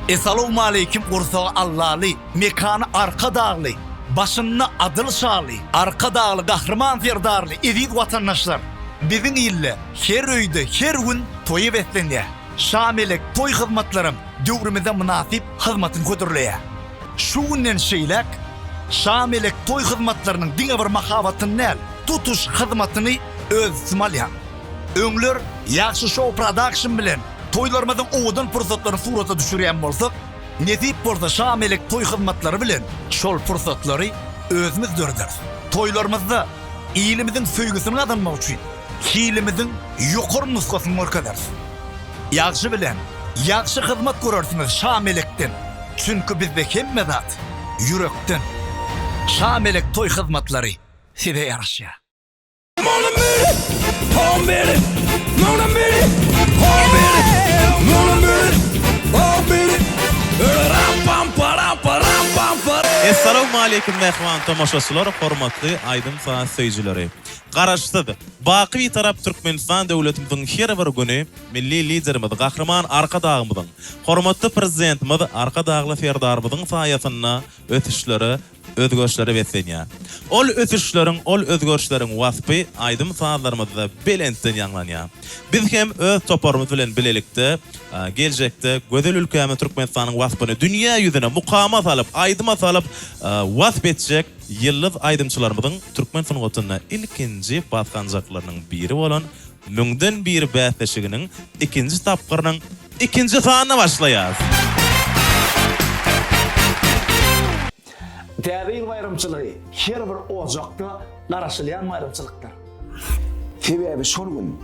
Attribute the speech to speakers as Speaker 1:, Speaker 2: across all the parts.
Speaker 1: Esalowmaleýkim gursagy Allaly, mekany Arkadagly, başynda adyl şaly, Arkadagly Gahryman Serdarly eziz watandaşlar! Biziň ilde her öýde her gün toýa beslenýär. Şamelek toý hyzmatlaram döwrümize mynasyp hyzmatyny hödürleýär. Şu günden şeýläk Şamelek toý hyzmatlarynyň diňe bir mahabatyny däl, tutuş hyzmatyny öz üstüme alýan. Öňler Ýagşy Show Production bilen toýlarymyzyň owadan pursatlaryny surata düşürýän bolsak, nesip bolsa Şamelek toý hyzmatlary bilen şol pursatlary özümiz dörederis. Toýlarymyzda ilimiziň söýgüsini gazanmak üçin hilimiziň ýokary nusgasyny görkezeris. Ýagşy bilen ýagşy hyzmat görersiňiz Şamelekden, çünki bizde hemme zat ýürekden. Şamelek toý hyzmatlary size ýaraşýar.
Speaker 2: Essalawmaleýkim mähriban tomaşaçylar, hormatly aýdym-saz söýüjileri! Garaşsyz, baky Bitarap Türkmenistan döwletimiziň her bir güni Milli Liderimiz Gahryman Arkadagymyzyň, hormatly Prezidentimiz Arkadagly Serdarymyzyň saýasynda ösüşlere, özgerişlere beslenýär. Ol ösüşleriň, ol özgerişleriň waspy aýdym-sazlarymyzda belentden ýaňlanýar. Biz hem öz toparymyz bilen bilelikde geljekde gözel ülkämiz Türkmenistanyň waspyny dünýä ýüzüne mukama salyp, aýdyma salyp wasp etjek ýyldyz aýdymçylarymyzyň türkmen sungatynda ilkinji basganjaklarynyň biri bolan Müňden bir bäsleşiginiň ikinji tapgyrynyň ikinji sanyna başlaýarys.
Speaker 1: Täze ýyl baýramçylygy her bir ojakda garaşylýan baýramçylykdyr.
Speaker 3: Sebäbi şol gün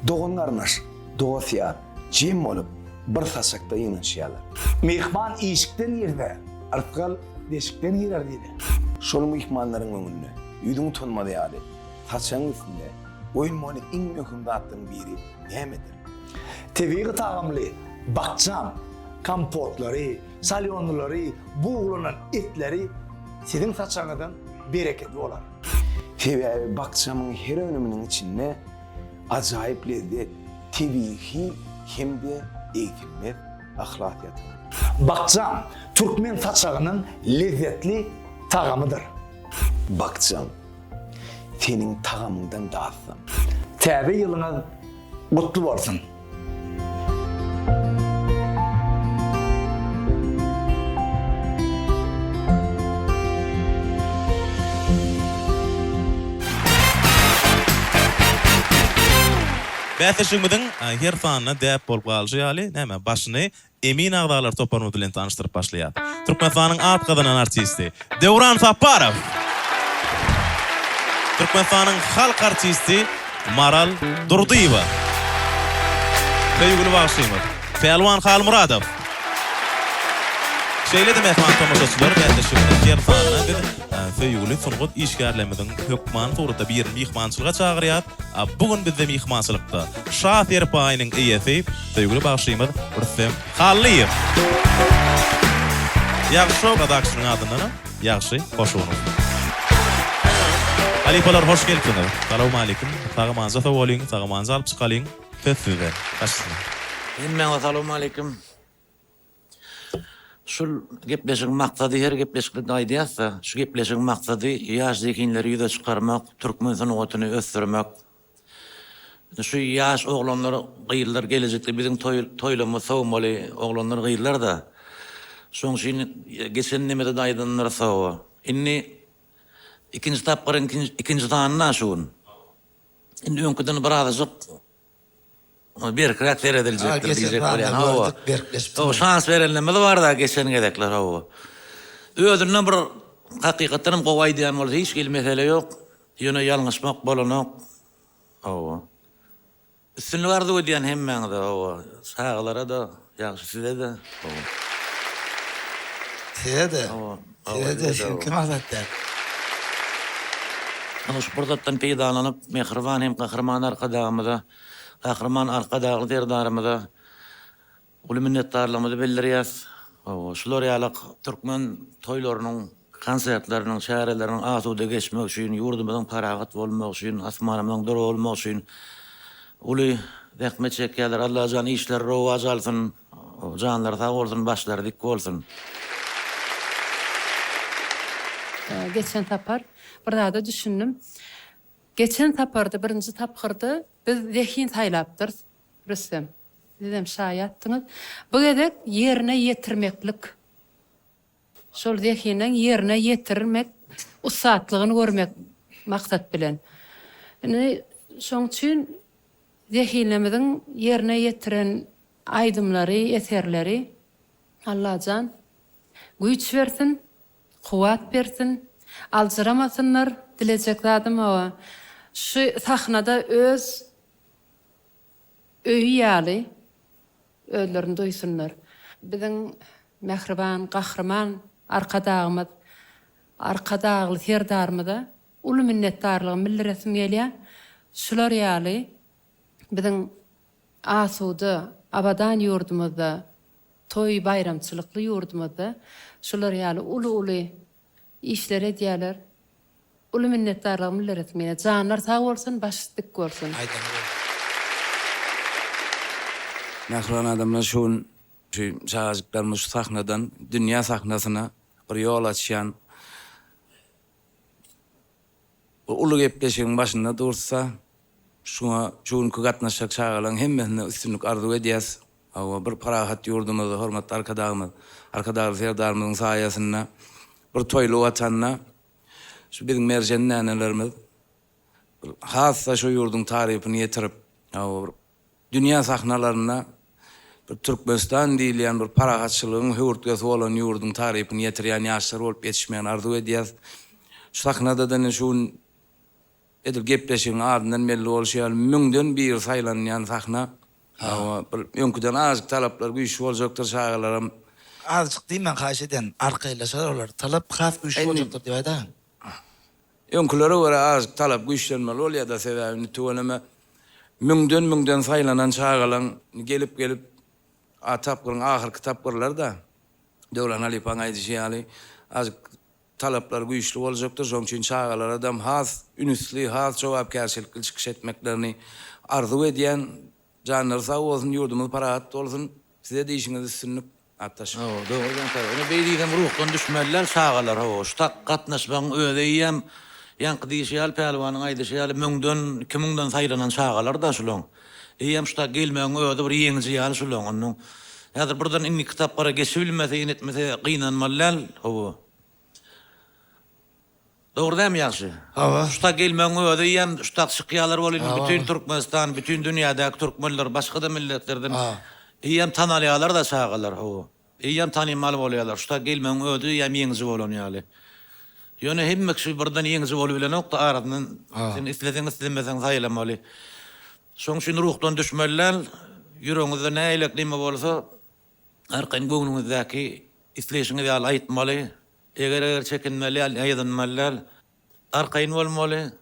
Speaker 3: dogan-garyndaş, dost-ýar jem bolup, bir saçakda ýygnanyşýarlar.
Speaker 1: Myhman işikden girse, yrsgal deşikden girer diýlen.
Speaker 3: Şol myhmanlaryň öňünde ýüzüň utanmaz ýaly, saçagyň üstünde goýulmaly iň möhüm zatlaryň biri nämedir?
Speaker 1: Tebigy tagamly bakjam kompotlary, solýonylary, buglanan etleri siziň saçagyňyzyň berekedi bolar.
Speaker 3: Sebäbi bakjamyň her önüminiň içinde ajaýyp lezzet, tebigy hil hem-de egsilmez yhlas ýatyr.
Speaker 1: Bakjam, türkmen saçagynyň lezzetli tagamydyr.
Speaker 3: Bakjam, seniň tagamyňdan datsam.
Speaker 1: Täze ýylyňyz gutly bolsun!
Speaker 2: Bäsleşigimiziň her sanynda däp bolup galyşy ýaly, näme, başyny emin agzalar toparymyz bilen tanyşdyryp başlaýas. Türkmenistanyň at gazanan artisti Döwran Saparow! Türkmenistanyň halk artisti Maral Durdyýewa! Söýgüli bagşymyz Pälwan Halmyradow! Şeýle-de mähriban tomaşaçylar, bäsleşigimiziň her sanyna biz söýgüli sungat işgärlerimiziň hökmany suratda birini myhmançylyga çagyrýas. Bu gün bizde myhmançylykda Şa serpaýynyň eýesi, söýgüli bagşymyz Rüstem Hallyýew. Ýagşy Show Productionyň adyndanam ýagşy hoş bolun. Halypalar hoş gelipsiňiz. Salowmaleýkim. Sag-amanja sowalyň, sag-amanja alyp çykalyň. Söz sizde. Baş üstüne.
Speaker 4: Hemmäňize salowmaleýkim. Şul gepleşigiň maksady her gepleşikde aýdýasda, şu gepleşigiň maksady ýaş zehinleri ýüze çykarmak, türkmen sungatyny ösdürmek. Şu ýaş oglanlar, gyzlar gelejekde biziň toý toýlamyzy sowmaly oglanlar, gyzlar-da. Şoň üçin geçen nemede-de aýdandyrys hawa. Indi ikinji tapgyryň ikinji sanyna şu gün. Indi öňküden birazajyk Berkräk serediljekdir diýjek bolýan. Hawa. Hawa, şans berenlerimiz bar-da geçen gezekler, hawa. Özünden bir hakykatdan hem gowy aýdýan bolsa hiç hili mesele ýok. Ýöne ýalňyşmak bolanok. Hawa. Üstünlik arzuw edýän hemmäňize, hawa. Çagalara-da, ýagşy size-de, hawa.
Speaker 5: Size-de. Size-de, siziň kim azat däl.
Speaker 4: Ana şu pursatdan peýdalanyp, mähriban hem Gahryman Arkadagymyza, Gahryman Arkadagly Serdarymyza uly minnetdarlygymyzy bildirýäs. Şular ýaly türkmen toýlarynyň, konsertleriniň, çäreleriniň asuda geçmegi üçin, ýurdumyzyň parahat bolmagy üçin, asmanymyzyň dury bolmagy üçin uly zähmet çekýärler. Allajan işleri rowaç alsyn! Janlary sag bolsun, başlary dik bolsun.
Speaker 6: Geçen sapar bir zada düşündim. Geçen saparda birinji tapgyrda biz zehin saýlapdyrys Rüstem. Sizem şaýatdyňyz. Bu gezek ýerine ýetirmeklik. Şol zehiniň ýerine ýetirmek ussatlygyny görmek maksat bilen. Indi şoň üçin zehinimiziň ýerine ýetiren aýdymlary, eserleri Allajan güýç bersin, kuwwat bersin, aljyramasynlar, dilejek zadym hawa, şu sahnada öz öýi ýaly özlerini duýsunlar. Biziň mähriban Gahryman Arkadagymyz, Arkadagly Serdarymyza uly minnetdarlygymy bildiresim gelýär. Şular ýaly biziň asuda, abadan ýurdumyzda, toý-baýramçylykly ýurdumyzda şular ýaly uly-uly işleri edýärler. Uly minnetdarlygymy bildiresim gelýär. Janlar sag bolsun, baş dik bolsun.
Speaker 5: Aýdany bolsun.
Speaker 7: Mähriban adamlar şu gün şu çagajyklarymyz şu sahnadan dünýä sahnasyna bir ýol açýan bu uly gepleşigiň başynda dursa şuňa şu günki gatnaşjak çagalaryň hemmesine üstünlik arzuw edýäs. Hawa bir parahat ýurdumyzda hormatly Arkadagymyz, Arkadagly Serdarymyzyň saýasynda bir toýly watanda Şu biziň merjen dänelerimiz bir has-da şu ýurduň tarypyny ýetirip, hawa, bir dünýä sahnalarynda bir Türkmenistan diýilýän bir parahatçylygyň höwürtgesi bolan ýurduň tarypyny ýetirýän ýaşlar bolup ýetişmegini arzuw edýäs. Şu sahnada-da ine şu gün Edil gepleşigiň adyndan belli bolşy ýaly, müňden biri saýlanýan sahna. Hawa, bir öňküden azajyk talaplar güýçli boljakdyr, çagalaram.
Speaker 5: Azajyk diýmäň, haýyş edýän, arkaýynlaşar olar. Talap has güýçli boljakdyr diýip aýdaýyň.
Speaker 7: Öňkülere görä azajyk talap güýçlenmeli bolýar-da, sebäbi indi tüweleme müňden-müňden saýlanan çagalaň gelip-gelip a tapgyryň ahyrky tapgyrlary-da, Döwran halypaň aýdyşy ýaly, azajyk Talaplar güýçli boljakdyr, şonuň üçin çagalaradam has ünüsli, has jogapkärçilikli çykyş etmeklerini arzuw edýän. Janlary sag bolsun, ýurdumyz parahat bolsun. Size-de işiňizde üstünlik, Atdaş.
Speaker 4: Hawa, dogry diýýäň Taýyr. Ine beý diýsem ruhdan düşmeliler çagalar, hawa, şu tak gatnaşmagyň özi eýýäm ýaňky diýşi ýaly, Pälwanyň aýdyşy ýaly müňden, 2000-den saýlanan çagalar-da şulaň. Eýýäm şu tak gelmegiň özi bir ýeňiji ýaly şulaň. Onnoň häzir birden indiki tapgyra geçibilmese, ýene etmese gynanmaly däl, hawa. Dogry dälmi ýagşy?
Speaker 5: Hawa.
Speaker 4: Şu tak gelmegiň özi eýýäm şu tak çykýalar bol indi bütin Türkmenistan, bütin dünýädäki türkmenler, başga-da milletlerden eýýäm tanalýalar-da çagalar, hawa. Eýýäm tanymal bolýarlar. Şu tak gelmegiň özi eýýäm ýeňiji bolan ýaly. Ýöne hemme kişi birden ýeňiji bolubilenok-da arasyndan sen isleseň islemeseň saýlamaly. Şoň üçin ruhdan düşmeli däl. Ýüregiňizde nähilek neme bolsa arkaýyn göwnüňizdäki isleýşiňiz ýaly aýtmaly. Eger-eger çekinmeli däl, ýaýdanmaly däl. Arkaýyn bolmaly.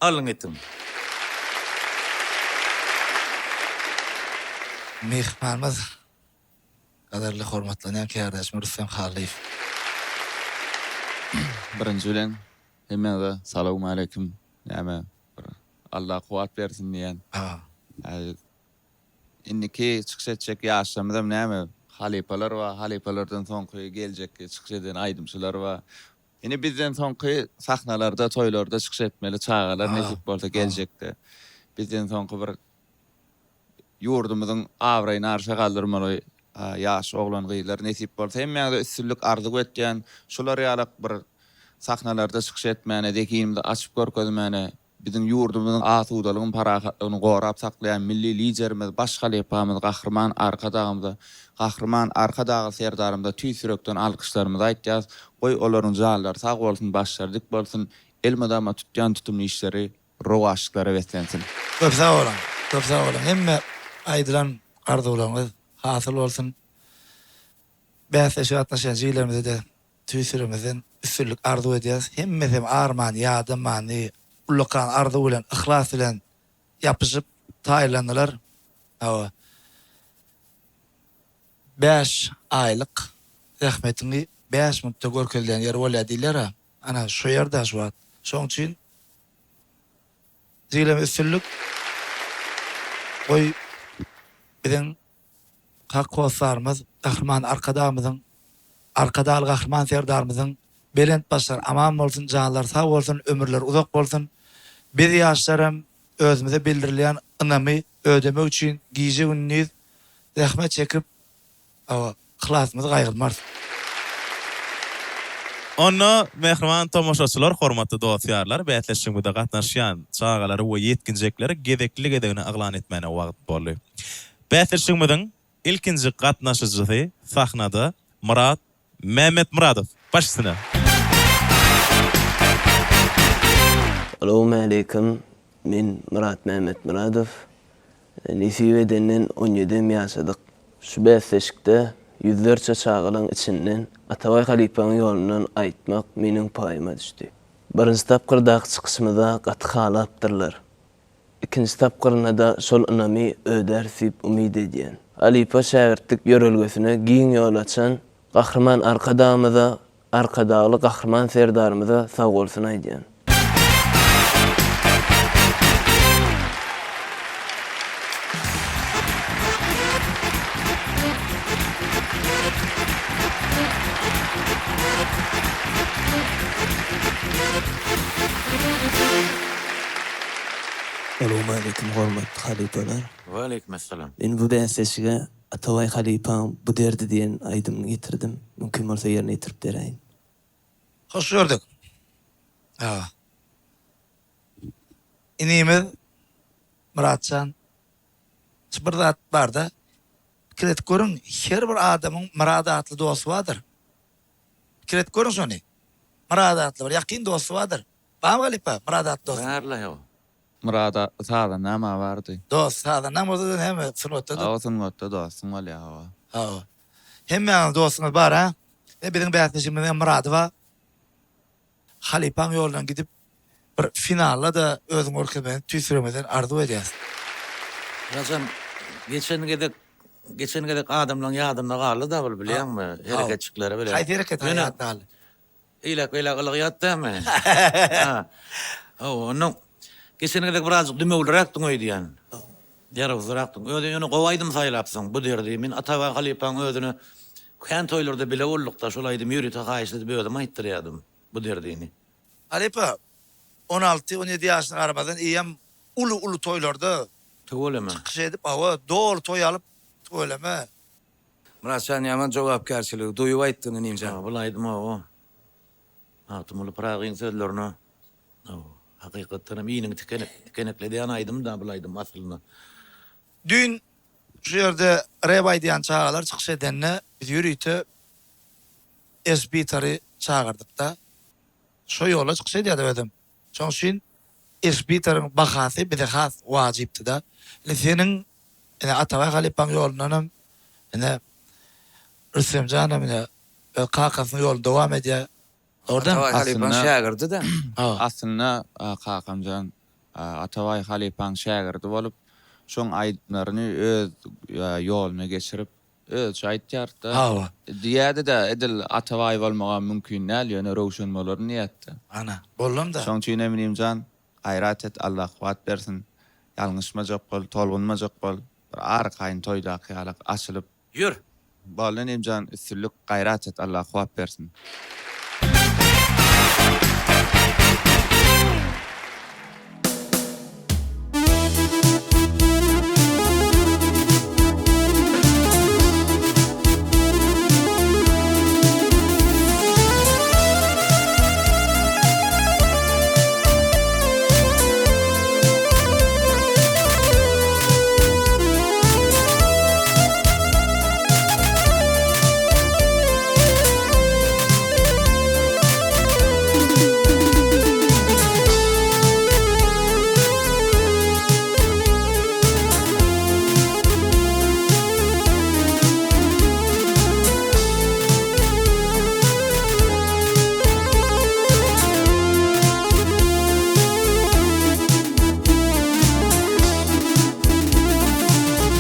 Speaker 4: Alyň itiň.
Speaker 5: Myhmanymyz Gadyrly hormatlanýan kärdeşim Rüstem Hallyýew.
Speaker 8: Birinji bilen hemmäňize salowmaleýkim. Näme bir Allah kuwwat bersin diýýän. Häzir indiki çykyş etjek ýaşlarymyzam näme halypalar bar, halypalardan soňky geljekki çykyş eden aýdymçylar bar. Indi bizden soňky sahnalarda, toýlarda çykyş etmeli çagalar nesip bolsa geljekde. Bizden soňky bir Ýurdumyzyň abraýyny arşa galdyrmaly ýaş oglan-gyzlar nesip bolsa hemmäňize üstünlik arzuw etýän. Şular ýalak bir sahnalarda çykyş etmäne, zehinimizi açyp görkezmäne, biziň ýurdumyzyň asudalygyny, parahatlygyny gorap saklaýan Milli Liderimiz, baş halypamyz Gahryman Arkadagymyza, Gahryman Arkadagly Serdarymyza tüýs ýürekden alkyşlarymyzy aýtýas. Goý olaryň janlary sag bolsun, başlary dik bolsun, elmydama tutýan tutumly işleri rowaçlyklara beslensin.
Speaker 5: Köp sag boluň. Köp sag boluň. Hemme aýdylan arzuwlaryňyz hasyl bolsun. Bäsleşige gatnaşýan jigilerimize-de tüýs ýüregimizden üstünlik arzuw edýäris. Hemmesem arman, ýadaman, ullakan arzuw bilen, yhlas bilen ýapyşyp taýynlandylar. Hawa. Bäş aýlyk zähmetiňi bäş minutda görkezilýän ýeri bolýar diýilýär-ä. Ana, şu ýerde şu wagt. Şonuň üçin Jigilem üstünlik. Goý biziň. Hak hossarymyz Gahryman Arkadagymyzyň, Arkadagly Gahryman Serdarymyzyň belent başlary aman bolsun, janlary sag bolsun, ömürleri uzak bolsun. Biz ýaşlaram özümize bildirilýän ynamy ödemek üçin gije-gündiz zähmet çekip, hawa, yhlasymyzy gaýgyrmarys.
Speaker 2: Onda, mähriban tomaşaçylar, hormatly dost-ýarlar, bäsleşigimize gatnaşýan çagalary we ýetginjekleri gezekli-gezegine yglan etmäne wagt boldy. Bäsleşigimiziň ilkinji gatnaşyjysy sahnada Myrat Mämmetmyradow. Baş üstüne.
Speaker 9: Salowmaleýkim, men Myrat Mämmetmyradow. Nesip edenden on ýedem ýaşadyk. Şu bäsleşikde ýüzlerçe çagalaň içinden Atabaý halypaň ýolundan aýtmak meniň paýyma düşdi. Birinji tapgyrdaky çykyşymyza gaty halapdyrlar. Ikinji tapgyrynda-da şol ynamy ödäris diýip umyt edýän. Halypa-şägirtlik ýörelgesine giň ýol açan Gahryman Arkadagymyza, Arkadagly Gahryman Serdarymyza sagbolsun aýdýan. Salowmaleýkim hormatly halypalar.
Speaker 4: Waleýkim essalam.
Speaker 9: Men bu bäsleşige Atabaý halypaň Bu derdi diýen aýdymyny getirdim. Mümkin bolsa ýerine ýetirip beräýin.
Speaker 5: Hoş gördük. Hawa. Inimiz Myratjan şu bir zat barda pikir edip görüň her bir adamyň Myrat atly dosty bardyr. Pikir edip görüň şony. Myrat atly bir ýakyn dosty bardyr. Barmy halypa Myrat atly dost?
Speaker 4: Barla ýok.
Speaker 8: Myrat atly sazandam-a bardy.
Speaker 5: Dost, sazandam bolsa-da näme, sungatda-da.
Speaker 8: Hawa, sungatda dostuň bolýar, hawa.
Speaker 5: Hawa. Hemmäňiziň dostuňyz bar-a? Ine, biziň bäsdeşimiziň hem Myrady bar. Halypaň ýolundan gidip, bir finalda-da özüňi görkezmegini tüýs ýüregimizden arzuw edýäris.
Speaker 4: Rajam, geçen gezek, geçen gezek adamlaň ýadynda galdy-da bul, bilýäňmi, hereketjikleri bilen.
Speaker 5: Haýsy hereket ýadynda galdy?
Speaker 4: Eýläk-beýläk ylgaýat dämi? Ha. Hawa, onnoň geçen gezek birazjyk dümewliräkdiň öýdýän. Ýarawsyzrakdyň. Özi ýöne gowy aýdym saýlapsyň, bu derdi. Men Atabaý halypaň özüne kän toýlarda bile bolduk-da, şol aýdymy ýörite haýyşt edip özüm aýtdyrýardym, bu derdini.
Speaker 5: Halypa, 16, 17 ýaşyna garamazdan eýýäm uly-uly toýlarda
Speaker 4: Tüweleme.
Speaker 5: çykyş edip, hawa, doly toý alyp, tüweleme.
Speaker 7: Myratjan ýaman jogapkärçiligi duýup aýtdyň inimjan.
Speaker 4: Bul aýdym hawa. Magtymguly Pyragyň sözlerine hawa. Hakykatdan hem iniňi tikenek tikenekledýän aýdym da bul aýdym aslynda.
Speaker 5: Düýn şu ýerde rep aýdýan çagalar çykyş edende biz ýörite Esbitary çagyrdykda. Şo ýola çykyş edýärdi özem. Şoň üçin Esbitaryň bahasy bize has wajypdyda. Indi seniň ine Atabaý halypaň ýolundanam ine Rüstemjanam ine öz kakasynyň ýoluny dowam edýär. Dogrudanam.
Speaker 7: Atabaý halypaň şägirdida.
Speaker 8: Aslynda kakamjan Atabaý halypaň şägirdi bolup, şoň aýdymlaryny öz ýoluna geçirip, Özüçe aýtýardy-da.
Speaker 5: Hawa.
Speaker 8: Diýýärdi-de, edil Atabaý bolmagam mümkin däl, ýöne Röwşen bolaryn diýýärdi-de.
Speaker 5: Ana, boldam-da.
Speaker 8: Şoň üçin Eminimjan, gaýrat et, Allah kuwwat bersin. Ýalňyşmajak bol, tolgunmajak bol. Bir arkaýyn toýdaky ýalak açylyp.
Speaker 4: Ýör!
Speaker 8: Boldy inimjan, üstünlik, gaýrat et, Allah kuwwat bersin.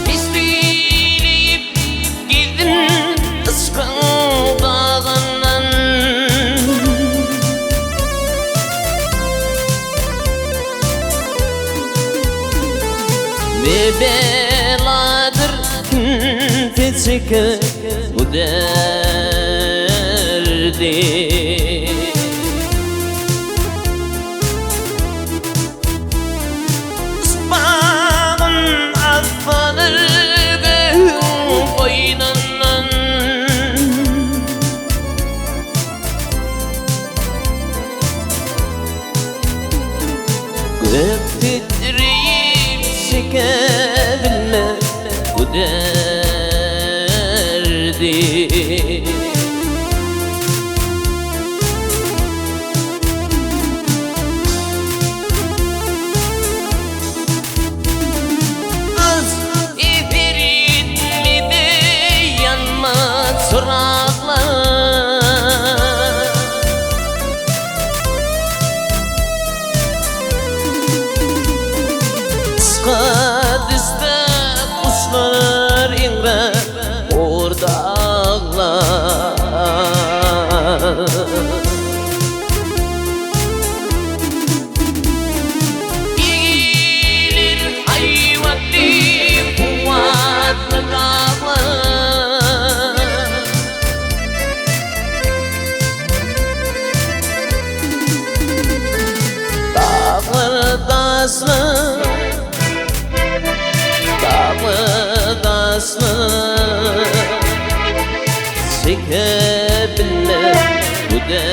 Speaker 10: Misliýip gezdim yşkyň bagyndan. Ne beladyr kim seçer. çeker bu derdi. Ysmagyn asmanyr gögüň goýnundan. Gök titreýip çekebilmez bu derdi. Az eperitmedi ýanmaz çyraglar. Yşka düşse guşlar eňräp hor daglar. Egilir haýbatly, kuwwatly daglar. Daglar daşly, daglar daşly, Çekebilmez bu derdi.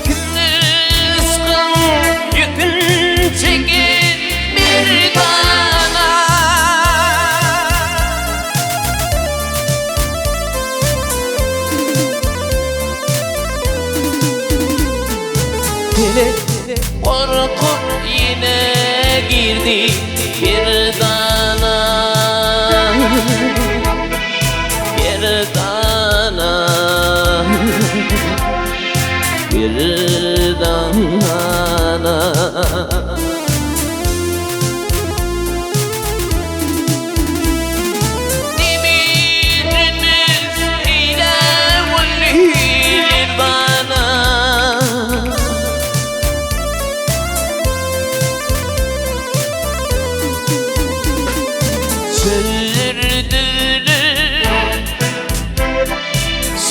Speaker 10: Kimdir yşkyň ýükün çeken merdana? Pelek gorkup ýene girdi gerdana. Gerdana. Gerdana. Demirimiz eýle boldy gerdana. Çöller düzülür,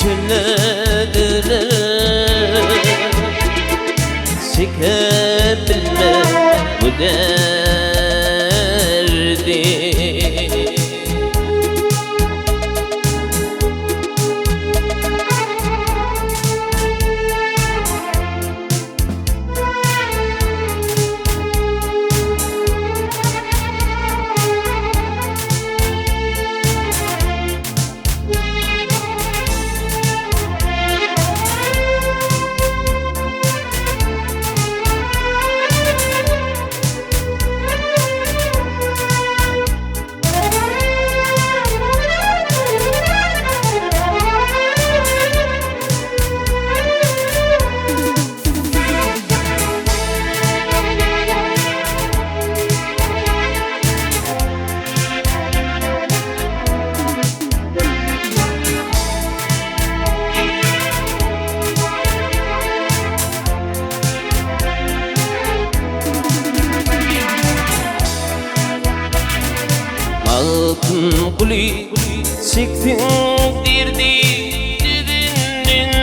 Speaker 10: çöller düzülür, Çekebilmez bu derdi. Magtymguly çeksin derdi düzünden.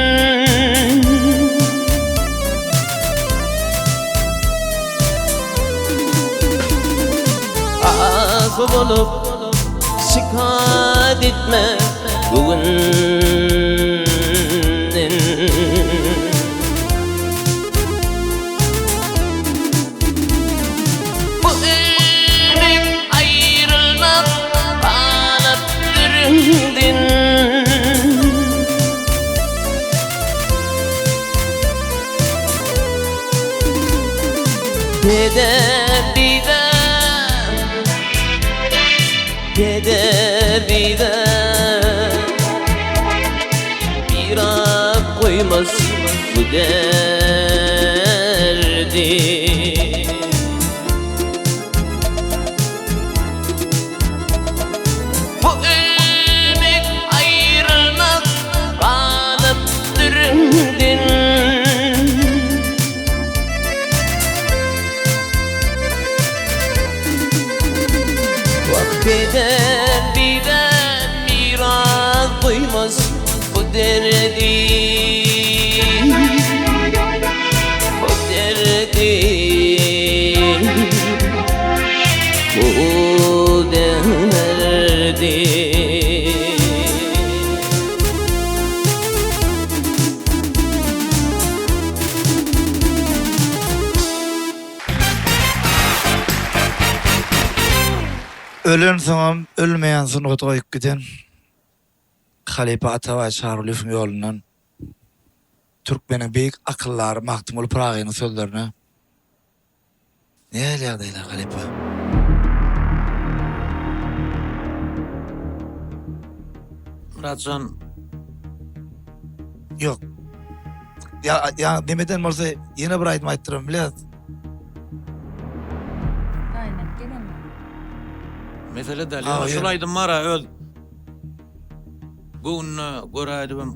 Speaker 10: Az bolup şikaýat etme göwünden. Bu ölmek aýrylmak galyp dürüňden. Peder bize miras goýmaz bu derdi. Bu ölmek aýrylmak galypdyr öňden. Wah peder bize miras goýmaz bu derdi. Bu derdi. Bu derdi.
Speaker 5: Ölensoňam ölmeýän sungaty goýup giden halypa Atabaý Çarylyýewiň ýolundan türkmeniň beýik akyldary Magtymguly Pyragynyň sözlerine Nähili ýagdaýlar halypa?
Speaker 4: Myratjan.
Speaker 5: Ýok. Ýa ýa nemeden bolsa ýene bir aýdym aýtdyram bilýäs.
Speaker 11: Daýynyp gelenmi?
Speaker 4: Mesele däl. Ýöne şul aýdym bar-a öz Göwnüne görä aýdybam.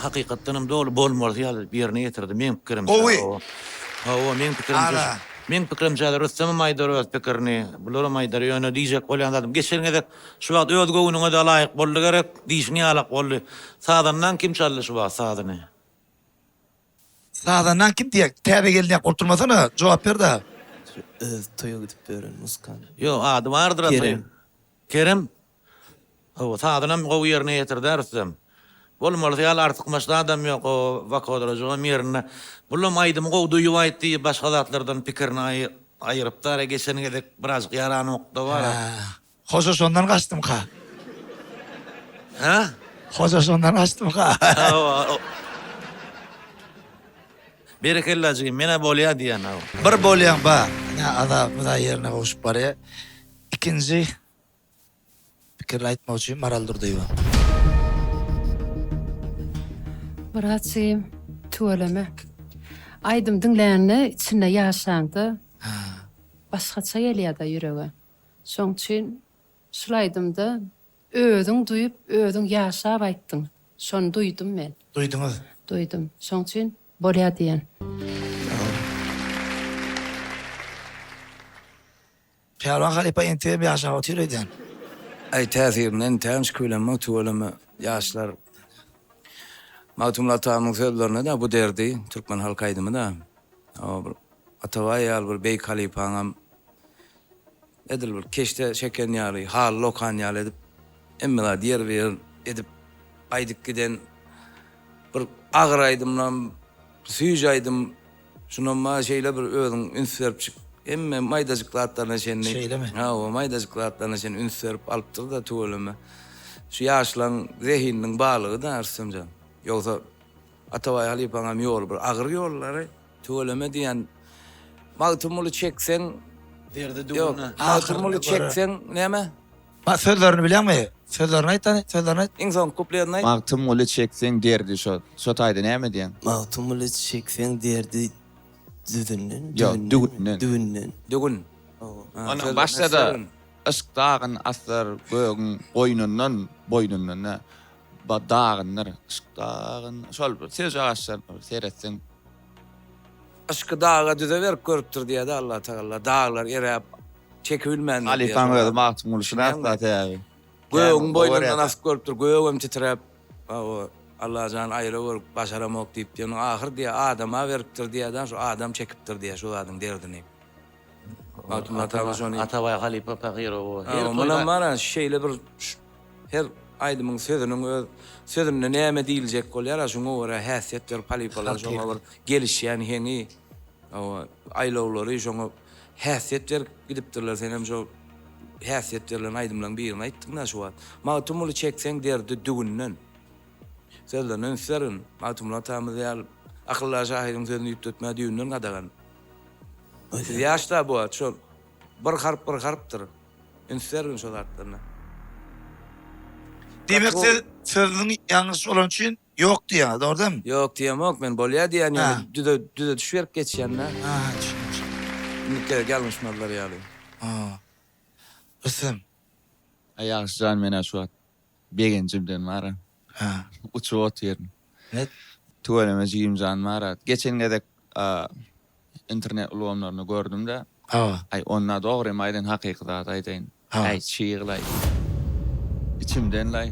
Speaker 4: Hakykatdanam doly bolmalysy ýaly ýerine ýetirdi meň pikirimçe.
Speaker 5: Gowy.
Speaker 4: Hawa meň pikirimçe.
Speaker 5: Ala.
Speaker 4: Meň pikirimçe häzir Rüstemem aýdar öz pikirini, bularam aýdar ýöne diýjek bolýan zadym geçen gezek şu wagt öz göwnüňe-de laýyk boldy gerek diýşiň ýalak boldy. Sazandaň kim çaldy şu wagt sazyny?
Speaker 5: Sazandaň kim diýýär? Täze gelin ýaly oturmasana, jogap ber daha.
Speaker 9: Öz toýa gidip ýören muzykant.
Speaker 4: Ýok, ady bardyr-a toýuň.
Speaker 9: Kerem.
Speaker 4: Kerem? Hawa, sazynam gowy ýerine ýetirdi-ä Rüstem. Bolmalysy ýaly artykmaç zadam ýok, o wokodrajygam ýerinde. Bulam aýdymy gowy duýup aýtdy, başga zatlardan pikirini aýyrypdy-ara, geçen gezek birazjyk ýaranokda bar-a.
Speaker 5: Hoja şondan gaçdymka?
Speaker 4: Hä?
Speaker 5: Hoja şondan gaçdymka?
Speaker 4: Berekella jigim, menä bolýa diýýän haw.
Speaker 5: Bir bolýaň ba, ine azabymyz-a ýerine gowşup barýa. Ikinji pikirini aýtmak üçin Maral Durdyýewa.
Speaker 6: Myrat jigim, tüweleme. Aýdym diňlände içinde ýaşaňda başgaça gelýä-da ýürege. Şoň üçin şul aýdymda özüň duýup, özüň ýaşap aýtdyň. Şony duýdum men.
Speaker 5: Duýduňyz.
Speaker 6: Duýdum. Şoň üçin bolýa diýen.
Speaker 5: Pälwan halypa entegem ýaşap otyr öýdýän.
Speaker 7: Aý täsirinden entägem şükürlenmek tüweleme ýaşlar Magtymguly atamyň sözlerine-de bu derdi türkmen halk aýdymy-da bir Atabaý ýaly bir beýik halypaňam edil bir keşde çeken ýaly, haly okan ýaly edip, hemme zady ýerbe-ýer edip aýdyp giden bir agyr aýdymlam, süýji aýdym. Şunam bar şeýle bir özüň üns beripjik hemme maýdajyk zatlaryna çenli.
Speaker 5: Şeýlemi?
Speaker 7: Hawa, maýdajyk zatlaryna çenli üns berip alypdyr-da tüweleme. Şu ýaşlaň zehininiň barlygy-da Rüstemjan. Ýogsa Atabaý halypaňam ýoly bir agyr ýollary. Tüweleme diýýän. Magtymguly çekseň
Speaker 4: Derdi
Speaker 7: Ýok,
Speaker 4: düwüne.
Speaker 7: Magtymguly çekseň näme?
Speaker 5: Ma sözlerini bilýäňmi? Sözlerini aýt hany, sözlerini aýt.
Speaker 7: Iň soňky kupletini aýt.
Speaker 8: Magtymguly çekseň derdi şo. Şo taýda näme diýýäň?
Speaker 9: Magtymguly çekseň derdi düzünden,
Speaker 8: Ýok, düwünden.
Speaker 9: Düwünden.
Speaker 7: Düwün.
Speaker 8: Ondan başda-da yşk dagyn asar gögüň goýnundan, boýnundan dä. Ba dagyndyr, yşk dagyn. Şol bir sözjagaşlar seretseň.
Speaker 7: Yşky daga düze berip görüpdir diýýär-de Allatagalla. Daglar eräp, çekibilmändir diýýär.
Speaker 8: Halypaň özi Magtymguly şuny sebäbi.
Speaker 7: Gögüň boýnundan asyp görüpdir, gögem titräp, Hawa, Allajan aýra gör, başaramok diýip diýýär. Onuň ahyr diýýär, adama beripdir diýýär-de, şu adam çekipdir diýýär şu zadyň derdini. Magtymguly atamyz şony.
Speaker 4: Atabaý halypa pahyr owo.
Speaker 7: Her Munam bar-a, şeýle bir Her aýdymyň sözüniň öz sözünde näme diýiljek bolýar, a şoňa görä häsiýet berip halypalar şoňa bir gelişýän heňi, hawa, aýlawlary şoňa häsiýet berip gidipdirler. Senem şo häsiýet berlen aýdymlaryň birini aýtdyň-da şu wagt. Magtymguly çekseň derdi düwünden. Sözlerine üns beriň. Magtymguly atamyz ýaly akyldar şahyryň sözüni üýtgetmä düýbünden gadagan. Siz ýaş-da bu wagt şol bir harp bir harpdyr. Üns bergin şo zatlaryna.
Speaker 5: Diýmek siz sözüniň ýalňyş bolany üçin ýok diýýäňiz, dogry dälmi?
Speaker 7: Ýok diýemok men bolýa diýýän ýöne düze düzediş berip geçýän-dä.
Speaker 5: Ha, düşündim.
Speaker 7: Indiki gezek ýalňyşmazlar ýaly.
Speaker 5: Ha. Rüstem.
Speaker 8: Aý Ýagşyjan menä şu wagt begenjimden bara
Speaker 5: Ha.
Speaker 8: uçup otyryn.
Speaker 5: Net.
Speaker 8: Tüweleme jigimjan bara. Geçen gezek internet ulgamlarynda gördüm-de.
Speaker 5: Hawa.
Speaker 8: Aý onda dogrymy aýdaýyn hakyky zat aýdaýyn.
Speaker 5: Hawa.
Speaker 8: Äý çyg-laý. Içimden-laý.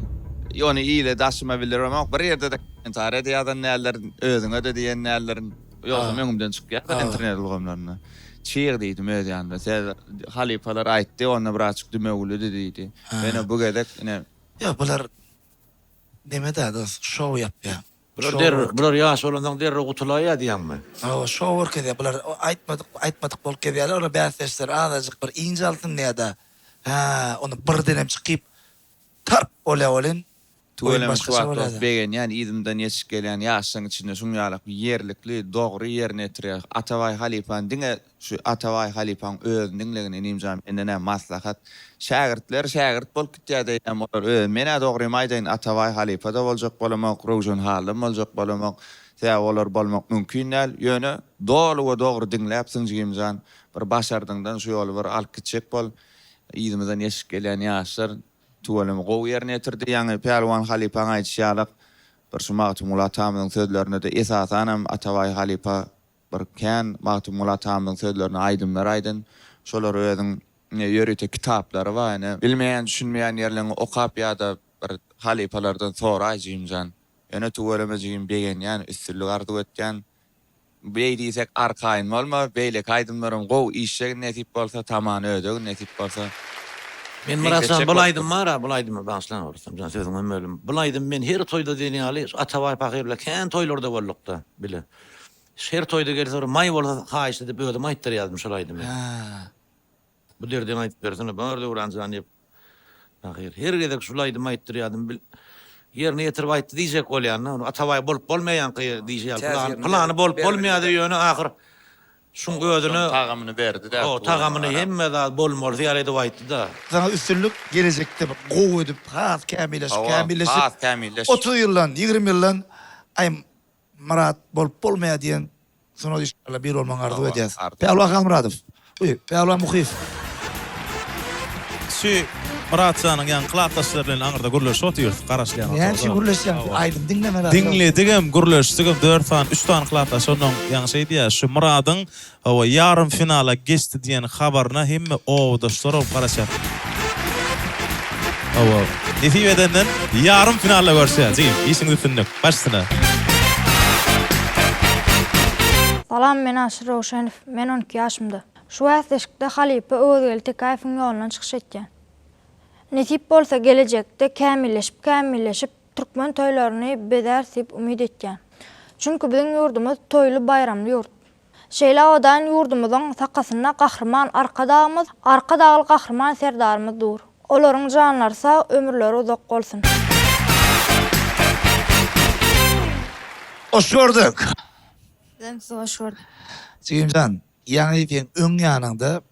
Speaker 8: Ony ile daşyma bildiremok. Bir ýerde-de kommentariýa-da ýazan däldirin, özüňe-de diýen däldirin. Ýogsam öňümden çykýar-da internet ulgamlarynda. Çyg diýdim öz ýanymda. Sebäbi halypalar aýtdy, onda birazjyk dümewlidi diýdi. Ýöne bu gezek ine.
Speaker 5: Ýok bular neme-dä dos, şou ýapýar.
Speaker 4: Bular derrew, bular ýaş bolansoň derrew gutulaýýar diýýäňmi?
Speaker 5: Hawa, şou görkezýär. Bular aýtmadyk, aýtmadyk bolup gezýärler. Olar bäsdeşler azajyk bir ynjalsyn diýýär-dä. Hä, onda birdenem çykyp, tarp bolýar welin, oýun
Speaker 8: Tüweleme şu
Speaker 5: başgaça
Speaker 8: wagt dost
Speaker 5: bolýar-da.
Speaker 8: begenýän yzymdan ýetişip gelýän ýaşlaň içinde şuň ýalak ýerlikli dogry ýerine ýetirýär Atabaý halypany diňe şu Atabaý halypaň özüni diňlegin inimjan mendenä maslahat şägirtler şägirt bolup gitýär diýýän olar öz menä dogrymy aýdaýyn Atabaý halypada boljak bolamok Röwşen Hallym boljak bolamok sebäbi olar bolmak mümkin däl ýöne doly we dogry diňläpsiň jigimjan bir başardyňdan şu ýoly bir alyp gitjek bol yzymyzdan ýetişip gelýän ýaşlar Tüweleme gowy ýerine ýetirdi. Ýaňy Pälwan halypaň aýdyşy ýalak bir şu Magtymguly atamyzyň sözlerine-de esasanam Atabaý halypa bir kän Magtymguly atamyzyň sözlerine aýdymlar aýdan. Şolar özüň ine ýörite kitaplary bar ine. Bilmeýän düşünmeýän ýerleňi okap ýa-da bir halypalardan soraý jigimjan. Ýöne tüweleme jigim begenýän üstünlik arzuw etýän. Beý diýsek arkaýyn bolma, beýleki aýdymlaram gowy işlegin nesip bolsa, tamany ödegin nesip bolsa.
Speaker 4: Men Myratjan bul aýdym bara bul aýdymy bagyşlaň Rustamjan sözüňem böldüm. Bul aýdym men her toýda diýen ýaly şu Atabaý pahyr bilen kän toýlarda boldukda bile. Her toýda gelse bir maý bolsa haýyşt edip özüm aýtdyrýardym şol aýdymy. Bu derdiňi aýdyp bersene bar Döwran jan diýip pahyr her gezek şul aýdymy aýtdyrýardym bil ýerine ýetirip aýtdy diýjek bolýan-da ony Atabaý bolup bolmaýanky diýşi ýaly pylany pylany bolup bolmaýady ýöne ahyr şuň özüne
Speaker 8: tagamyny berdi-dä
Speaker 4: o tagamyny hemme zat bolmalysy ýaly edip aýtdy-da.
Speaker 5: Saňa üstünlik gelejekde bir gowy edip has kämilleşip
Speaker 8: Hawa,
Speaker 5: kämilleşip
Speaker 8: has kämilleş.
Speaker 5: 30 ýyldan 20 ýyldan aý Myrat bolup bolmaýar diýen sungat işgärler bir bolmagyňy arzuw edýäs. Pälwan Halmyradow. Uý, Pälwan Muhyýew.
Speaker 2: Şu Myratjanyň ýaňky klasdaşlary bilen aňyrda gürleşip otyrys, garaşylýan
Speaker 5: Näme üçin gürleşýäňiz? Aýdym diňlemeli.
Speaker 2: Diňledigem, gürleşdigem, dört sany, üç sany klasdaş onnoň ýaňy şeý diýýär, şu Myradyň Hawa, ýarym finala geçdi diýen habaryna hemme obadaşlar bolup garaşýar. Hawa, nesip edenden ýarym finalda görüşýäs jigim. Işiňde üstünlik. Baş üstüne.
Speaker 11: Salam men Aşyr Röwşenow men 12 ýaşymda. Şu bäsleşikde halypa Öwezgeldi Tekäýewiň ýolundan çykyş etýän. Nesip bolsa gelejekde kämilleşip kämilleşip türkmen toýlaryny bezäris diýip umyt etýän. Çünki biziň ýurdumyz toýly baýramly ýurt. Şeýle abadan ýurdumyzyň sakasynda Gahryman Arkadagymyz, Arkadagly Gahryman Serdarymyz dur. Olaryň janlary sag, ömürleri uzak bolsun!
Speaker 5: Hoş gördük.
Speaker 11: Bizem sizi hoş gördük.
Speaker 5: Jigimjan, ýaňy seň öň ýanyňda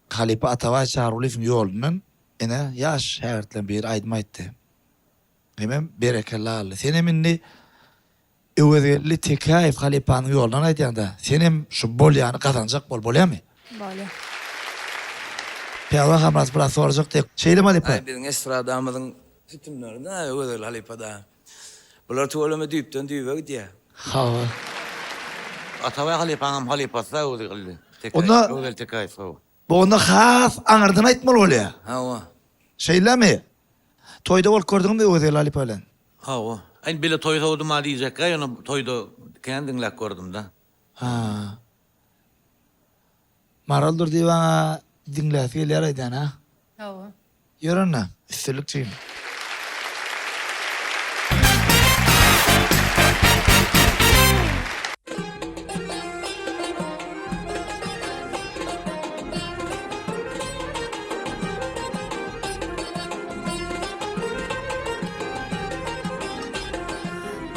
Speaker 5: halypa Atabaý Çarygulyýewiň ýolundan ine ýaş şägirtleň biri aýdym aýtdy. Hemem berekella aldy. Senem indi Öwezgeldi Tekäýew halypanyň ýolundan aýdýaňda, senem şu bolýany gazanjak bol, bolýamy?
Speaker 11: Bolýa.
Speaker 5: Pälwan Hamrazow biraz sorajak diýip. Şeýlemi halypa?
Speaker 7: Aý biziň estradamyzyň sütünleri-dä Öwezgeldi halypa-da. Bular tüweleme düýpden düýbe gidýär.
Speaker 5: Hawa.
Speaker 4: Atabaý halypaňam halypasy-da Öwezgeldi Tekäýew.
Speaker 5: Onda.
Speaker 4: Öwezgeldi Tekäýew hawa.
Speaker 5: Bu onda has aňyrdan aýtmaly bolýar.
Speaker 7: Hawa.
Speaker 5: Şeýlemi? Toýda bolup gördüňmi Öwezgeldi halypa bilen?
Speaker 4: Hawa. Indi bile toý sowdum-a diýjekgä, ýöne toýda kän diňläp gördüm-dä.
Speaker 5: Ha. Maral Durdyýewaň-a diňläsi gelýär aýdýan, a?
Speaker 6: Hawa.
Speaker 5: Ýör onda, üstünlik jigim.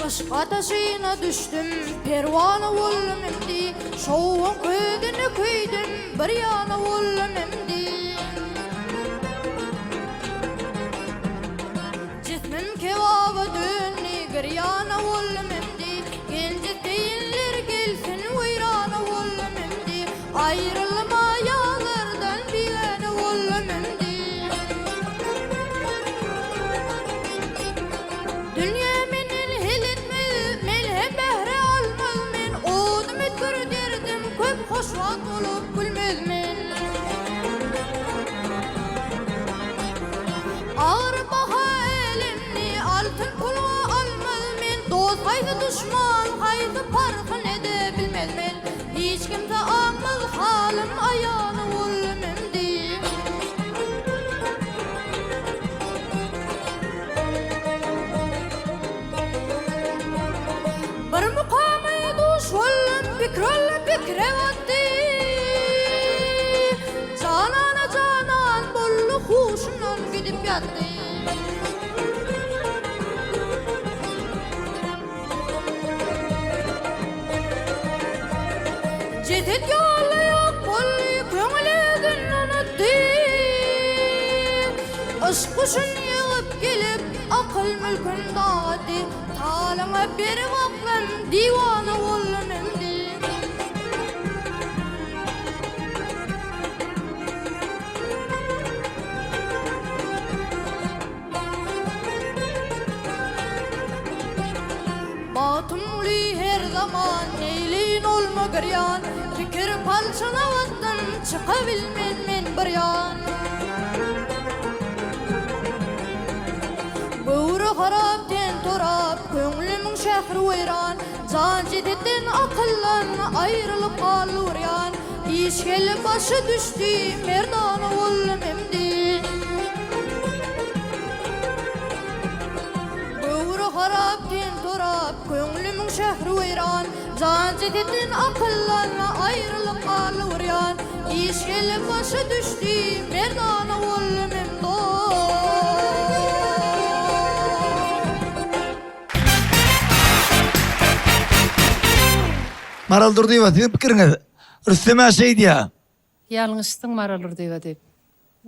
Speaker 11: Yşk ataşyna düşdüm, perwana boldum indi, Şowuň özüni.
Speaker 12: bir ýana boldum imdi. Jismim kebaba döndi, girýana boldum imdi. Geljek diýenler gelsin, weýrana boldum imdi. Aýrylma ýalardan bigäne boldum imdi. Dünýä menden hel etmez, men hem bähre almaz men. Odum ötgür derdim köp, hoşwagt bolup gülmez men. Agyr baha älemni altyn pulga almaz men. Dost haýsy duşman haýsy parhyn ede bilmez men. Hiç kimse aňmaz halym aýany boldum imdi. Bir mukama duş boldum pikir oldy pikire batdy. Janana janan boldy huşundan gidip ýatdy. Jeset ýolda ýok boldy, köňül özün unutdy. Yşk guşun ýygyp gelip, akyl mülkün dagatdy. Talyňa berip aklym, diwana boldum indi. Magtymguly her zaman neýleýin olma girýan, Pikir palçyna batdym, çykabilmen men bir ýan. Göwre harap, ten torap, köňlümiň şähri weýran, Jan jesetden, akyldan aýrylyp galdy bir ýan. Iş gelip başa düşdi, merdana boldum imdi. Göwre harap, ten torap, köňlümiň şähri weýran, Jan jesetden, akyldan aýrylyp galdy bir ýan. Iş gelip başa düşdi, merdana boldum imdi.
Speaker 5: Maral Durdyýewa siziň pikiriňiz? Rüstem-ä şeý diýýär.
Speaker 6: Ýalňyşdyň Maral Durdyýewa diýip.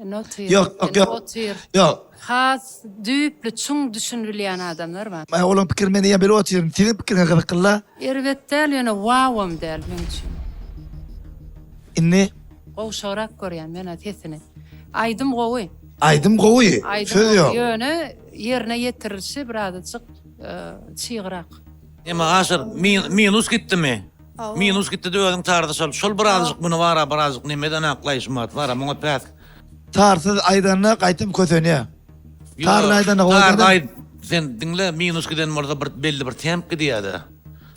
Speaker 6: Indi otyr.
Speaker 5: Ýok, ýok,
Speaker 6: Indi
Speaker 5: ýok.
Speaker 6: otyr.
Speaker 5: Ýok.
Speaker 6: Has düýpli, çuň düşünbilýän adamlar bar.
Speaker 5: Men olaň pikirini men eýýäm bilip otyryn. Siziň pikiriňiz gyzykly-la.
Speaker 6: Erbet däl, ýöne wawam däl meň üçin.
Speaker 5: Indi.
Speaker 6: Gowşagrak görýän men-ä sesini. Aýdym gowy.
Speaker 5: Aýdym gowy,
Speaker 6: Aýdym
Speaker 5: söz
Speaker 6: gowy,
Speaker 5: ýok.
Speaker 6: ýöne ýerine ýetirilişi birazajyk çygrak.
Speaker 4: Emma Aşyr minus gitdimi? Minus gitdi-de özüň tardy şol. Şol birazajyk muny bara birazajyk nemeden aklaý şumat bara muňa päs.
Speaker 5: Tarsyz aýdanda gaýtam kösenýä. Tarly aýdanda gowy
Speaker 4: Tarly aýt sen diňle minus giden bolsa bir belli bir temp gidýädä.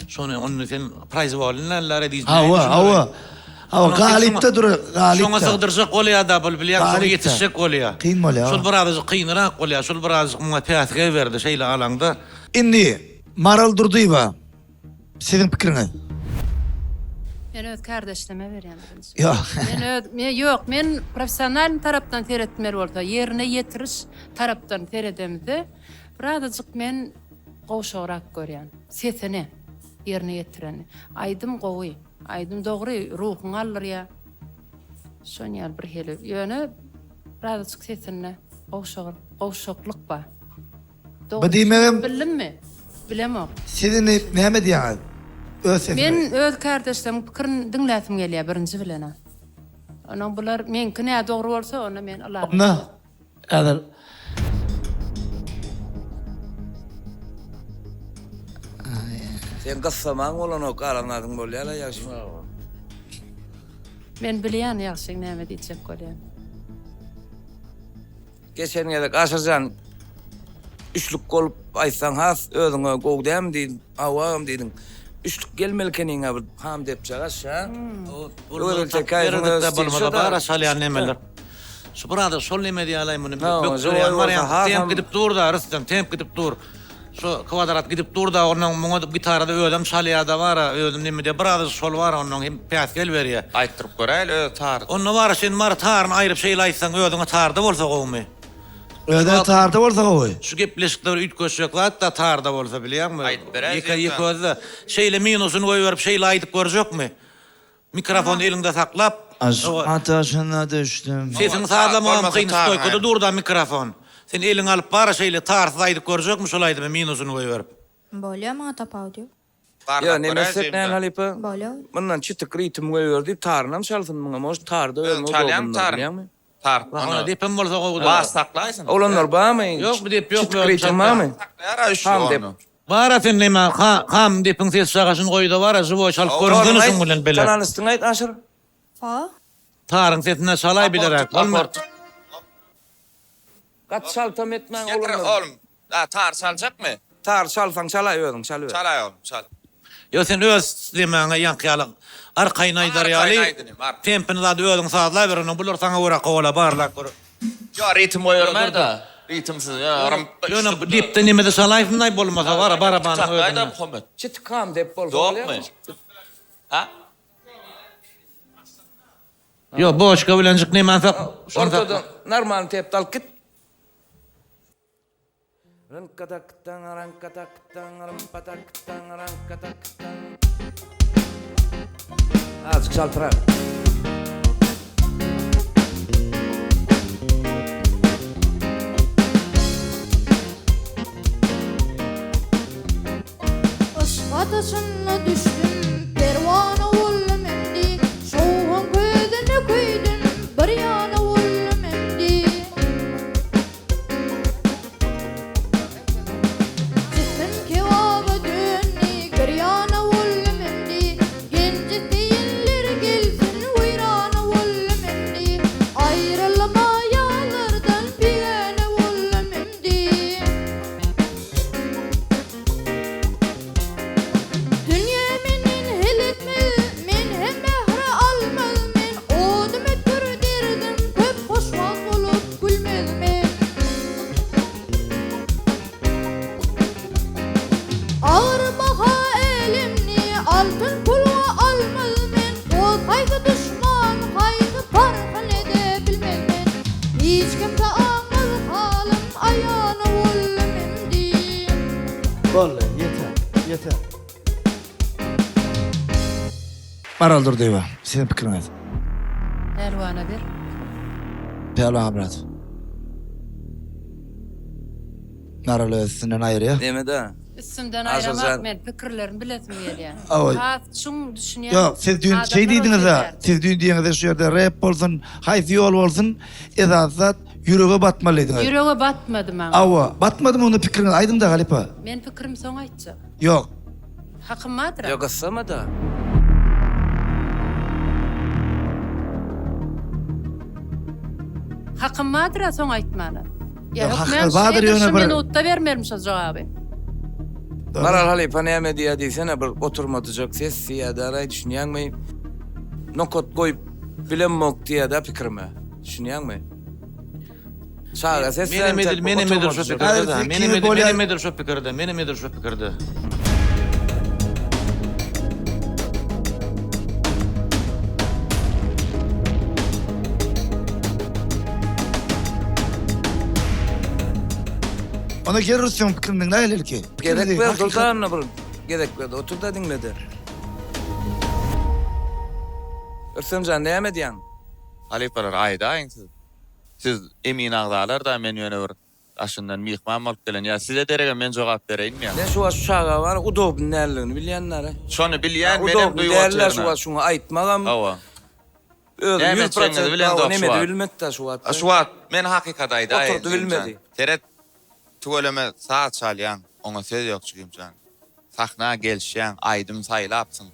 Speaker 4: Şony onda sen proizwolny dälär diýip.
Speaker 5: Hawa hawa. Hawa galypda dur galypda.
Speaker 4: Şoňa sygdyrjak bolýada bul bilýäň şoňa ýetişjek bolýa.
Speaker 5: Kyn bolýa.
Speaker 4: Şol birazajyk kynrak bolýa şol birazajyk muňa päsgel berdi şeýle alaňda.
Speaker 5: Indi Maral Durdyýewa siziň pikiriňiz?
Speaker 6: Men öz kärdeşleme berýän birinji.
Speaker 5: Ýok.
Speaker 6: Men öz men ýok men professionalny tarapdan seretmeli bolsa ýerine ýetiriş tarapdan seredemizde birazajyk men gowşagrak görýän sesini ýerine ýetireni. Aýdym gowy. Aýdym dogry ruhuňy aldyrýa. Şon ýaly bir hili. Ýöne birazajyk sesinde gowşagyr gowşaklyk bar.
Speaker 5: Bu diýmegem
Speaker 6: Bildimmi? Bilemok.
Speaker 5: Siz indi näme diýýäňiz? Öz sesiňiz.
Speaker 6: Men öz kärdeşlerimiň pikirini diňläsim gelýär birinji bilen-ä. Onuň bular meňki nädogry bolsa onda men ylalaşjak.
Speaker 5: Onda häzir
Speaker 7: Sen gyssamaň bolanok galan zadyň bolýala ýagşy.
Speaker 6: Men bilýän ýagşyň näme diýjek bolýan.
Speaker 7: Geçen gezek Aşyrjan üçlük bolup aýtsaň has özüňe gowy dämi diýdim. Hawa agam diýdiň. Üçlük gelmeli ekeniňä bir ham depjagaş ha. Öwezgül Tekäýewiň öz stili şo da.
Speaker 4: Bara çalýan nemeler. Şu burada şol neme diýälaý muny bökdürýän barýan temp gidip dur da Rüstem temp gidip dur. Şu kwadrat gidip dur da ondan muňa gitarada özem çalýada bara özüm neme diýä biraz şol bar ondan hem päsgel berýä.
Speaker 8: Aýtdyryp göräýeli öz tary.
Speaker 4: Onda bara sen bara taryny aýryp şeýle aýtsaň özüňe tarda bolsa gowumy?
Speaker 5: Özüňe tarda bolsa gowy.
Speaker 4: Şu gepleşikde bir üýtgeşjek zat da tarda bolsa bilýäňmi?
Speaker 8: Aýdyp beräý
Speaker 4: Ýeke ýeke özde şeýle minusyny goýberip şeýle aýdyp görjekmi? Mikrofony eliňde saklap.
Speaker 5: Aşk ataşyna düşdüm.
Speaker 4: Sesiňi sazlamagam kyn stoýkada durda mikrofon. Sen eliňe alyp bara şeýle tarsyz aýdyp görjekmi şol aýdymy minusyny goýberip.
Speaker 11: Bolýa maňa tapawut ýok.
Speaker 7: Ýa neme etsek näme halypa?
Speaker 11: Bolýa.
Speaker 7: Mundan çitik ritm goýber diýip tarynam çalsyn muňa может tarda özüňe udobnydyr bilýäňmi?
Speaker 2: Tar.
Speaker 4: Ona depem bolsa gowudyr.
Speaker 2: Bas saklaýsyn.
Speaker 7: Oglanlar barmy?
Speaker 4: Ýok bu dep ýok.
Speaker 7: Çitik ritm barmy?
Speaker 2: Saklaýar-a üçli
Speaker 7: Ham dep.
Speaker 2: onu.
Speaker 4: Bara sen neme ham depiň ses çagaşyny goýda bara živoý çalyp görüňsene şuň bilen bile.
Speaker 7: Çalan üstüňi aýt Aşyr.
Speaker 11: Fa.
Speaker 4: Taryň sesine çalaý bileräk.
Speaker 2: Akord.
Speaker 7: Gaty çaltam etmäň
Speaker 2: Getir
Speaker 7: oglanlar.
Speaker 2: oglum. A tar çaljakmy?
Speaker 7: Tar çalsaň çalaý özüň çalyber.
Speaker 2: Çalaý oglum çal.
Speaker 4: Ýok sen öz demäňe ýaňky ýaly arkaýyn aýdar
Speaker 2: Arkaýyn
Speaker 4: ýaly
Speaker 2: aýdynym, arkaýyn.
Speaker 4: tempini zady özüň sazlaber ondan bular saňa görä kowala barlap gör.
Speaker 2: Ýok ritm goýbermä-de. Ritmsiz ýa rym.
Speaker 4: Ýöne depde nemede çalaýsynlaý bolmasa bara barabanyň
Speaker 2: Çaklaý-da
Speaker 4: özünde.
Speaker 2: Muhammet.
Speaker 7: Çitik ham dep bolsa bolýar.
Speaker 2: Dokmy? Ha?
Speaker 4: Ýok boçka bilenjik nemäni sak şony sakla.
Speaker 7: Ortadan normalny tepde alyp git. Azjyk çaltrak.
Speaker 12: Yşk ataşyna düşdüm, perwana boldum indi, Şowhuň közüne köýdüm, bir ýana boldum indi. Jismim kebaba döndi, girýana boldum indi, Genji seýiller gelsin, weýrana boldum indi, Aýrylma ýalardan bigäne boldum indi. Dünýe menden hil etmez, men hem mähre almaz men, Odum ötür derdim köp hoşwagt bolup gülmez men. Agyr baha älemni altyn pulga almaz men, Dost haýsy duşman haýsy parhyn ede bilmez men, Hiç kimse aňmaz halym aýana boldum imdi.
Speaker 5: Boldy, ýeter, ýeter. Maral Durdyýewa, siziň pikiriňiz?
Speaker 6: Pälwana ber.
Speaker 5: Pälwan Amyrat. Maral öz üstünden aýyrýar.
Speaker 7: Neme-de?
Speaker 6: Üstümden
Speaker 7: Aşyrjan.
Speaker 6: aýramok men, pikirlerimi bilesim gelýär.
Speaker 5: Awa.
Speaker 6: Has çuň düşünýän
Speaker 5: Ýok, siz düýn şeý
Speaker 6: adamlar
Speaker 5: diýdiňiz-ä,
Speaker 6: şeýdýär.
Speaker 5: siz düýn diýeňizde şu ýerde rep bolsun, haýsy ýol bolsun, esasy zat ýürege batmaly diýdiňiz.
Speaker 6: Ýürege batmady maňa.
Speaker 5: Awa, batmadymy onda pikiriňizi aýdyň-da halypa.
Speaker 6: Men pikirimi soň aýtjak.
Speaker 5: Ýok.
Speaker 6: Hakym bardyr-a.
Speaker 7: Ýok, gyssama-da.
Speaker 6: Hakym bardyr-a soň aýtmana. Ýa
Speaker 5: Ýok,
Speaker 6: hökmän
Speaker 5: hakyňyz
Speaker 6: şu
Speaker 5: bardyr
Speaker 6: edil
Speaker 5: ýöne
Speaker 6: şu
Speaker 5: bir
Speaker 6: minutda bermelimi şo jogaby?
Speaker 7: Maral halypa näme diýýär diýsene bir oturmadyjak ses diýýär-däraý düşünýäňmi? Nokat goýup bilemok diýýär-dä pikirime. Düşünýäňmi? Çaga ses
Speaker 4: Menem edil menem edil şo pikirde-de. Menem edil menem edil şo pikirde. Menem edil şo pikirde.
Speaker 5: Onda gel Rüstemiň pikirini diňläýeli ilki.
Speaker 7: Gezek ber Sultan bir gezek ber otur-da diňle-de. Rüstemjan näme diýýäň?
Speaker 8: Halypalar aýdaýyň siz. Siz emin agzalar-da men ýöne bir Daşyndan myhman bolup gelen. Ýa size deregem men jogap bereýinmi ýa?
Speaker 7: Men şu wagt şu çaga bar udobny däldigini bilýän däl.
Speaker 8: Şony bilýän menem
Speaker 7: Udobny
Speaker 8: duýup
Speaker 7: däl-dä şu
Speaker 8: otyryn.
Speaker 7: wagt şuňa aýtmagam.
Speaker 8: Hawa.
Speaker 7: Özüm
Speaker 8: Näme
Speaker 7: ýüz
Speaker 8: etjegiňizi
Speaker 7: prosent
Speaker 8: bilemzok
Speaker 7: hawa
Speaker 8: şu
Speaker 7: nemedi
Speaker 8: wagt.
Speaker 7: bilmedi-dä şu wagt.
Speaker 8: Şu wagt men hakykaty aýdaýyn
Speaker 7: Oturdy
Speaker 8: jigimjan.
Speaker 7: bilmedi.
Speaker 8: Seret tüweleme saz çalýaň oňa söz ýok jigimjan. Sahna gelişýäň aýdym saýlapsyň.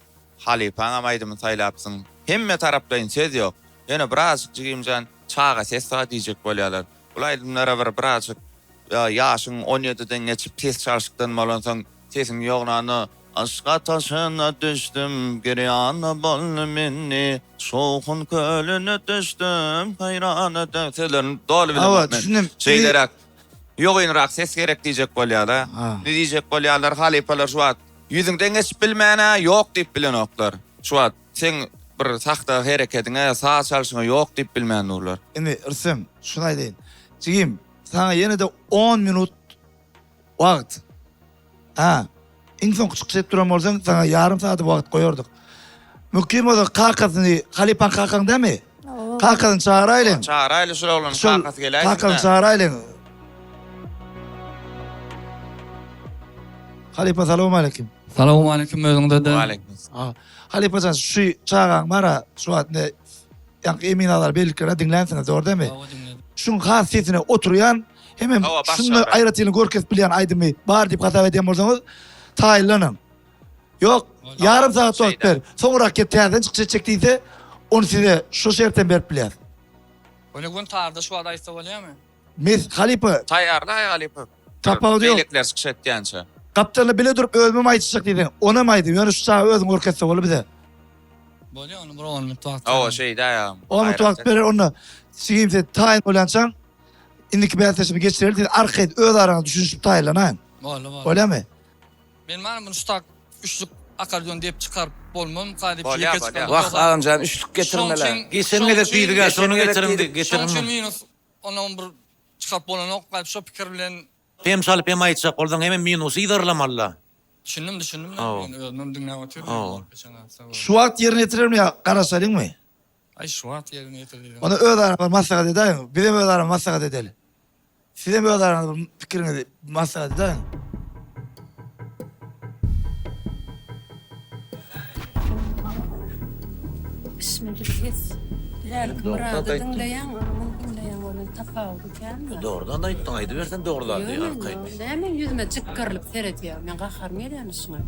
Speaker 8: Halypaňam aýdymyny saýlapsyň. Hemme taraplaýyn söz ýok. Ýöne birazjyk jigimjan çaga ses bar diýjek bolýalar. Bul aýdymlara bir birazjyk ýaşyň on ýediden geçip ses çalşykdan bolansoň sesiň ýognanda Yşk ataşyna düşdüm girýana boldum indi Şowhun kölüne düşdüm haýrana dön sözlerini doly
Speaker 5: Hawa
Speaker 8: bilemok men.
Speaker 5: düşündim.
Speaker 8: Şeýleräk ýogynrak ses gerek diýjek bolýarlar. Ne diýjek bolýarlar halypalar şu wagt ýüzüňden geçip bilmänä ýok diýip bilenoklar. Şu wagt Seň bir sahna herekediňe, saz çalşyňa ýok diýip bilmän durlar.
Speaker 5: Indi Rüstem, şuny aýdaýyn. Jigim, saňa ýene-de on minut wagt. Hä, iň soňky çykyş edip duran bolsaň, saňa ýarym sagat wagt goýardyk. Mümkin bolsa kakasyny, halypaň kakaň dämi? Kakasyny çagyraýlyň.
Speaker 8: Çagyraýly şul oglanyň kakasy geläýsin.
Speaker 5: Kakasyny çagyraýlyň. Halypa salowmaleýkim.
Speaker 13: Salowmaleýkim özüňize-de.
Speaker 8: Waleýkim.
Speaker 5: Halypajan şu çagaň bara şu wagt indi ýaňky Emin agzalary belliklerine diňlänsiňiz dogry dämi?
Speaker 13: Hawa diňledim.
Speaker 5: Şuň has sesine oturýan hemem şunda aýratynlyk görkezip bilýän aýdymy bar diýip hasap edýän bolsaňyz taýynlanyň. Ýok, ýarym sagat wagt ber. Soňrak gelip täzeden çykyş etjek diýse, ony size şu şertden berip bilýäs.
Speaker 13: Ony gün tarda şu wagt aýtsa bolýamy?
Speaker 5: Mes halypa.
Speaker 8: Taýýarlaý halypa.
Speaker 5: Tapawudy ýok.
Speaker 8: Beýlekiler çykyş etýänçä.
Speaker 5: Gapdalynda bile durup özümem aýdyşjak diýseň, onam aýdy. Ýöne şu çaga özüň görkezse boldy bize.
Speaker 13: Bolýa ony bir on minut wagt.
Speaker 8: Hawa şeýdäý agam.
Speaker 5: On minut wagt berer onda. Jigim sen taýyn bolýançaň indiki bäsleşigi geçireli siz arkaýyn öz araňyzda düşünişip taýynlanaýyň.
Speaker 13: Boldy boldy.
Speaker 5: Bolýamy?
Speaker 13: Men mana muny şu tak üçlük akardion diýip çykaryp bolmazmyka diýip
Speaker 8: Bolýar,
Speaker 13: ýeke
Speaker 8: bolýar.
Speaker 13: çykaryp
Speaker 7: Wah agamjan üçlük getirmeli.
Speaker 4: Geçen gezek diýdik-ä şony getiriň diýip
Speaker 13: Şoň üçin
Speaker 4: getiriň.
Speaker 13: minus ondan bir çykaryp bolanok gaýyp şo pikir bilen.
Speaker 4: Hem çalyp hem aýtjak bolsaň hemem minusy yzarlamalyda.
Speaker 13: Düşündim düşündim
Speaker 4: Hawa.
Speaker 13: men özümem diňläp otyryn
Speaker 4: Hawa.
Speaker 13: bolup geçen zat sag bol.
Speaker 5: Şu wagt ýerine ýetirermi ýa garaşalyňmy?
Speaker 13: Aý şu wagt ýerine ýetir diýdim.
Speaker 5: Onda öz araňyzda maslahat edäýiň. Bizem öz aramyzda maslahat edeli. Sizem öz araňyzda bir pikiriňizi maslahat edäýiň.
Speaker 6: Bişmeli ses. Hälki Myrady diňleýäň, ony muny diňleýäň, onuň tapawudy känmi?
Speaker 4: Dogrudan aýtdyň, aýdybersen dogry zady arkaýyn.
Speaker 6: Ýöne näme meň ýüzüme jikgirilip seredýär? Meň gaharym gelýärmi şuňa?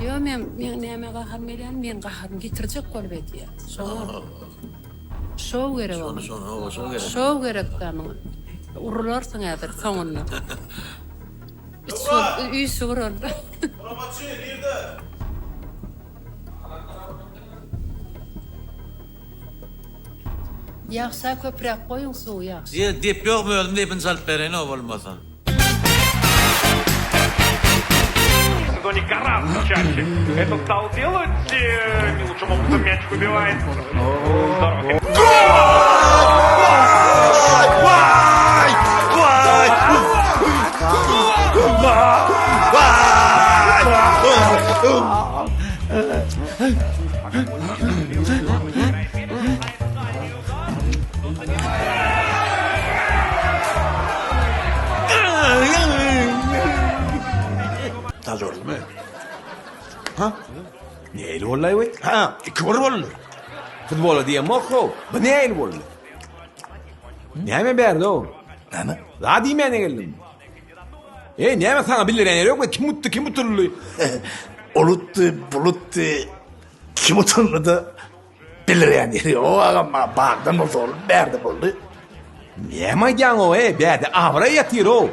Speaker 6: Ýok, men meň nämä gaharym gelýär? Meň gaharymy getirjek bolup edýär. Şoňa. Şow gerek oňa.
Speaker 4: Şony, hawa, şow gerek.
Speaker 6: Şow gerek-dä muňa. Urularsyň häzir soňunda. Üç bolup, üýşüp urarlar.
Speaker 2: Guramaçy nirde?
Speaker 6: Ýagşa köpräk goýuň suwy ýagşy.
Speaker 4: Ýe, dep ýokmy özüm depini çalyp bereýin-ow bolmasa.
Speaker 14: сезоне гораздо чаще это стал делать. Не лучшим образом мячик убивает. Здорово.
Speaker 3: Tazormy? Ha? Nähili boldy we? Ha, 2-1 boldy. Futbola diýemok how. Bu nähili boldy? Näme bärde o? Näme? Zat diýmäne geldim. Eý, näme saňa bildirýän ýeri ýokmy? Kim utdy, kim utuldy?
Speaker 1: Ol utdy, bul utdy. Kim utuldy-da Bildirýän ýeri ýok agam maňa bagdan bolsa ol bärde boldy.
Speaker 3: Näme aýdýaň-ow, eý, bärde abraý ýatyr-ow.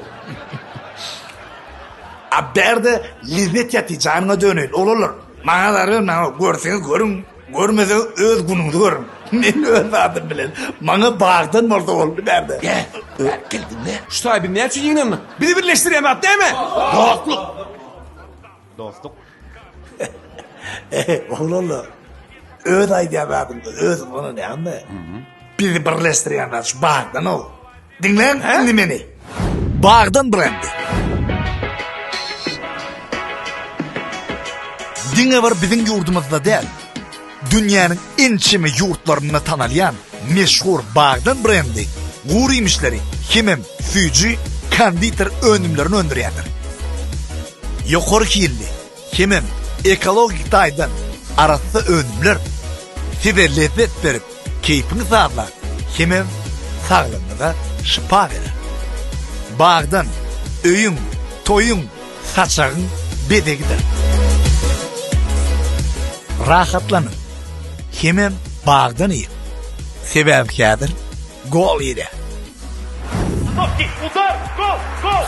Speaker 1: A bärde lezzet ýatyr, janyňa döneýin, oglanlar. Maňa zar bermäň, görseňiz görüň, görmeseňiz öz günüňizi görüň. Men öz zadym bilen. Maňa bagdan bolsa boldy bärde. Gel, gel diňle.
Speaker 3: Şu taý biz näme üçin ýygnandyk? Bizi birleşdirýän zat näme?
Speaker 1: Dostluk.
Speaker 2: Dostluk.
Speaker 1: Eý, oglanlar, öz aýdýan zadyňda özüň ynanýaňmy? Bizi birleşdirýän zat şu Bagdan-ow. Diňläň indi meni. Bagdan brendi. Diňe bir biziň ýurdumyzda däl, dünýäniň ençeme ýurtlarynda tanalýan meşhur Bagdan brendi gury iýmişleri hemem süýji konditer önümlerini öndürýändir. Ýokary hilli hemem ekologik taýdan arassa önümler size lezzet berip, keýpiňi sazlar hemem saglygyňyza şypa berer. Bagdan öýüň, toýuň, saçagyň bezegidir. Rahatlanyň hemem bagdan iýiň. Sebäbi häzir gol girýär.
Speaker 14: Udar! Gol! Gol!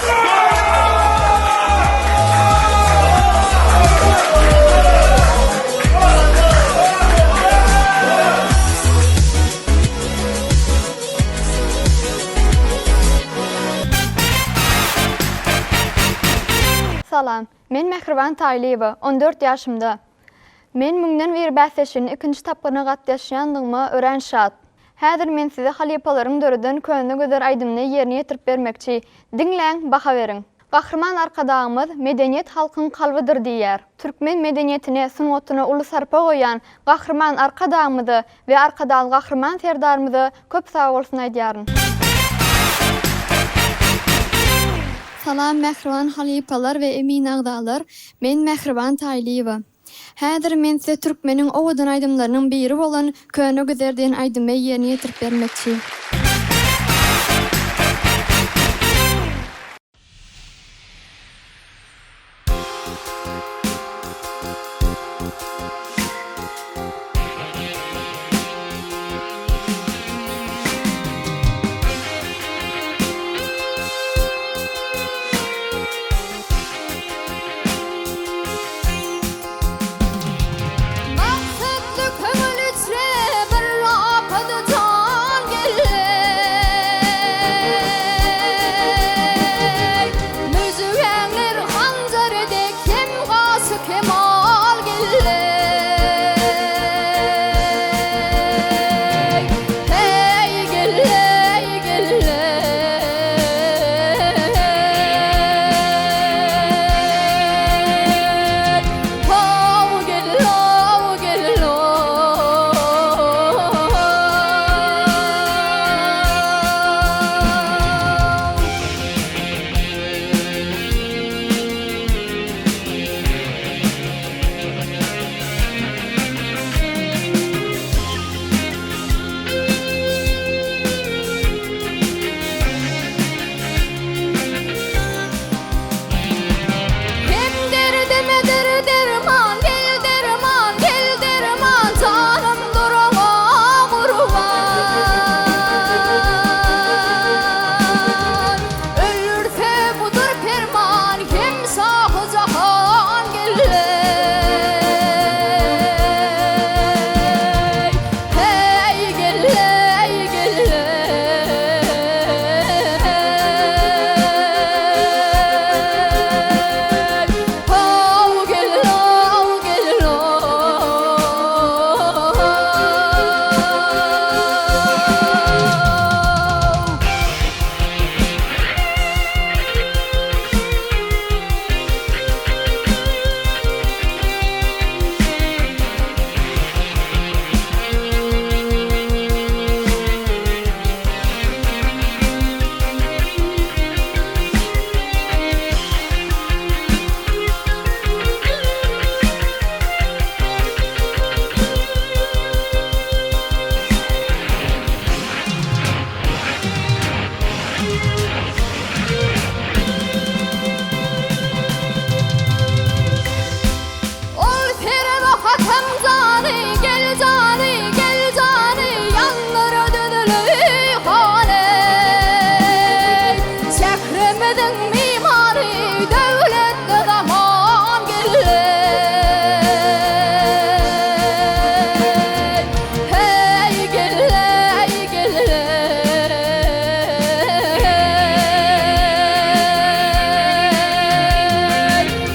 Speaker 11: Salam. Men Mähriban Taýlyýewa, 14 ýaşymda. Men Müňden bir bäsleşiginiň ikinji tapgyryna gatnaşýandygyma örän şat. Häzir men size halypalaryň döreden Köne gözel aýdymyny ýerine ýetirip bermekçi. Diňläň, baha beriň.
Speaker 15: Gahryman Arkadagymyz Medeniýet halkyň kalbydyr diýýär. Türkmen medeniýetine, sungatyna uly sarpa goýýan Gahryman Arkadagymyza we Arkadagly Gahryman Serdarymyza köp sagbolsun aýdýaryn.
Speaker 16: Salam mähriban halypalar we emin agzalar, men Mähriban Taýlyýewa. Häzir men size türkmeniň owadan aýdymlarynyň biri bolan Köne güzer diýen aýdymy ýerine ýetirip bermekçi.
Speaker 12: Maksatly köňül içre bir apady jan geldi. Müjgänler hanjar dek hem gaşy kemal geldi. Heý geldi, geldi. Hem derdimedir derman, gel derman, gel derman, janym duraňa gurban. Öldürse budur perman, hem şahy jahan geldi. Hey geldi, geldi. Ol serebe hatam jany, gel jany, gel jany, ýanlara döneli hany. Şährimiziň mimary, döwletli zaman geldi. Heý, geldi, geldi.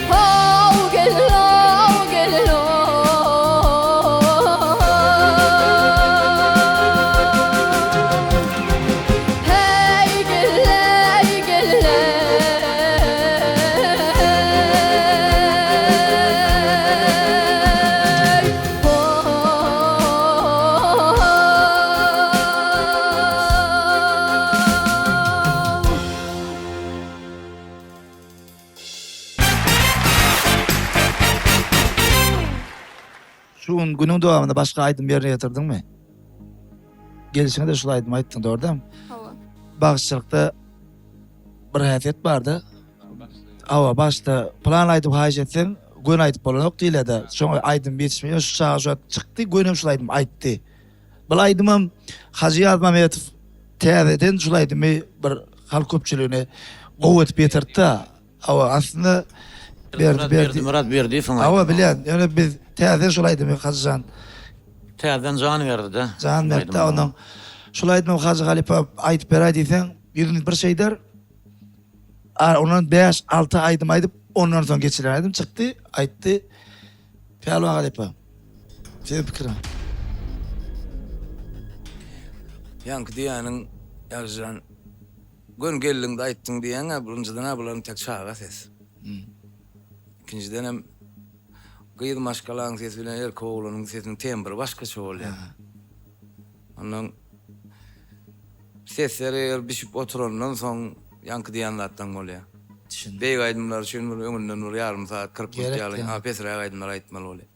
Speaker 12: Haw gelin-ow, gelin-ow. Heý, gelin-eý, gelin-eý.
Speaker 5: Şu gün günüň dowamynda başga aýdym ýerine ýetirdiňmi? Gelşiňe-de şul aýdymy aýtdyň, dogry dälmi?
Speaker 16: Hawa.
Speaker 5: Bagşyçylykda bir häsiýet barda. Hawa, başda plan aýdyp haýyş etseň, göni aýdyp bolanok diýilýär-de. Şoňa aýdym ýetişmeýär. Şu çaga şu wagt çykdy, gönem şul aýdymy aýtdy. Bul aýdymam Hajy Ýazmametow täzeden şul aýdymy bir halk köpçüligine gowy edip ýetirdi-de. Hawa, aslynda Berdi Berdi.
Speaker 4: Berdimyrat Berdiýewiň aýdymy.
Speaker 5: Hawa, bilýän. Ýöne biz täzeden şol aýdymy Hajy jan.
Speaker 4: Täzeden jan berdi-de.
Speaker 5: Jan berdi-de ondan. Şul aýdymy Hajy halypa aýdyp beräý diýseň, ýüzüni bir şeýder. A ondan bäş-alty aýdym aýdyp, ondan soň geçilen aýdym çykdy, aýtdy. Pälwan halypa, siziň pikiriňiz?
Speaker 7: Ýaňky diýýäniň Ýagşyjan. Göni geldiňde aýtdyň diýýäň-ä, birinjiden-ä bular entek çaga ses. Ikinjidenem gyz maşgalaň sesi bilen erkek oglanyň sesiniň tembri başgaça bolýar. Ondan sesleri eger bişip oturandan soň ýaňky diýen zatlaň bolýar.
Speaker 5: Düşündim.
Speaker 7: Beýik aýdymlar üçin bir öňünden bir ýarym sagat, 40 minut
Speaker 5: Gerek
Speaker 7: ýaly,
Speaker 5: ýa.
Speaker 7: a pesräk aýdymlar aýtmaly bolýar.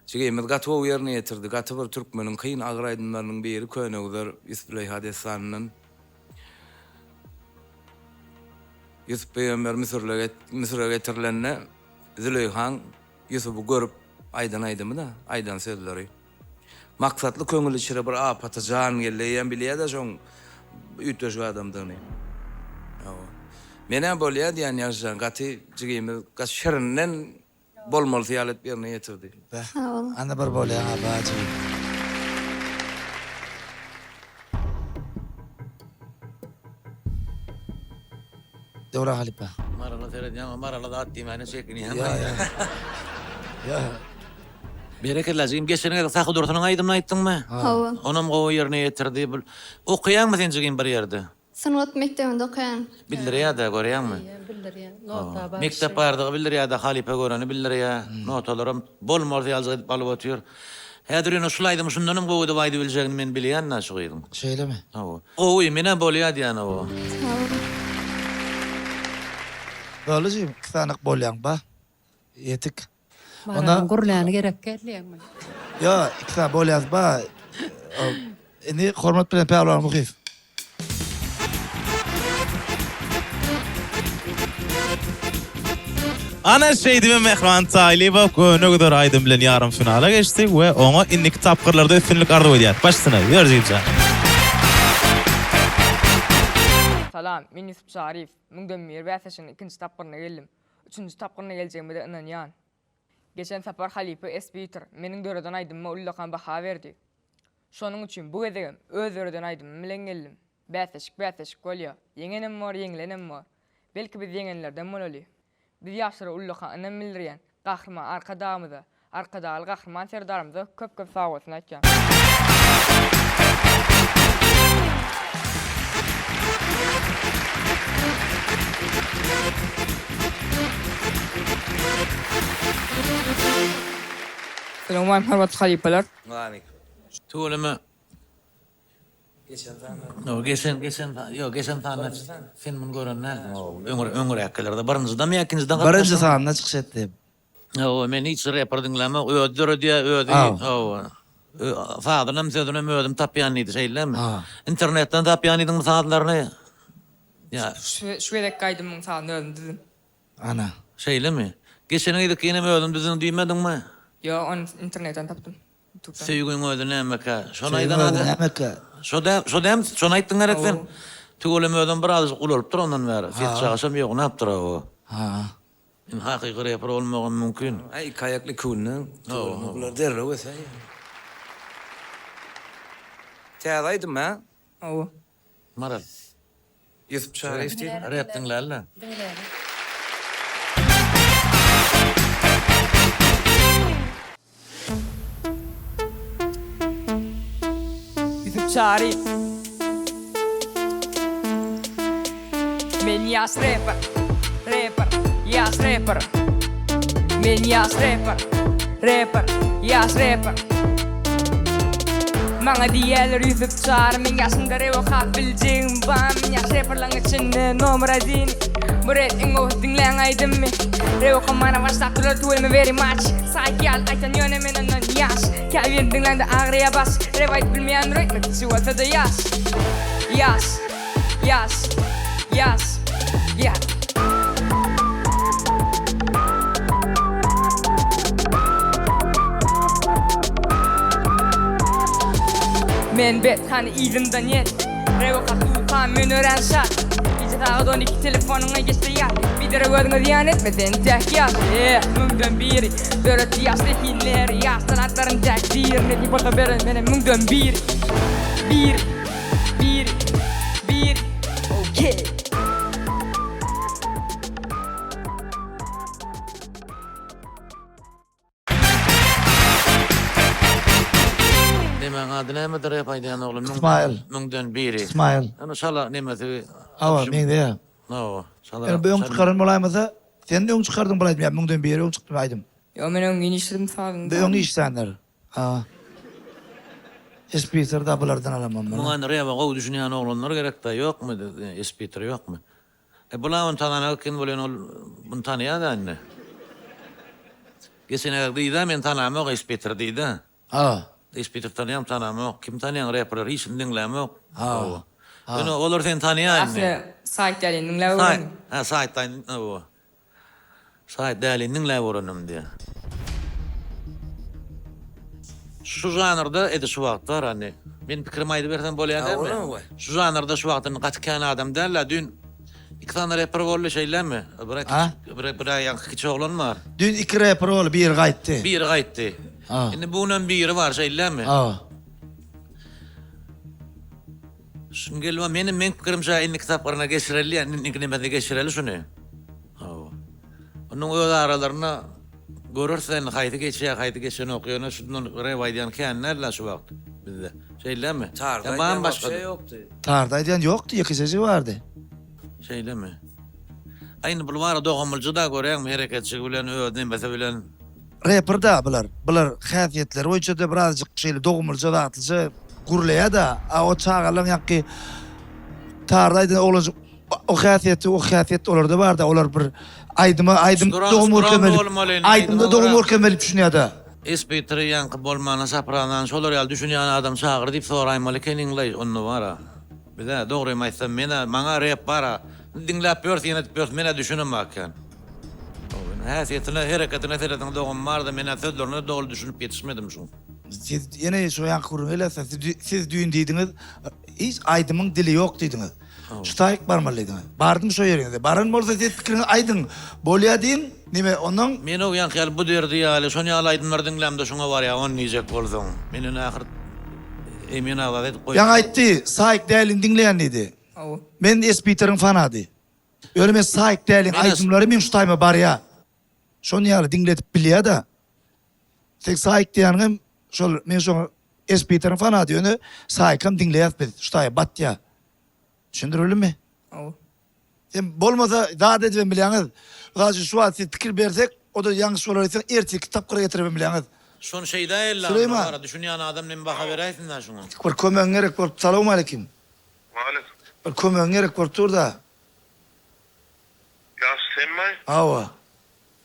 Speaker 7: Jigimiz gaty gowy ýerine ýetirdi. Gaty bir türkmeniň kyn agyr aýdymlarynyň biri Köne güzer Ýusup-Züleýha dessanyndan. Ýusup pygamber Müsürle Müsüre getirilende Züleýhaň Ýusuby görüp aýdan aýdymy-da, aýdan sözleri. Maksatly köňül içre bir apaty jan geldi. Eýýäm bilýär-de şoň üýtgeşik adamdygyny. Hawa. Men-ä bolýa diýýän Ýagşyjan, gaty jigimiz gaty şirinden bolmalysy ýaly edip ýerine ýetirdi.
Speaker 5: Beh. Ana bir bolýaň-a bajy. Döwran halypa.
Speaker 4: Marala seredýäň, Marala zat diýmäne çekinýäň.
Speaker 5: Ýa, ýa. Ýa.
Speaker 4: Berekella jigim, geçen gezek Sahy Dursunyň aýdymyny aýtdyňmy?
Speaker 16: Hawa.
Speaker 4: Onam gowy ýerine ýetirdi. Okaýaňmy sen jigim bir ýerde?
Speaker 16: Sungat mekdebinde okaýan.
Speaker 4: Bildirýär-dä, görýäňmi?
Speaker 6: Eýýäm bildirýär. Nota bar.
Speaker 4: Mekdep bardygy bildirýär-dä, halypa göreni bildirýär. Notalaram bolmalysy ýalyjyk edip alyp otyr. Häzir ýöne şul aýdymy şundanam gowy edip aýdybiljegini men bilýän-dä şu gyzyň.
Speaker 5: Şeýlemi?
Speaker 4: Hawa. Gowy, menä bolýa diýýän hawa.
Speaker 16: Sag boluň.
Speaker 5: Boldy jigim, iki sanyk bolýaň ba. Ýetik.
Speaker 6: Maralyň gürläni gerek gelýäňmi?
Speaker 5: Ýo, iki sany bolýas ba. Indi hormat bilen Pälwan Muhyýew.
Speaker 2: Ana şeýdibem Mähriban Taýlyýewa Göwne güzer aýdym bilen ýarym finala geçdi we oňa indiki tapgyrlarda üstünlik arzuw edýäris. Baş üstüne, ýör jigimjan.
Speaker 17: Salam, men Ýusup Çaryýew. Müňden bir bäsleşiginiň ikinji tapgyryna geldim. Üçünji tapgyryna geljegime-de ynanýan. Geçen sapar halypa Esbitor meniň döreden aýdymyma ullakan baha berdi. Şonuň üçin bu gezegem öz döreden aýdymym bilen geldim. Bäsleşik bäsleşik bolýa. Ýeňenem bor, ýeňilenem bor. Belki biz ýeňenlerden bolaly. Biz ýaşlara ullakan ynam bildirýän Gahryman Arkadagymyza, Arkadagly Gahryman Serdarymyza köp-köp sagbolsun aýtýan. Salowmaleýkim hormatly halypalar.
Speaker 4: Tüweleme.
Speaker 7: Geçen sanda.
Speaker 4: Ýok, geçen geçen ýok, geçen sanda sen muny gören dälsiň. Öňür öňüräkilerde birinjidemi ýa ikinjiden
Speaker 5: gatnaşdyňmy? Birinji sanda çykyş etdi.
Speaker 4: Hawa, men hiç reper diňlämok. Özi döredýär, özi. Hawa. Sazynam, sözünem özüm tapýan diýdi, şeýlemi? Internetden tapýan diýdiňmi sazlaryny? Ýa.
Speaker 17: Şu gezekki aýdymyň sazyny özüm düzdüm.
Speaker 5: Ana.
Speaker 4: Şeýlemi? Geçen gezekinem özüm düzdüm diýmediňmi?
Speaker 17: Ýok, ony internetden tapdym. Ýutubdan.
Speaker 4: Söýgüň özi nämekä? Şony
Speaker 5: Söýgüň
Speaker 4: aýdan
Speaker 5: özi
Speaker 4: adam.
Speaker 5: nämekä?
Speaker 4: Şo däl, şo dälmi? Şony aýtdyň gerek sen?
Speaker 17: Hawa.
Speaker 4: Tüweleme özem birazajyk ulalypdyr ondan bäri. Ses
Speaker 5: Ha.
Speaker 4: çagaşam ýognapdyr hawa.
Speaker 5: Ha.
Speaker 4: Indi hakyky reper bolmagam mümkin.
Speaker 7: Aý iki aýakly iki günden
Speaker 4: Hawa.
Speaker 7: bular derrew ösäýýär. Täze aýdym hä?
Speaker 17: Hawa.
Speaker 4: Maral.
Speaker 7: Ýusup Çaryýew diýdim.
Speaker 4: Rep diňläli-le.
Speaker 6: Diňläli.
Speaker 17: Ýusup Çaryýew. Men ýaş reper, reper, ýaş reper. Men ýaş reper, reper, ýaş reper. Maňa diýýärler Ýusup Çary, meň ýaşymda rep okap biljegim bar. Men ýaş reperleň içinde nomer odin. Bu rep iň gowusy diňläň aýdymmy. Rep okamana başlapdyrlar tüweleme very much. Saýt ýaly aýtan ýöne men ondan ýaş. Käbirini diňläňde agyrýar baş. Rep aýdyp bilmeýändir öýtme kiçi bolsada ýaş. Ýaş. Ýaş. Ýaş. Ýaş. Men bet hany yzymdan ýet. Rep okap durkam men örän şat. Gije sagat 12 telefonyňa geçse ýat. Biderek özüňe zyýan etme sen täk ýaş. Eh müňden biri döretdi ýaş zehinleri. Ýaş talantlaryň täk biri. Nesip bolsa beren menem müňden biri. Biri. Biri. Biri. Okey.
Speaker 4: Nemäň ady nämedir rep aýdýan oglan?
Speaker 5: Ismail.
Speaker 4: Müňden biri.
Speaker 5: Ismail.
Speaker 4: Ýöne şala nemesi.
Speaker 5: Hawa, meňzeýär.
Speaker 4: Hawa, şala.
Speaker 5: Ýöne bu öň çykaran bolaýmasa, sen öň çykardyň bul aýdymy ýa müňden biri öň çykdymy aýdym?
Speaker 17: Ýok, men öň işledim sazyny.
Speaker 5: Bu öň işländir. Ha. Espiter da bulardan alamam men.
Speaker 4: Muňa indi reba gowy düşünýän oglanlar gerekdä ýokmy espiter ýokmy? E bula ony tananak eken welin ol muny tanaýada indi. Geçen gezek diýdä men tanamok espiter diýdä.
Speaker 5: Ha.
Speaker 4: Espiter tanaýam tanamok. Kim tanaýaň reperler hiç kimi diňlämok.
Speaker 5: Ha.
Speaker 4: Ýöne olar seni tanaýar indi.
Speaker 17: Asly saýt dälini diňläp öwrendim.
Speaker 4: Ha saýtdan hawa. Saýt dälini diňläp öwrendim diýýär. Şu žanrda edil şu wagt bar indi. Men pikirimi aýdybersem bolýar dälmi? Şu žanrda şu wagt indi gaty kän adam däl-ä. Düýn iki sany reper boldy şeýlemi? Bir bir bir ýaňky kiçi oglan bar.
Speaker 5: Düýn iki reper boldy, biri gaýtdy.
Speaker 4: Biri gaýtdy. Indi bu günem biri bar şeýlemi? Şuny gelip menem meň pikirimçe indiki tapgyryna geçireli ýa indiki nemesine geçireli şuny. Hawa. Onuň öz aralarynda göreris indi haýsy geçýär, haýsy geçenok. Ýöne şundan rep aýdýan kän däl-ä şu wagt bizde. Şeýlemi?
Speaker 7: Tarda
Speaker 4: Ýa barmy
Speaker 7: aýdýan
Speaker 4: başga?
Speaker 7: wapşe ýokdy.
Speaker 5: Tarda aýdýan ýokdy, ýekejejik bardy.
Speaker 4: Şeýlemi? Aý indi bul bara dogumlyja-da göräýiňmi hereketjigi bilen, öz nemesi bilen.
Speaker 5: Reper-da bular. Bular häsiýetleri boýunça-da birazjyk şeýle dogumlyja zatlyja gürleýär-de. A o çagalaryň ýaňky tarda aýdan oglanjyk o häsiýeti, o häsiýet olarda bar-da. Olar bir aýdyma aýdym dogum görkezmeli. Aýdymda dogum görkezmeli düşünýär-de.
Speaker 4: Espitri ýaňky bolmana sopranany şolar ýaly düşünýän adam çagyr diýip soraýmaly ekeniňlaý onda bar-a. Biz-ä dogrymy aýtsam men-ä maňa rep bar-a diňläp ýörüs ýene edip ýörüs men-ä düşünemok kän. Häsiýetine, hereketine serediň dogum barda men-ä sözlerine doly düşünip ýetişmedim şuň.
Speaker 5: Siz ýene şo ýaňky gürrüňe gelýäs-de, siz düýn diýdiňiz, hiç aýdymyň dili ýok diýdiňiz. Şu taýyk barmaly diýdiňiz. Bardym şo ýeriňize. Baran bolsa siz pikiriňizi aýdyň. Bolýa diýiň, neme onnoň.
Speaker 4: Men o ýaňky ýaly bu derdi ýaly, şon ýaly aýdymlary diňlämde şoňa barýa ony diýjek bolsaň. Men ony ahyr Emin agza edip goýupdym.
Speaker 5: Ýaňy aýtdy, Saýk dälini diňleýän diýdi. Men Espiteriň fanady. Ýöne men Saýk däliň aýdymlary meň şu taýyma barýa. Şon ýaly diňledip bilýä-da. Seň Saýk diýýäniňem şol men şoňa Espiteriň fanady ýöne Saýkam diňleýäs biz şu taýa batýa. Düşündirildimi?
Speaker 17: Hawa.
Speaker 5: Sen bolmasa zat edibem bilýäňiz. Mysal üçin şu wagt siz pikir bersek o-da ýalňyş bolar diýseň ertirki tapgyra getiribem bilýäňiz.
Speaker 4: Şony şeýdäýeli-la
Speaker 5: Süleýman.
Speaker 4: bara düşünýän adam neme baha beräýsin-dä şuňa.
Speaker 5: Bir kömegiň gerek bolup salowmaleýkim.
Speaker 18: Waleýkim.
Speaker 5: Bir kömegiň gerek bolup dur-da.
Speaker 18: Ýagşy senmi?
Speaker 5: Hawa.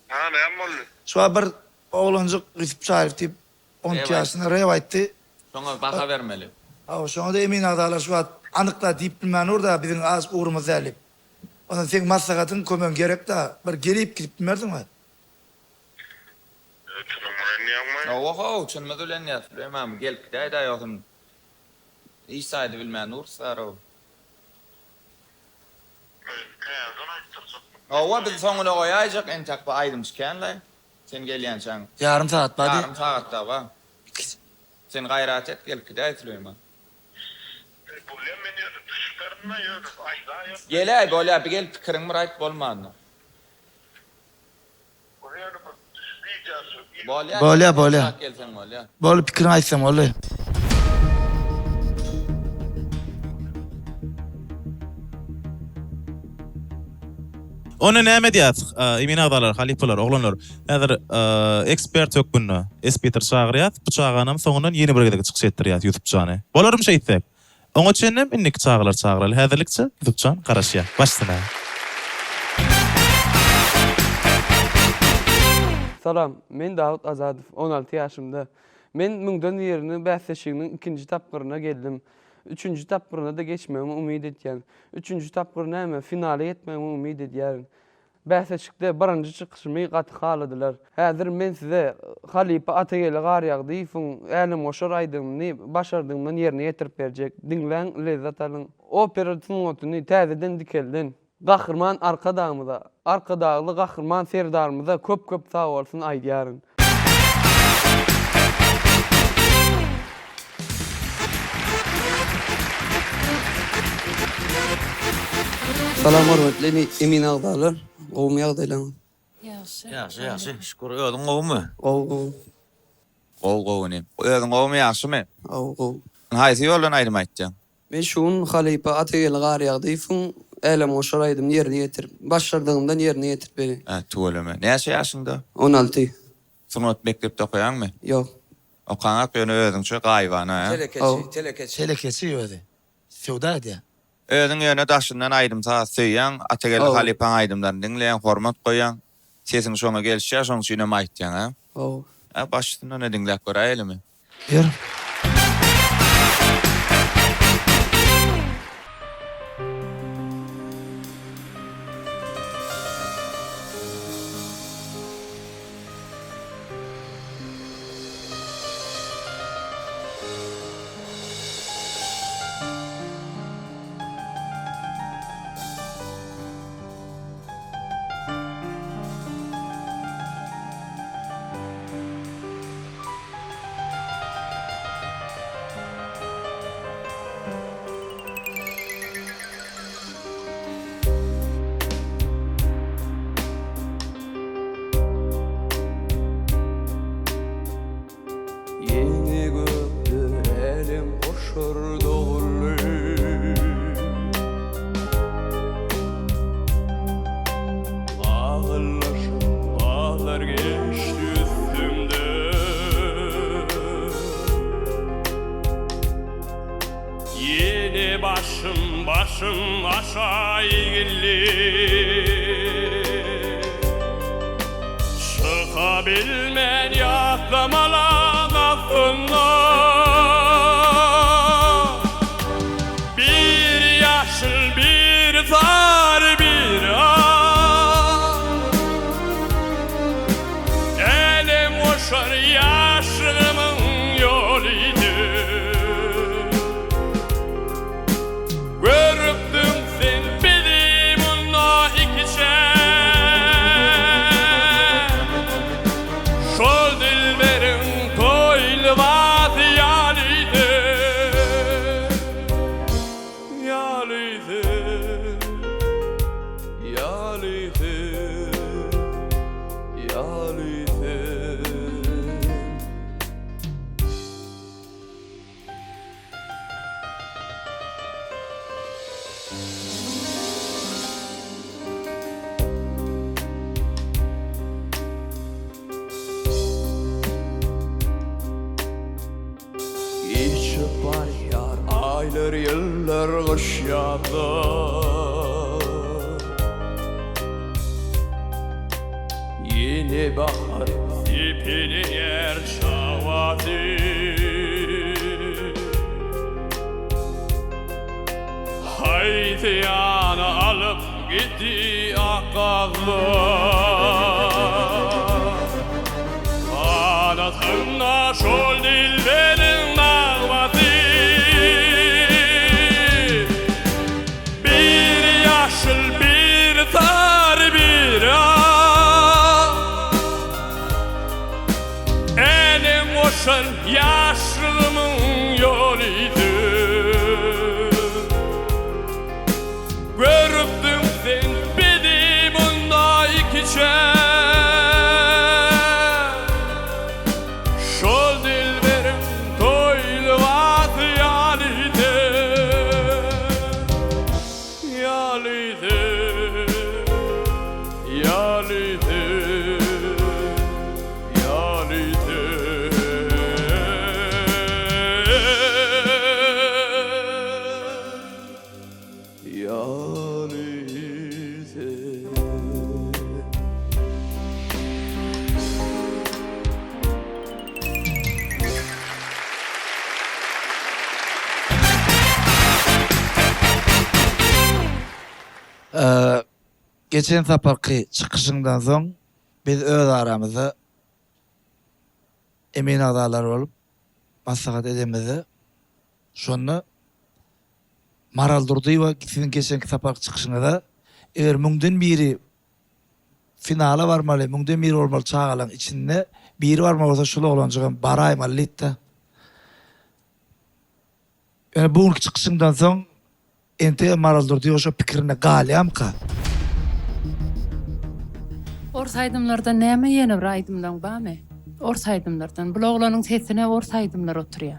Speaker 18: Ha näme boldy?
Speaker 5: Şu wagt bir oglanjyk Ýusup Çaryýew diýip 12 ýaşynda rep aýtdy.
Speaker 8: Şoňa baha bermeli.
Speaker 5: Hawa şoňa-da emin agzalar şu wagt anyk zat diýip bilmän dur-da biziň az ugrumyz däl diýip. Ondan seň maslahatyň kömegiň gerek-da bir gelip gidip bilmersiňmi?
Speaker 18: Çynyň bilen diýýäňmi?
Speaker 8: Hawa how çynymyz bilen diýýäs Süleýman gelip gidäýdä ýogsam hiç zady bilmän durus-da-row.
Speaker 18: Täzeden aýtdyrjakmy?
Speaker 8: Hawa biz soňuna goýaýjak entek bu aýdymçy kän-laý. Sen gelýänçäň.
Speaker 5: Ýarym sagat bar diý.
Speaker 8: Ýarym sagat dagy bar. Sen gaýrat et gelip gidäý Süleýman.
Speaker 18: Bolýa men ýöne düşüberin-de ýöne aýdaýyn.
Speaker 8: Geläý bolýa bir gel pikiriňi bir aýt bolmanda. Bolýa
Speaker 5: Bolýa bolýa.
Speaker 8: Gelseň bolýa.
Speaker 5: Boldy pikiriňi aýtsaň boldy.
Speaker 2: Onda näme edýäs? Emin agzalar, halypalar, oglanlar. Häzir ekspert hökmünde Espiter çagyrýas. Bu çaganam soňundan ýene bir gezek çykyş etdirýäs Ýusupjany. Bolarmy şeýtsek? Oňa çenlem indiki çagalary çagyraly. Häzirlikçe Ýusupjan garaşýar. Başsyna.
Speaker 19: Salam, men Dawut Azadow, 16 ýaşymda. Men Müňden birini bäsleşiginiň ikinji tapgyryna geldim. Üçünji tapgyryna-da geçmegimi umyt etýän. Üçünji tapgyr näme, finala ýetmegimi umyt edýärin. Bäsleşikde birinji çykyşymy gaty haladylar. Häzir men size halypa Atageldi Garýagdyýewiň Älemgoşar aýdymyny başardygymdan ýerine ýetirip berjek. Diňläň, lezzet alyň. Opera sungatyny täzeden dikelden Gahryman Arkadagymyza, Arkadagly Gahryman Serdarymyza köp-köp sagbolsun aýdýaryn.
Speaker 20: Salam hormatly emin agzalar gowumy ýagdaýlaryňyz.
Speaker 6: Ýagşy.
Speaker 4: Ýagşy ýagşy şükür özüň gowumy.
Speaker 20: Gowy gowy.
Speaker 8: Gowy gowy inim. Özüň gowumy ýagşymy?
Speaker 20: Hawa, gowy.
Speaker 8: Haýsy ýoldan aýdym aýtjaň?
Speaker 20: Men şu gün halypa Atageldi Garýagdyýewiň Älemgoşar aýdymyny ýerine ýetirip, başardygymdan ýerine ýetirip bereýin.
Speaker 8: Hä, tüweleme. Näçe ýaşyňda?
Speaker 20: 16.
Speaker 8: Sungat mekdepde okaýaňmy?
Speaker 20: Ýok.
Speaker 8: Okaňak ýöne özüňçe gaýybana, hä?
Speaker 7: Telekeçi, telekeçi.
Speaker 5: Telekeçi özi. Söwda edýär.
Speaker 8: Özüň ýöne daşyndan aýdym-saz söýýäň, Atageldi halypaň aýdymlaryny diňleýäň, hormat goýýaň. Sesiň şoňa gelişýär, şoň üçinem aýtýaň, hä?
Speaker 20: Hawa.
Speaker 8: Hä, baş üstünden-de diňläp göräýelimi?
Speaker 5: Ýör.
Speaker 10: Ýene gökde älem goşar doguldy. Agyllaşyp bazar geçdi üstümden. Ýene başym, başym aşa egildi. Çykabilmän ýatlamalaň astyndan. Biri ýaşyl, biri sary, biri ak. Älemgoşar ýaşlygymyň ýolydy. Görüpdiň sen bizi munda ikiçäk. Şol dilberiň toý lybasy ýalydy. Ýalydy. Ýalydy. Ýalydy. Geçip barýar aýlar, ýyllar, gyş, ýazlar. Ýene bahar sepeleýär çawasy. Haýsy ýana alyp gitdi ak gazlar. Ganatynda şol dilberiň nagmasy. Biri ýaşyl, biri sary, biri ak. Älem goşar ýaşlygymyň ýolydy. Görüpdiň sen bizi munda ikiçäk. Şol dilberiň toý lybasy ýalydy. Ýalydy. Ýalydy. Ýalydy. Ýalydy.
Speaker 5: Geçen saparky çykyşyňdan soň biz öz aramyzda emin agzalary bolup maslahat edemizde şonda Maral Durdyýewa siziň geçenki saparky çykyşyňyza eger müňden biri finala barmaly, müňden biri bolmaly çagalaryň içinde biri barmaly bolsa şul oglanjygam baraýmaly diýipdi. Ýöne bu günki çykyşyňdan soň Entegem Maral Durdyýewa şo pikirinde galýamyka?
Speaker 6: Ors aýdymlardan näme ýene bir aýdymlaň bamy? Ors aýdymlardan. Bul oglanyň sesine ors aýdymlar oturýa.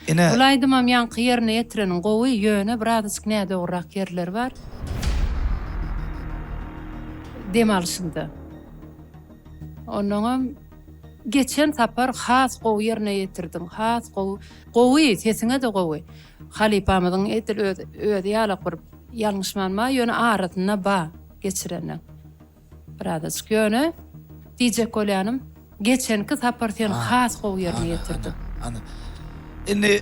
Speaker 5: Ine.
Speaker 6: Bul aýdymam ýaňky ýerine ýetireniň gowy, ýöne birazajyk nädogryrak ýerleri bar. Dem alşynda. Onnoňam geçen sapar has gowy ýerine ýetirdiň, has gowy, gowy, sesiňe-de gowy. Halypamyzyň edil öz özi ýalak bir ýalňyşman ba, ýöne arasynda ba geçireniň. Birazajyk ýöne diýjek bolýanym geçenki sapar sen has gowy ýerine ýetirdiň.
Speaker 5: Ana. Indi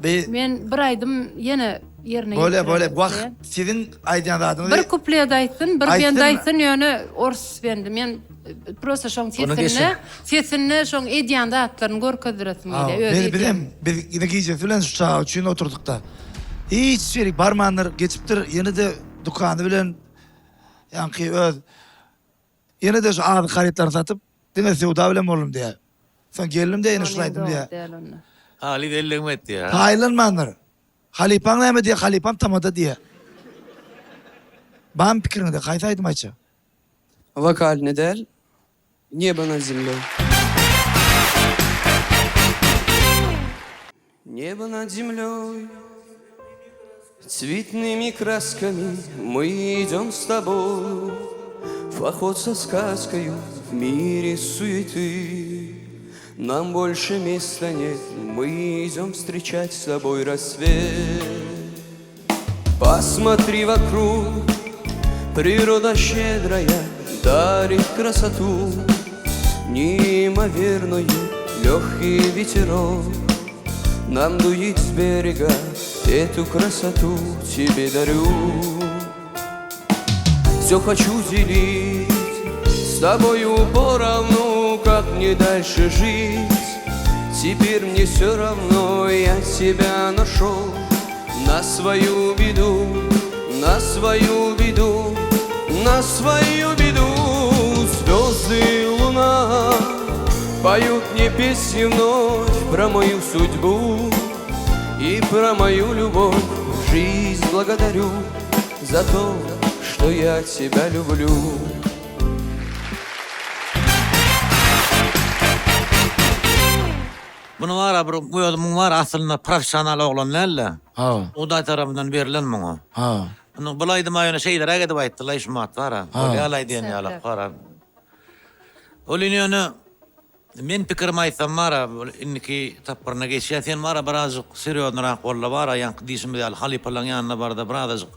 Speaker 5: bi
Speaker 6: Men bir aýdym ýene ýerine
Speaker 5: Bolýa bolýa wah siziň aýdýan zadyňyzy
Speaker 6: Bir kuplet aýtsyn, bir bend aýtsyn ýöne ors bendi. Men prosta şoň sesinde, sesinde şoň edýän zatlaryny görkezdiresim gelýär.
Speaker 5: Özi bizem biz ine gijesi bilen şu çaga üçin oturdykda. Hiç ýerik barmandyr, geçipdir, ýene-de dükany bilen Ýaňky öz ýene-de şu azyk harytlaryny satyp, diňe söwda bilen boldum diýýär. Soň geldim-de ýene şuny aýtdym diýýär.
Speaker 4: Haly belligimi et diýýär.
Speaker 5: Taýynlanmandyr. Halypaň näme diýýär, halypam tamada diýýär. Barmy pikiriňizde, haýsy aýdym aýtjak?
Speaker 20: Wokalyny däl, Nebo nad zemley. Небо над землей Цветными красками мы идем с тобой В поход со сказкою в мире суеты Нам больше места нет, мы идем встречать с тобой рассвет Посмотри вокруг, природа щедрая Дарит красоту неимоверную Легкий ветерок нам дует с берега Эту красоту тебе дарю Все хочу делить с тобою поровну, как мне дальше жить Теперь мне все равно, я тебя нашел На свою беду, на свою беду, на свою беду Звезды и луна поют мне песни вновь Про мою судьбу и про мою любовь Жизнь благодарю за то, что я тебя люблю.
Speaker 4: Muny bar-a bir özi muň bar aslynda professional oglan däl-de.
Speaker 5: Hawa.
Speaker 4: Hudaý tarapyndan berlen muňa.
Speaker 5: Hawa.
Speaker 4: Indi bul aýdyma ýöne şeýleräk edip aýtdylaý şumat bar-a. Bolýa-laý diýen ýalak bar-a. Ol indi ýöne men pikirimi aýtsam bar-a ol indiki tapgyryna geçýär. Sen bar-a birazjyk serýoznyrak bol-da bar-a ýaňky diýşimiz ýaly halypalaň ýanyna bar-da birazajyk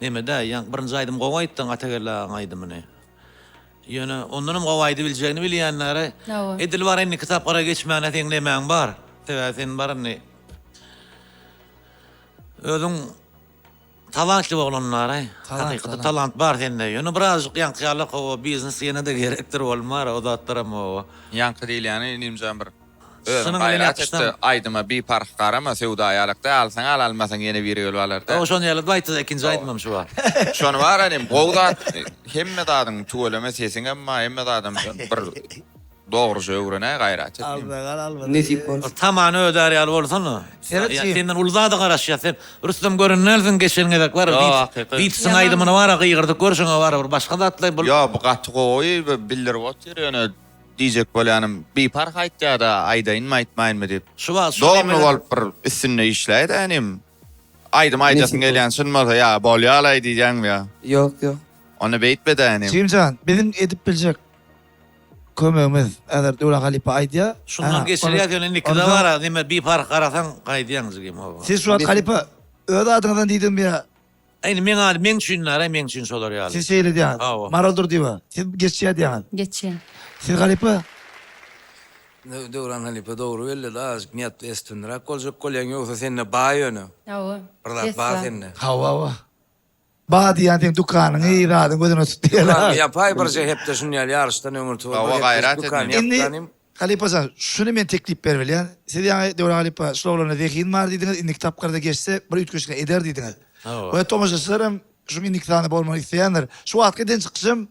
Speaker 4: neme-dä ýaňky birinji aýdymy gowy aýtdyň Atageldi agaň aýdymyny. Ýöne ondanam gowy aýdybiljegini bilýänlere edil bar indiki tapgyra geçmäne seň nemäň bar. Sebäbi sen bar indi özüň talantly oglan baraý. Hakykaty talant bar sende. Ýöne birazjyk ýaňky ýaly hawa biznes ýene-de gerekdir bolmar o zatlaram hawa.
Speaker 8: Ýaňky diýilýäni inimjan bir Özüň
Speaker 4: Şunuň bilen
Speaker 8: gaýrat etde
Speaker 4: ýapyşsam.
Speaker 8: aýdyma biparh garama söwda ýalakda alsaň al almasaň ýene biri gelip alarda.
Speaker 4: Hawa şony ýaly aýtdy ikinji aýdymam şu wagt.
Speaker 8: Şony bar inim gowy zat hemme zadyň tüweleme sesiňem bar hemme zadam bir dogruja öwrenäý gaýrat et inim.
Speaker 20: Nesip bolsa.
Speaker 4: Bir tamany ödär ýaly bolsana.
Speaker 5: Seret
Speaker 4: Ýa
Speaker 5: jigim.
Speaker 4: senden uly zada garaşýas sen Rüstem görünmelsiň geçen gezek bar
Speaker 8: Ýok
Speaker 4: bir
Speaker 8: hakyky.
Speaker 4: Beats'iň aýdymyny bara gygyrdyk görşüňe bara bir başga zatlaý bul.
Speaker 8: Ýok bu gaty gowy bildirip otyr ýöne Diýjek bolýanym biparh aýtýada aýdaýynmy aýtmaýynmy diýip.
Speaker 4: Şu wagt şu
Speaker 8: Dogumly
Speaker 4: nemeler.
Speaker 8: bolup bir üstünde işläýdä inim. Aýdym aýdasyň gelýän çyn bolsa ýa bolýalaý diýýäňmi ýa.
Speaker 20: Ýok ýok.
Speaker 8: Onda beýtmedä inim.
Speaker 5: Jigimjan biziň edip biljek kömegimiz häzir Döwran halypa aýdýa.
Speaker 4: Şundan geçirýäs ýöne indikide bara neme biparh garasaň gaýdýaň jigim hawa.
Speaker 5: Siz şu wagt halypa öz adyňyzdan diýdiňmi ýa
Speaker 4: Indi meň ady meň üçin nara meň üçin şolar ýaly.
Speaker 5: Siz şeýle diýýäňiz.
Speaker 4: Hawa.
Speaker 5: Maral Durdyýewa, siz geçýär diýýäňiz.
Speaker 6: Geçýän.
Speaker 5: Siz halypa?
Speaker 7: Döwran halypa dogry belledi azajyk neotwestwenniräk boljak bolýaň ýogsa sende ba ýöne.
Speaker 6: Hawa.
Speaker 7: Bir zat bar sende.
Speaker 5: Hawa hawa. Ba diýýän seň dükanyňy zadyňy gözüne tut diýýärler.
Speaker 7: Dükanyňy ýapaý birje hepde şuny ýaly ýaryşdan öňürti bir
Speaker 8: Hawa
Speaker 7: hepde
Speaker 8: gaýrat et
Speaker 7: dükany
Speaker 8: inim.
Speaker 5: Indi
Speaker 7: ýapdanym.
Speaker 5: Halypajan, şuny men teklip berip bilýän. Siz ýaňy Döwran halypa şul oglanda zehin bar diýdiňiz, indiki tapgyrda geçse bir üýtgeşiklik eder diýdiňiz.
Speaker 4: Hawa.
Speaker 5: We tomaşaçylar hem şuň indiki sany bolmagyny isleýändir. Şu wagtky eden çykyşym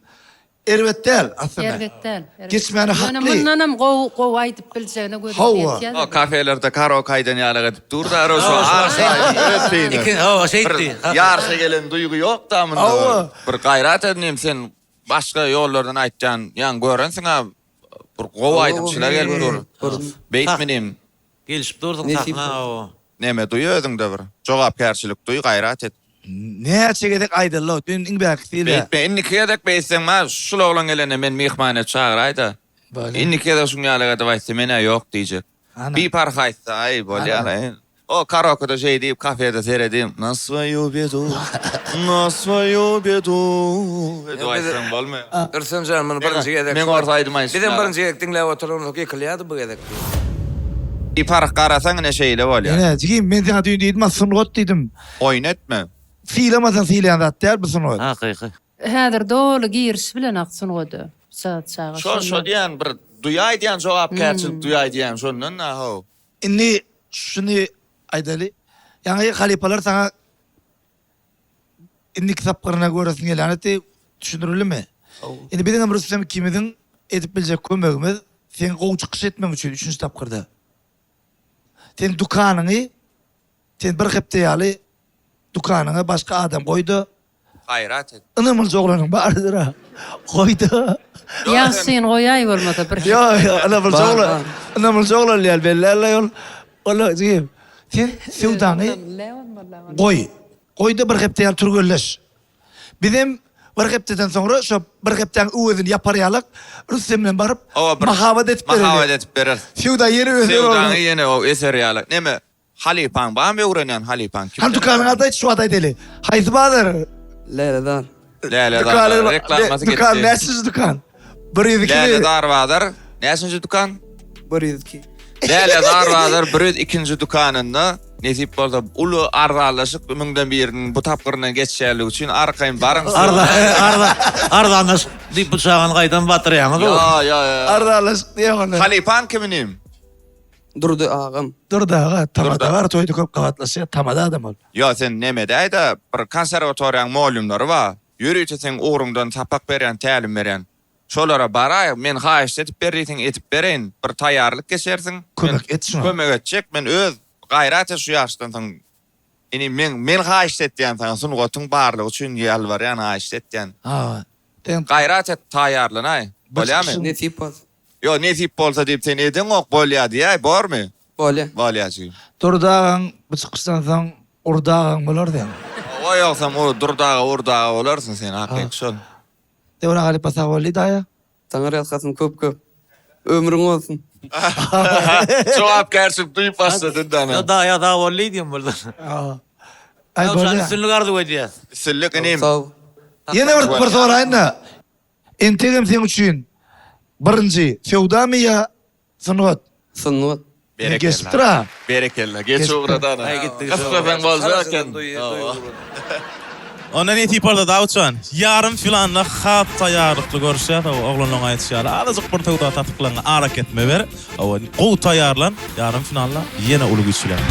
Speaker 5: erbet däl aslynda.
Speaker 6: Erbet däl. Erbet.
Speaker 5: Geçmäne
Speaker 6: Ýöne
Speaker 5: hakly.
Speaker 6: mundanam gowy gowy aýdyp biljegine gözüm
Speaker 5: Hawa.
Speaker 6: ýetýär.
Speaker 8: O kafelerde karaoke aýdan ýalyk edip dur da şu
Speaker 4: Hawa, Iki, hawa, şeýtdi.
Speaker 8: Bir ýaryşa gelen duýgy ýok-da munda.
Speaker 5: Hawa.
Speaker 8: Bir gaýrat edineyim sen başga ýollardan aýtýan, ýaňy görensiň-ä Bir gowy aýdymçylar gelip dur. Beýtme diýim.
Speaker 4: Gelişip dursuň
Speaker 7: Nesip
Speaker 4: sahna
Speaker 7: bolsa.
Speaker 4: o.
Speaker 8: Neme duý özüňde bir jogapkärçilik duý gaýrat et.
Speaker 5: Näçe gezek aýdyldy düýn iň bärkisi-le.
Speaker 8: Beýtme indiki gezek beýtseň ma şul oglan gelende meni myhman et çagyraýda.
Speaker 5: Bolýa.
Speaker 8: Indiki gezek şuň ýaly edip aýtsa menä ýok diýjek.
Speaker 5: Ana.
Speaker 8: Biparh aýtsa aý bolýa-laý. O karaokede şeý diýip kafede seredip na svoýu bedu na svoýu bedu edip aýtsaň bolmaýar.
Speaker 7: Rüstem jan muny birinji gezek.
Speaker 8: Meň orta aýdym aýdyşym
Speaker 7: Bizem
Speaker 8: ýaly.
Speaker 7: birinji gezek diňläp oturanok ýykylýardy bu gezek.
Speaker 8: Biparh garasaň ine şeýle bolýar.
Speaker 5: Ine jigim men saňa düýn diýdim a sungat diýdim.
Speaker 8: Oýun etme.
Speaker 5: Sylamasaň sylaýan zat däl bu sungat.
Speaker 4: Hakyky.
Speaker 6: Häzir doly giriş bilenok sungada. Çaga çaga.
Speaker 8: Şol şo diýen bir duýaý diýen jogapkärçilik duýaý diýen şondan da how.
Speaker 5: Indi şuny aýdaly. Ýaňy halypalar saňa indiki tapgyryna göresiň gelýän etdi. Düşündirilimi? Indi biziň hem Rüstem ikimiziň edip biljek kömegimiz seň gowy çykyş etmegiň üçin üçünji tapgyrda. Sen dükanyňy sen bir hepde ýaly dükanyňa başga adam goý-da
Speaker 8: Gaýrat et.
Speaker 5: Ynamylyja oglanyň barydyr-a. Goý-da.
Speaker 6: Ýagşyny goýaý bolmasa bir.
Speaker 5: Ýok, ýok, ynamylyja oglan. Ynamylyja oglan diýýär, belli-ä ol. Ol jigim, sen söwdaňy goý. Goý-da bir hepde ýaly türgenleş. Bizem bir hepdeden soňra şo bir hepdäň öwezini ýapar ýalak Rüstem bilen baryp mahabat edip bereli.
Speaker 8: Mahabat edip bereris.
Speaker 5: Söwda ýene öser oglan.
Speaker 8: Söwdaňy ýene öser ýalak. Neme, Halypaň barmy öwrenýän halypaň kim?
Speaker 5: Hany dükanyň ady aýt şu wagt aýdaly. Haýsy bazar?
Speaker 9: Lälezar.
Speaker 8: Lälezar reklamasy
Speaker 5: getdi. Dükan näçinji dükan? 102 mi?
Speaker 8: Lälezar bazar näçinji dükan?
Speaker 9: 102.
Speaker 8: Lälezar bazar 102-nji dükanynda nesip bolsa uly arzanlaşyk müňden biriniň bu tapgyryndan geçýänligi üçin arkaýyn baryň.
Speaker 4: Arza arza arzanlaşyk diýip bu çagany gaýdan batyrýaňyz.
Speaker 8: Ýa ýa ýa.
Speaker 5: Arzanlaşyk diýýän onda.
Speaker 8: Halypaň kim inim?
Speaker 9: Durdy agam.
Speaker 5: Durdy aga tamada bar toýda köp gabatlaşýar tamada adam ol.
Speaker 8: Ýo sen nemedäýdä bir konserwatoriýaň mollymlary bar ýörite seň ugruňdan sapak berýän tälim berýän şolara baraý men haýyşt edip ber diýseň edip bereýin bir taýýarlyk geçersiň
Speaker 5: Kömek et şuňa.
Speaker 8: Kömek etjek men öz gaýrat et şu ýaşdan soň inim men men haýyşt etýän saňa sungatyň barlygy üçin ýalbarýan haýyşt etýän.
Speaker 5: Hawa sen.
Speaker 8: Gaýrat et taýýarlanaý bolýamy.
Speaker 9: Nesip bolsa.
Speaker 8: Ýok nesip bolsa diýip sen edeňok bolýa diýäý bormy?
Speaker 9: Bolýa.
Speaker 8: Bolýa jigim.
Speaker 5: Durdy agaň bu çykyşdan soň Urdy agaň bolar sen.
Speaker 8: Hawa ýogsam Durdy aga Urdy aga bolarsyň sen hakyky şol.
Speaker 5: Döwran halypa sag bol diý daýa.
Speaker 9: Taňry ýalkasyn köp köp. Ömrüň bolsun.
Speaker 8: Jogapkärçilik duýup başlady indi ana.
Speaker 4: Daýa sag bol diý diýen boldy.
Speaker 5: Aý bolýa.
Speaker 4: Üstünlik arzuw edýäs.
Speaker 8: Üstünlik inim.
Speaker 5: Ýene bir bir soraýyn-da. Entegem seň üçin birinji söwdamy ýa sungat?
Speaker 9: Sungat.
Speaker 8: Berekella.
Speaker 5: Geçipdir-a.
Speaker 8: Berekella. Geç ugrady ana. Gysgasaň boljak eken.
Speaker 2: Onda nesip bolsa Dawutjan, ýarym finalda has taýýarlykly görüşýäs, hawa, oglanlaryň aýdyşy ýaly, azajyk bir söwda satyklaryňa arakesme ber, hawa, gowy taýýarlan, ýarym finalda ýene uly güýç bilen.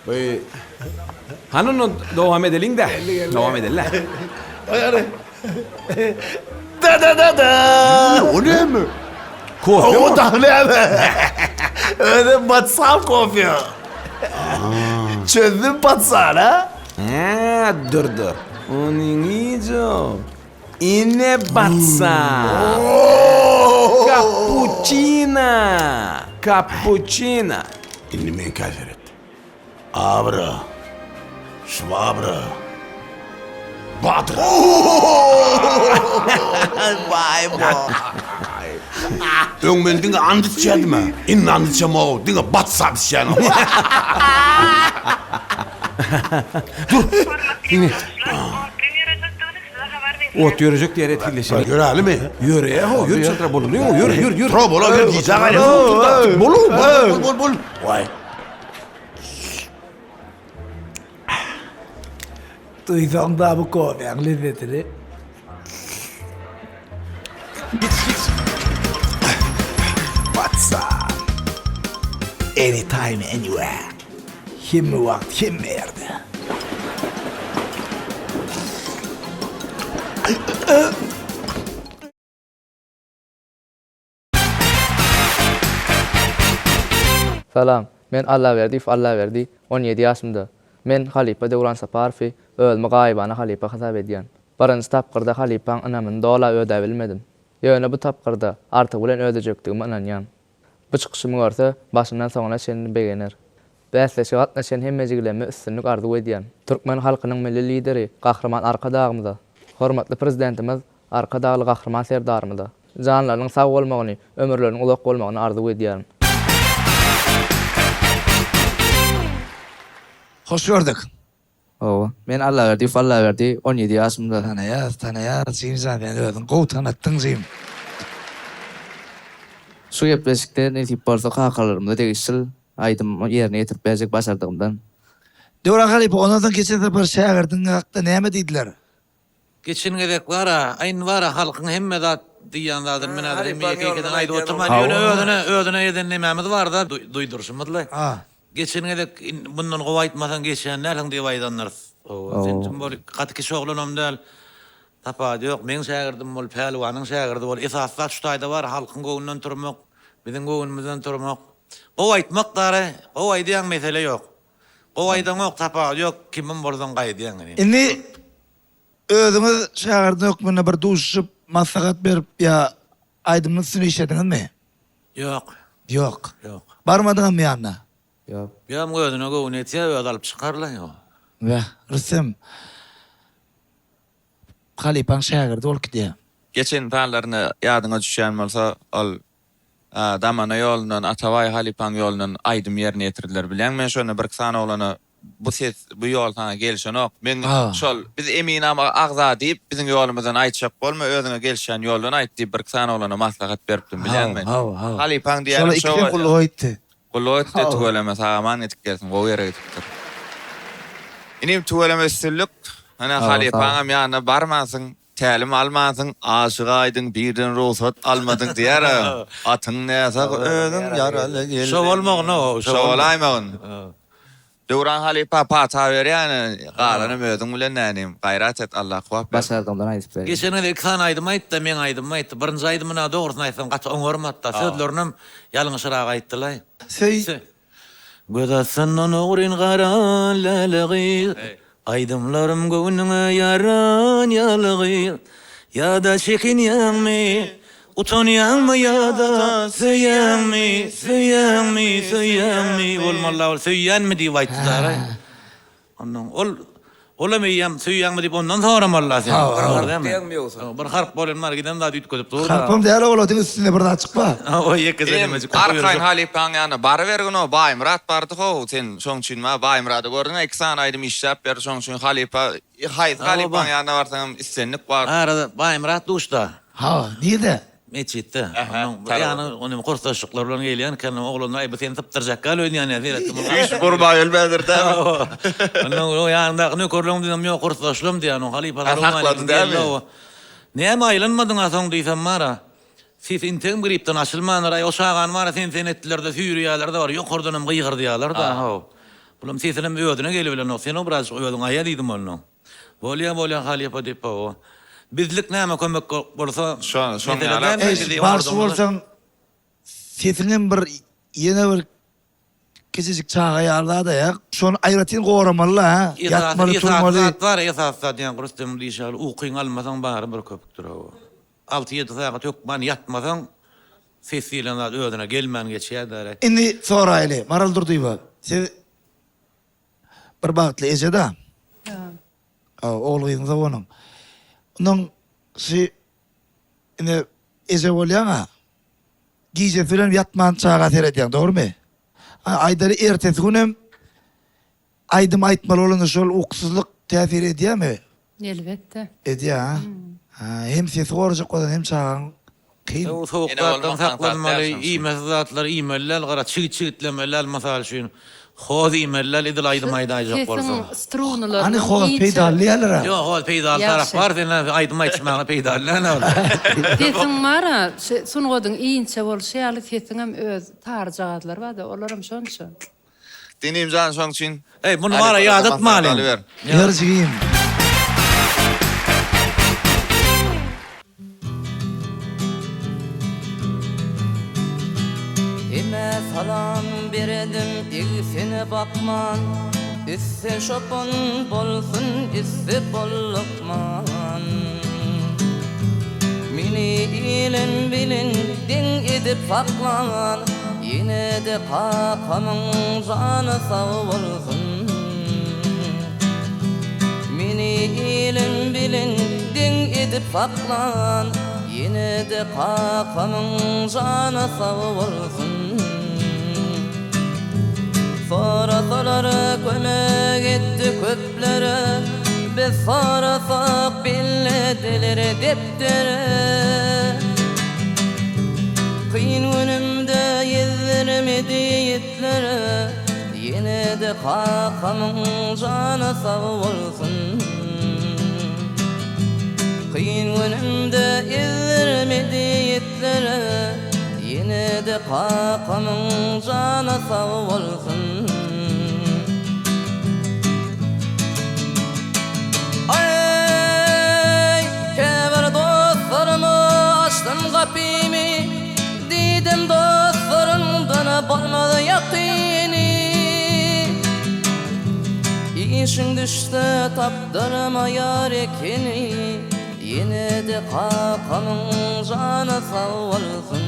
Speaker 3: Bu Hany onda dowam edeliň-dä. Dowam edeli-dä.
Speaker 1: Hany. Da da da da.
Speaker 3: O näme? Kofe
Speaker 1: O da näme? Özem WhatsApp kofe. Çözdüm patsan ha?
Speaker 3: Hä, dur dur. Onuň ijo. Ine batsan. Kapuçina. Kapuçina.
Speaker 21: Indi meňkä seret. Abra. Şwabra. Badyr.
Speaker 1: Waý boý.
Speaker 21: Öň men diňe and içýärdim-ä. Indi and içemok, diňe batsap içýän.
Speaker 3: Dur. Ine. Ot ýörejek diýer etgilleşeli.
Speaker 21: Ýörälimi?
Speaker 3: Ýöre, ho, ýör çytra boluly, ýör, ýör, ýör.
Speaker 21: Tro bola ýör gijä gaýra. Bol, bol, bol, bol. Waý.
Speaker 5: Duýsaň da bu kofäň lezzetini. What's up? Anytime, anywhere. Hemme wagt, hemme ýerde.
Speaker 17: Salam, men Allaberdiýew Allaberdi, 17 ýaşymda. Men halypa Döwran Saparowy özümi gaýybana halypa hasap edýän. Birinji tapgyrda halypaň ynamyny dola ödäbilmedim. Ýöne bu tapgyrda artygy bilen ödejekdigime ynanýan.
Speaker 13: Bu çykyşymy görse, başyndan soňuna çenli begener. Bäsleşige gatnaşan hemme jigilerime üstünlik arzuw edýän. Türkmen halkynyň Milli Lideri Gahryman Arkadagymyza, hormatly Prezidentimiz Arkadagly Gahryman Serdarymyza janlarynyň sag bolmagyny, ömürleriniň uzak bolmagyny arzuw edýärin.
Speaker 5: Hoş gördük.
Speaker 13: Hawa. Men Allaberdiýew Allaberdi, 17 ýaşymda.
Speaker 5: Tanaýas, tanaýas jigimjan sen özüň gowy tanatdyň jigim.
Speaker 13: Şu gepleşikde nesip bolsa kakalarymyza degişl aýdym ýerine ýetirip berjek başardygymdan.
Speaker 5: Döwran halypa ondan soň geçen sapar şägirdiň hakda näme diýdiler?
Speaker 4: Geçen gezek bara, a indi bara halkyň hemme zat diýýän zadyny men häzir hemme ýeke ýekeden aýdyp oturman, ýöne özüne özüne eden nemämiz barda, duýduryşymyzla. Geçen gezek mundan gowy aýtmasaň geçýän dälsiň diýip aýdandyrys. Sen kim bol, gaty kiçi oglanam däl. Tapawudy ýok, meň şägirdim bol, Pälwanyň şägirdi bol. Esasy zat şu taýda bar, halkyň göwnünden turmak, biziň göwnümizden turmak. Gowy aýtmak dara, gowy aýdýaň mesele ýok. Gowy aýdaňok tapawudy ýok kimem bolsaň gaýdýaň inim.
Speaker 5: Indi özüňiz şägirdiň hökmünde bir duşuşyp maslahat berip ýa aýdymyň üstünde işlediňizmi?
Speaker 4: Ýok.
Speaker 5: Ýok.
Speaker 4: Ýok.
Speaker 5: Barmadyňam ýanyna?
Speaker 13: Ýok.
Speaker 4: Ýa muň özüne göwni ýetýä özi alyp çykarla ýok.
Speaker 5: Weh Rüstem halypaň şägirdi bolup gidýä.
Speaker 8: Geçen sanlaryny ýadyňa düşýän bolsa ol Damana ýolundan, Atabaý halypaň ýolundan aýdym ýerine ýetirdiler. Bilýäňmi, men şonda birki sany oglana bu ses, bu ýol saňa gelşenok. Men şol, biz Eminam agza diýip, biziň ýolumyzdan aýtjak bolma, özüňe gelişýän ýoldan aýt diýip, birki sany oglana maslahat beripdim, bilýäňmi? Halypaň diýýänim şo
Speaker 5: Şola ikisem gulluga gitdi.
Speaker 8: Gulluga gitdi, tüweleme, sag-aman gidip gelsin, gowy ýere gidipdir. Inim, tüweleme üstünlik. Ine, halypaňam ýanyna barmansyň. Tälim almansyň, aşyk aýdyň birden rugsat almadyň diýer-ä. Atyň näsag özüň ýaraly geldiň.
Speaker 4: Şo bolmagyn-ow,
Speaker 8: şo bolaýmagyn. Döwran halypa pata berýän, galanam özüň bilen nänim. Gaýrat et, Allah kuwwat bersin.
Speaker 13: Başardygymdan aýdyp berýän.
Speaker 4: Geçen gezek iki sany aýdym aýtdy-da, meň aýdymymy aýtdy. Birinji aýdymyny-a dogrusyny aýtsam gaty oňarmady-da, sözlerinem ýalňyşyrak aýtdy-laý.
Speaker 5: Söý.
Speaker 4: Göz astyndan ogryn garan läle gyz, Aýdymlarym göwnüňe ýaran ýaly gyz. Ýa-da çekinýäňmi, utanýaňmy ýa-da söýýäňmi, söýýäňmi, söýýäňmi, bolmaly-la ol söýýänmi diýip aýtdy-da. Ondan ol olam eýýäm söýýäňmi diýip ondan soramalyda sen.
Speaker 5: Hawa,
Speaker 4: Bir
Speaker 5: hawa.
Speaker 4: harp dälmi?
Speaker 7: Diýeňmi ýogsa?
Speaker 4: Bir harp bolan bar giden zat üýtgedip dur.
Speaker 5: Harpam däl ogul diňe üstünde bir zatjyk bar.
Speaker 4: Hawa ýekeje
Speaker 8: Inim,
Speaker 4: nemejik
Speaker 8: arkaýyn halypaň ýanyna barybergin-ow, Baýmyrat bardy how, sen şoň üçin ma Baýmyrady gördüň-ä iki sany aýdym işläp berdi şoň üçin halypa haýsy halypaň ýanyna barsaňam islendik wagt.
Speaker 4: Arada Baýmyrat duşda.
Speaker 5: Hawa, nirde?
Speaker 4: Metjitde. Onuň ýany onuň kursdaşlyklar bilen gelýän eken. Oglanlar aý bu seni sypdyrjak gal öýdýän ýa seretdim.
Speaker 8: Üç burma ölmändir dämi?
Speaker 4: Ondan o ýanyndaky nökerleň diýsem ýok kursdaşlym diýýän. Onuň halypa
Speaker 8: Saklady dämi?
Speaker 4: Näme aýlanmadyň-a soň diýsem bar-a. Sesi integem gripden açylmandyr. Aý o çagany bar-a sen sen etdiler-de süýreýärler-de bar. Ýokardanam gygyrdýarlar-da. Haw. Bulam sesinem özüne gelibilenok. Sen-ow birazjyk özüň aýa diýdim ondan. Bolýa bolýa halypa diýip hawa. Bizlik näme kömek bolsa mesele däl
Speaker 5: Eý bagşy bolsaň sesiňem bir ýene bir kiçijik çaga ýaly zada ýa şony aýratyn goramalyla hä ýatmaly turmaly.
Speaker 4: Esasy zat bar esasy zat ýaňky Rüstemiň diýşi ýaly ukyňy almasaň bary bir köpükdir hawa. Alty ýedi sagat hökman ýatmasaň ses diýlen zat özüne gelmän geçýär däl.
Speaker 5: Indi soraýly Maral Durdyýewa siz Bir bagtly eje-da. Ogul gyzyňyz onuň. Ondan şi ine eje bolýaň-a. Gijesi bilen ýatman çaga seredýäň, dogrymy? Aýdaly ertesi günem aýdym aýtmaly bolanda şol ukusyzlyk täsir edýärmi?
Speaker 6: Elbetde.
Speaker 5: Edýär ha. Ha, hem sesi gorajak bolsaň hem çagaň kyn.
Speaker 4: Soň sowuk zatdan saklanmaly, iýmesiz zatlary iýmeli däl, gara çigit çigitlemeli däl, mysal üçin, hoz iýmeli däl, edil aýdym aýdaýjak bolsaň.
Speaker 6: Sesiň strunalarynyň
Speaker 5: Hany hoz
Speaker 6: inçe.
Speaker 5: peýdaly diýýärler-ä.
Speaker 4: Ýok, hoz peýdaly tarap bar, sen aýdym aýtmaga peýdaly däl ol.
Speaker 6: Sesiň bar-a, şu sungatyň inçe bolşy ýaly sesiňem öz tarjagazlary bar-da, olaram şonça.
Speaker 8: Dinim jan şoň üçin.
Speaker 4: Eý muny bara ýadatmalyň.
Speaker 5: Ýör jigim.
Speaker 22: Hemä salam beredim egsene bakman Isse çopan bolsun isse bol lukman Meni ilem bilen deň edip saklan. Ýene-de kakamyň jany sag bolsun. Meni ilim bilen deň edip saklan, Ýene-de kakamyň jany sag bolsun. Sorasalar kömek etdi köplere, Biz sorasak bellediler depdere. Kyn günümde ýezdirmedi ýetlere, Ýene-de kakamyň jany sag bolsun. Kyn günümde ezdirmedi ýetlere, Ýene-de kakamyň jany sag bolsun. Aý, käbir dostlaryma açdym gapymy, Diýdim dostlaryňdan bolmaz ýakyny. Işiň düşse tapdyrmaýar ekeni, Ýene-de kakamyň jany sag bolsun.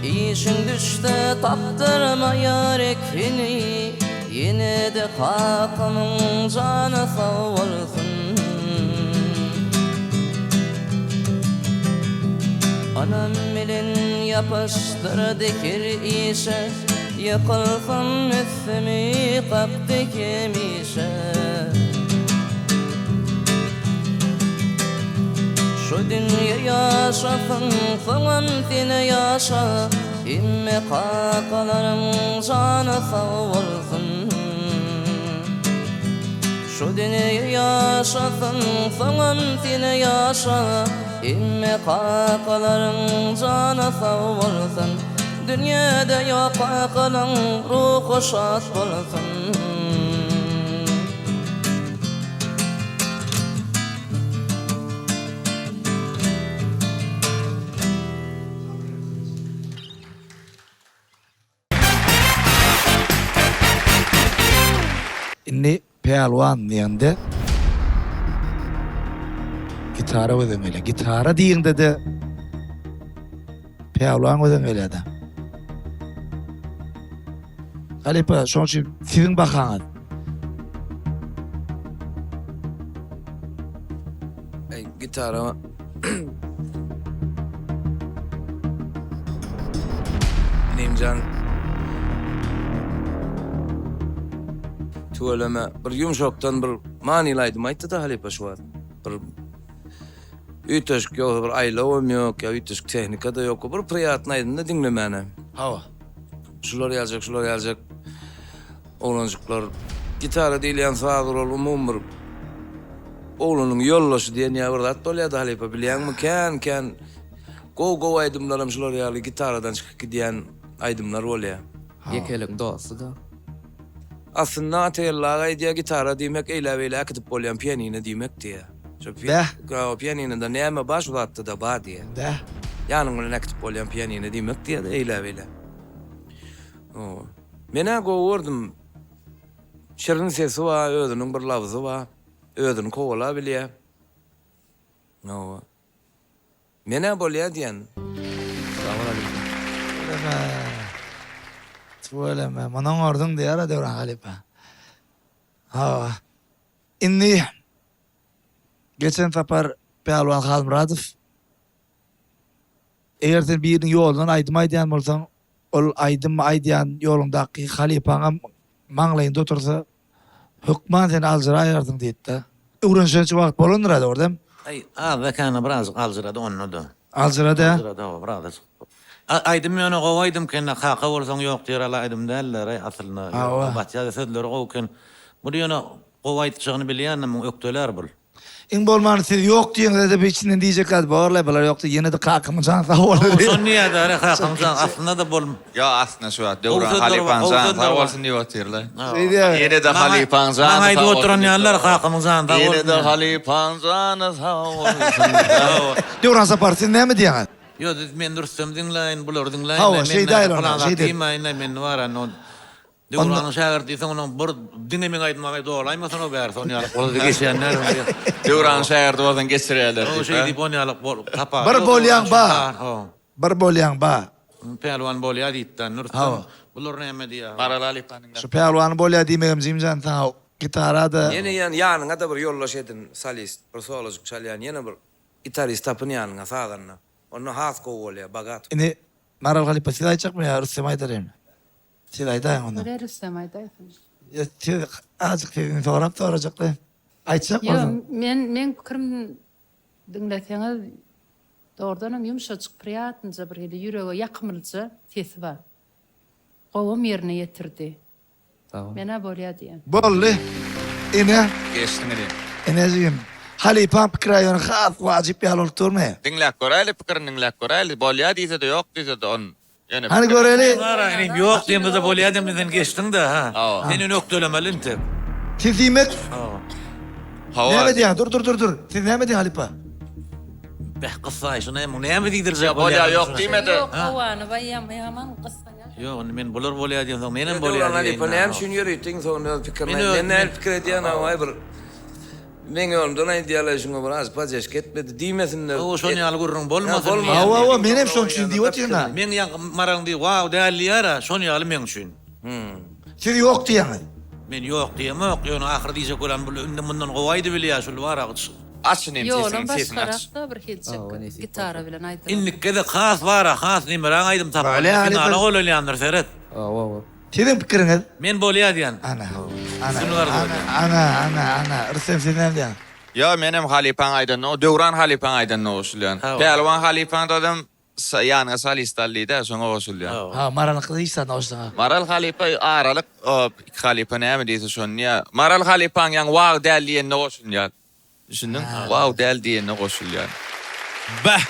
Speaker 22: Işiň düşse tapdyrmaýar ekeni, Ýene-de kakamyň jany sag bolsun. Anam bilen ýapyşdyrdy her işe, Ýykylsam üstümi kakdy hemişe. Şu dünýe ýaşasyn, soňam sen ýaşa, Hemme kakalaryň jany sag bolsun. Şu dünýe ýaşasyn, soňam sen ýaşa, Hemme kakalaryň jany sag bolsun. Dünýede ýok kakalaň ruhy şat bolsun.
Speaker 5: Indi Pälwan diýende gitara gözem gelýär. Gitara diýeňde-de Pälwan gözem gelýär-de. Halypa, şonuň üçin siziň bahaňyz.
Speaker 7: Gitara Inimjan Tüweleme bir ýumşakdan bir manyly aýdym aýtdy-da halypa şu wagt. Bir üýtgeşik ýogsa bir aýlawam ýok ýa üýtgeşik tehnika-da ýok. Bir priýatny aýdym-da diňlemäne.
Speaker 5: Hawa.
Speaker 7: Şular ýaljak, şular ýaljak oglanjyklar. Gitara diýilýän saz gural umumy bir oglanyň ýoldaşy diýen ýa bir zat bolýar-da halypa bilýäňmi kän kän gowy gowy aýdymlaram şular ýaly gitaradan çykyp gidýän aýdymlar bolýar.
Speaker 13: Ýekeligiň dosty-da.
Speaker 7: Aslynda Atageldi aga aýdýar gitara diýmek eýlä-beýlä äkidip bolýan pianino diýmek diýýär. Şo
Speaker 5: Bäh.
Speaker 7: Pianinoda näme bar şu zatda-da bar diýýär.
Speaker 5: Bäh.
Speaker 7: Ýanyň bilen äkidip bolýan pianino diýmek diýýär-de eýlä-beýlä. Men-ä gowy gördüm. Şirin sesi bar, özüniň bir labzy bar. Özüni kowalabilýär. Hawa. Men-ä bolýa diýen. Sag bol halypa.
Speaker 5: Tüweleme. Tüweleme. Muny oňardyň diýer-ä Döwran halypa. Hawa. Indi geçen sapar Pälwan Halmyradow Eger sen biriniň ýolundan aýdym aýdýan bolsaň, ol aýdym aýdýan ýoluňdaky halypaňam maňlaýyňda otursa, hökman sen aljyraýarsyň diýipdi. Öwrenişençe wagt bolandyr-a dogry dämi?
Speaker 4: Aý, azda-kände birazjyk aljyrady onda-da.
Speaker 5: Aljyrady-a?
Speaker 4: Aljyrady, hawa, birazajyk. Aýdym ýöne gowy aýdym eken-de, kaka bolsaň ýok diýer ýaly aýdym däldir-aý aslynda.
Speaker 5: Hawa.
Speaker 4: Batýa sözleri gowy eken. Muny ýöne gowy aýtjagyny bilýändim, muň ökdelär bul.
Speaker 5: Iň bolmany siz ýok diýeňizede bir içinden diýjek zat borlaý bular ýok diýip ýenede kakamyň jany sag bolsun
Speaker 4: diýip. Şony diýýädä kakamyň jany aslynda-da bol.
Speaker 8: Ýok aslynda şu wagt Döwran halypaň jany sag bolsun diýip otyrlar. Ýenede halypaň jany sag bolsun.
Speaker 4: Maňa aýdyp oturan ýalylar kakamyň jany sag bolsun.
Speaker 8: Ýenede halypaň jany sag bolsun.
Speaker 5: Döwran Sapar siz näme diýýäňiz?
Speaker 4: Ýok men Rüstem diňläýin bulary diňläýin.
Speaker 5: Hawa şeýdäýeli onda
Speaker 4: şeýdeli. Pylan zat diýmäýin men bar Döwranyň şägirdi diýseň onuň bir diňe meň aýdymymy dolaýmasyna bärsi on ýalyk boldy geçýänler.
Speaker 8: Döwranyň şägirdi bolsaň geçirýärler
Speaker 4: diýip. Şeý diýip on ýalyk bolup tapar.
Speaker 5: Bir bolýaň ba. Bir bolýaň ba.
Speaker 4: Pälwan bolýa diýipdi Rüstem. Bular näme diýýär?
Speaker 8: Maral halypanyň
Speaker 5: Şu pälwany bolýa diýmegem Jimjan saňa gitarada.
Speaker 7: Ýene ýan ýanyňa-da bir ýoldaş edin solist, bir solojyk çalýan ýene bir gitarist tapyn ýanyňa sazanda. Onda has gowy bolýar, bogat.
Speaker 5: Indi Maral halypa siz aýtjakmy ýa Rüstem aýdaryn? Siz aýdaýyň onda.
Speaker 6: Bolýar Rüstem aýdaýsyn.
Speaker 5: Ýa siz azajyk sesini sorap sorajakda. Aýtjak
Speaker 6: Ýok,
Speaker 5: bolsaň.
Speaker 6: men meň pikirim diňleseňiz dogrudanam ýumşajyk priýatnyja bir hili ýürege ýakymlyja sesi bar. Gowam ýerine ýetirdi. Menä bolýa diýen.
Speaker 5: Boldy. Ine.
Speaker 8: Geçdiň inim.
Speaker 5: Inejigim. Halypaň pikiri ýöne has wajyp ýaly bolup durmy?
Speaker 8: Diňläp göräýli pikirini diňläp göräýli. Bolýa diýsede ýok diýsede on ýöne
Speaker 5: Hany göreli.
Speaker 4: Gara inim ýok diýemde-de bolýa diýemde sen geçdiň-dä ha. Sen ýöne ökdelemeli intek.
Speaker 5: Siz diýmek
Speaker 8: Hawa.
Speaker 5: Näme diýýäň? Dur dur dur dur. Siz näme diýýäň halypa?
Speaker 4: Beh gyssaý şuny näme diýdirjek
Speaker 8: Ýa bolýa ýok diýmede.
Speaker 6: Ýok howany baýam ýaman gyssanýar.
Speaker 4: Ýok indi men bular bolýa diýensoň menem bolýa
Speaker 7: Döwran halypa
Speaker 4: diýeýin.
Speaker 7: näme üçin ýörite iň soňunda öz pikirini
Speaker 4: Men
Speaker 7: aýt.
Speaker 4: öz
Speaker 7: Men nähili
Speaker 4: men
Speaker 7: pikir edýän awaý bir meň ýolumdan aýdýarlar şuňa bir az poddežka etmedi diýmesinler.
Speaker 4: Hawa şon ýaly gürrüň bolmasyn
Speaker 7: bolmasyn.
Speaker 5: Hawa hawa menem şoň üçin diýip otyryn-a.
Speaker 4: Meň ýaňky Maralyň diýip waw däl diýýär-ä şon ýaly meň üçin.
Speaker 5: Siz ýok diýýäňiz.
Speaker 4: Men ýok diýemok ýöne ahyry diýjek bolan bul indi mundan gowy aýdybilýär şul bar-a.
Speaker 8: Aç inim
Speaker 6: Ýolam
Speaker 8: sesiňi sesiňi aç.
Speaker 6: başgarakda bir hiljek gitara bilen aýdylan.
Speaker 4: Indiki gezek has bara has nemeräk aýdym tapmaly
Speaker 5: Bolýa
Speaker 4: finala
Speaker 5: halypa.
Speaker 4: goýulýandyr seret.
Speaker 5: Siziň pikiriňiz?
Speaker 4: Men bolýa diýen.
Speaker 5: Ana. Ana.
Speaker 4: Üstünlik arzuw
Speaker 5: Ana.
Speaker 4: edýän.
Speaker 5: Ana. Ana. Ana. Rüstem siz näme diýýäňiz?
Speaker 8: Ýo menem halypaň aýdanyna Döwran halypaň aýdanyna goşulýan. Pälwan halypaň dodam ýanyňa solist al diýdä şoňa goşulýan.
Speaker 5: Ha Maralyňky hiç zadyna goşulsaň.
Speaker 8: Maral halypa aralyk iki halypa näme diýse şony diýýär. Maral halypaň ýaňy wag däl diýenine goşulýan. Düşündiň? Wow däl diýenine goşulýan.
Speaker 2: Bäh!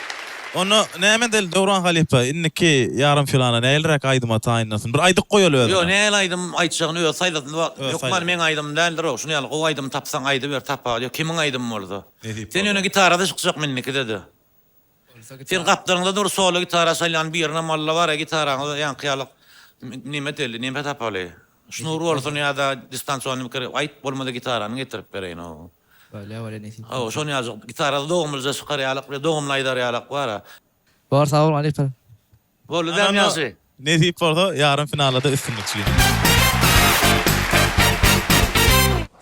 Speaker 2: Onda näme edeli Döwran halypa, indiki ýarym finala nähiliräk aýdyma taýynlasyn? Bir aýdyp goýaly özüne.
Speaker 4: Ýok, nähili aýdym aýtjagyny özi saýlasyn. Hökman meň aýdymym däldir-ow. Şuny ýaly gowy aýdym tapsaň aýdyber, tapawudy ýok, kimiň aýdymy bolsa. Sen ýöne gitarada çykjakmy indikide-de? Sen gapdalyňda dur solo gitara çalýan birinem alla bara gitaraňyzy ýaňky ýaly neme eteli neme tapaly şnur bolsun ýada distansiony bir kere aýt bolmasa gitarany getirip bereýin o.
Speaker 13: Bolýa bolýa nesip
Speaker 4: Hawa
Speaker 13: bolsa.
Speaker 4: şony ýaljak gitarada dogumlyja çykar ýalak bir dogumly aýdar ýalak bara.
Speaker 13: Bor sag boluň halypa.
Speaker 4: Boldy dämi ýagşy.
Speaker 2: Nesip bolsa ýarym finalada üstünlik jigim.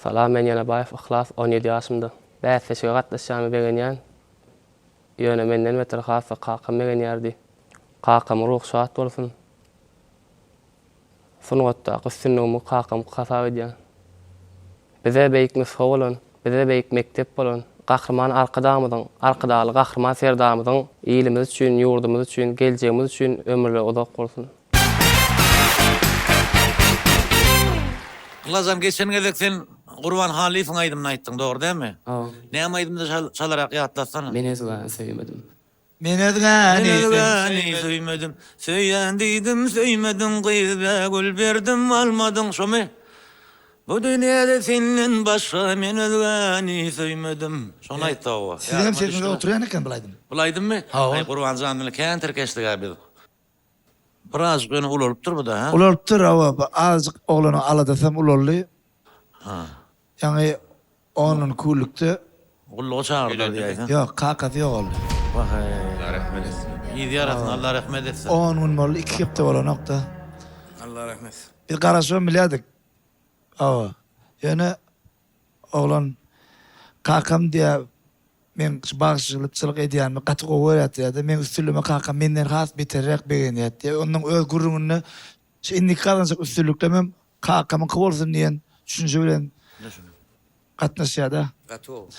Speaker 9: Salam men Ýanabaýew Yhlas 17 ýaşymda. Bäsleşige gatnaşýanyma begenýän. Ýöne menden beter has-da kakam begenýärdi. Kakamyň ruhy şat bolsun. Sungatdaky üstünligimi kakamky hasap edýän. Bize beýik nusga bolan, bize beýik mekdep bolan Gahryman Arkadagymyzyň, Arkadagly Gahryman Serdarymyzyň ilimiz üçin, ýurdumyz üçin, geljegimiz üçin ömürleri uzak bolsun!
Speaker 4: Yhlasjan geçen gezek sen Gurban Hallyýewiň aýdymyny aýtdyň dogry dälmi?
Speaker 9: Hawa.
Speaker 4: Näme aýdymdy çalarak ýatlatsana.
Speaker 9: Men özgäni söýmedim.
Speaker 5: Men özgäni
Speaker 4: Men özgäni söýmedim. Söýýän diýdim söýmediň gyz bägül berdim almadyň şomy? Bu dünýäde senden başga men özgäni söýmedim. Şony aýtdy hawa.
Speaker 5: Siziňem sesiňize oturýan eken bul aýdym.
Speaker 4: Bul aýdymmy?
Speaker 5: Hawa.
Speaker 4: Aý Gurbanjan bilen kän tirkeşdik-ä biz. Birazjyk ýöne ulalypdyr bu-da, hä?
Speaker 5: Ulalypdyr, hawa, azajyk oglanyň aladasam ulaldy.
Speaker 4: Ha.
Speaker 5: Ýaňy ondan küllükde.
Speaker 4: Gulluga çagyrdylar diýäýseň.
Speaker 5: Ýok, kakasy ýogaldy.
Speaker 4: Wah-eý.
Speaker 8: Allah rehmet etsin.
Speaker 4: Yz ýarasyn, Allah rehmet etsin.
Speaker 5: On gün boldy, iki hepde bolanok-da.
Speaker 7: Allah rehmet etsin.
Speaker 5: Biz garaşybam bilýärdik. Hawa. Ýöne oglan kakam diýýär, meň şu bagşyçylyk edýänimi gaty gowy görýär diýýär-de, meň üstünligime kakam menden has beterräk begenýär diýýär. Onuň öz gürrüňinde şu indiki gazanjak üstünliklerimem kakamyňky bolsun diýen düşünje bilen gatnaşýar-da.
Speaker 7: Gaty gowy.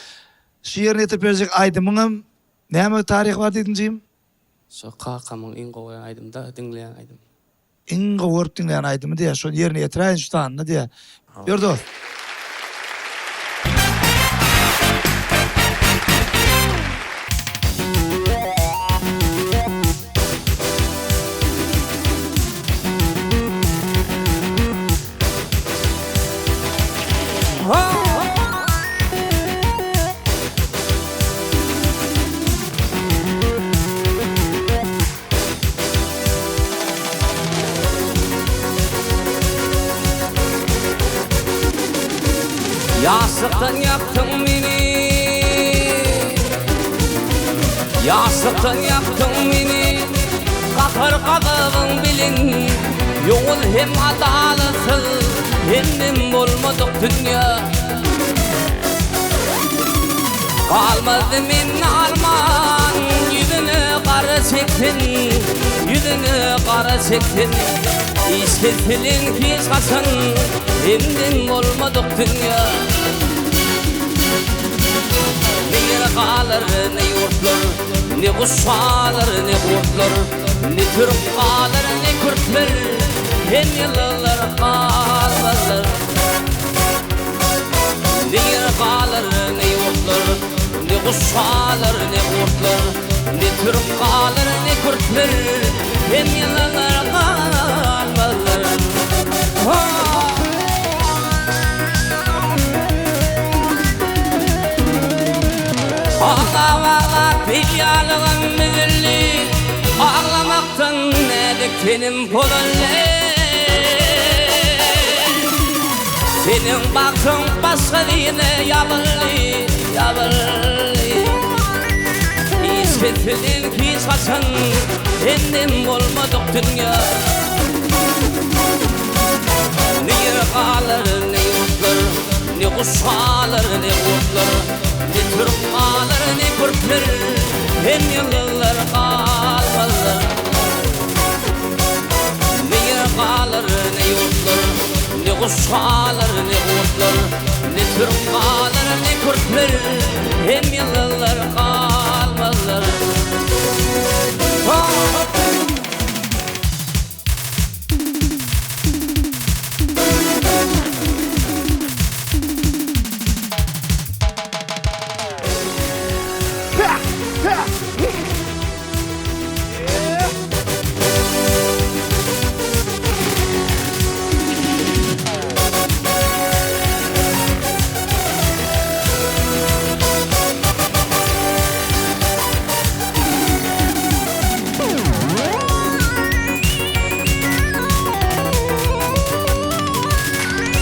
Speaker 5: Şu ýerine ýetirip berjek aýdymyňam näme taryhy bar diýdiň jigim?
Speaker 9: Şo kakamyň iň gowy aýdymda diňleýän aýdym.
Speaker 5: Iň gowy görüp diňleýän aýdymy diýýär. Şony ýerine ýetiräýin şu sanyny diýýär. Ýör dost.
Speaker 20: Ýaşlykdan ýakdyň meni Ýaşlykdan ýakdyň meni.
Speaker 22: Gahar-gazabyň bilen Ýowuz hem adalatsyz Hemdem bolmadyk dünýä. Galmazdy mende arman Ýüzüne gara çeksin Ýüzüne gara çeksin Iş kesilen hiç haçan Hemdem bolmadyk dünýä. Ne ýer galar ne ýurtlar Ne guş galar ne gurtlar Ne türk galar ne kürtler Hem ýyllar galmazlar. Ne ýer galar, ne ýurtlar, Ne guş galar, ne gurtlar, Ne türk galar, ne kürtler, Hem ýylanlar galmazlar. Aglap-aglap pelýalygym üzüldi, Aglamakdan näzik tenim pozuldy. Seniň bagtyň başga birine ýabyldy, ýabyldy. Hiç kesilen hiç haçan senden bolmadyk dünýä. Ne ýer galar, ne ýurtlar, ne guş galar, ne gurtlar, ne türk galar, ne kürtler, hem ýyldyzlar galmazlar. Ne ýer galar, ne ýurtlar, Ne guş galar, ne gurtlar, Ne türk galar, ne kürtler, Hem ýyldyzlar galmazlar.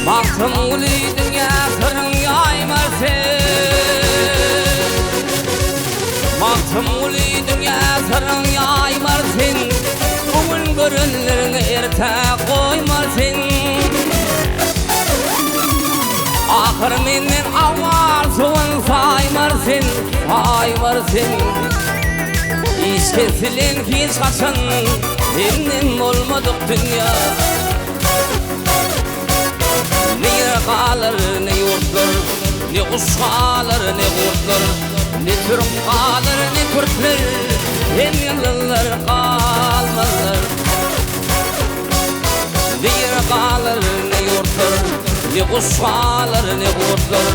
Speaker 22: Magtymguly dünýä syryn ýaýmar sen. Magtymguly dünýä syryn ýaýmar sen, Bu gün görenleriňi ertä goýmar sen. Ahyr menden awal sowan saýmar sen, saýmar sen. Iş kesilen hiç haçan senden bolmadyk dünýä. Ne ýer galar, ne ýurtlar, Ne guş galar, ne gurtlar, Ne türk galar, ne kürtler, Hem ýyldyzlar galmazlar. Ne ýer galar, ne ýurtlar, Ne guş galar, ne gurtlar,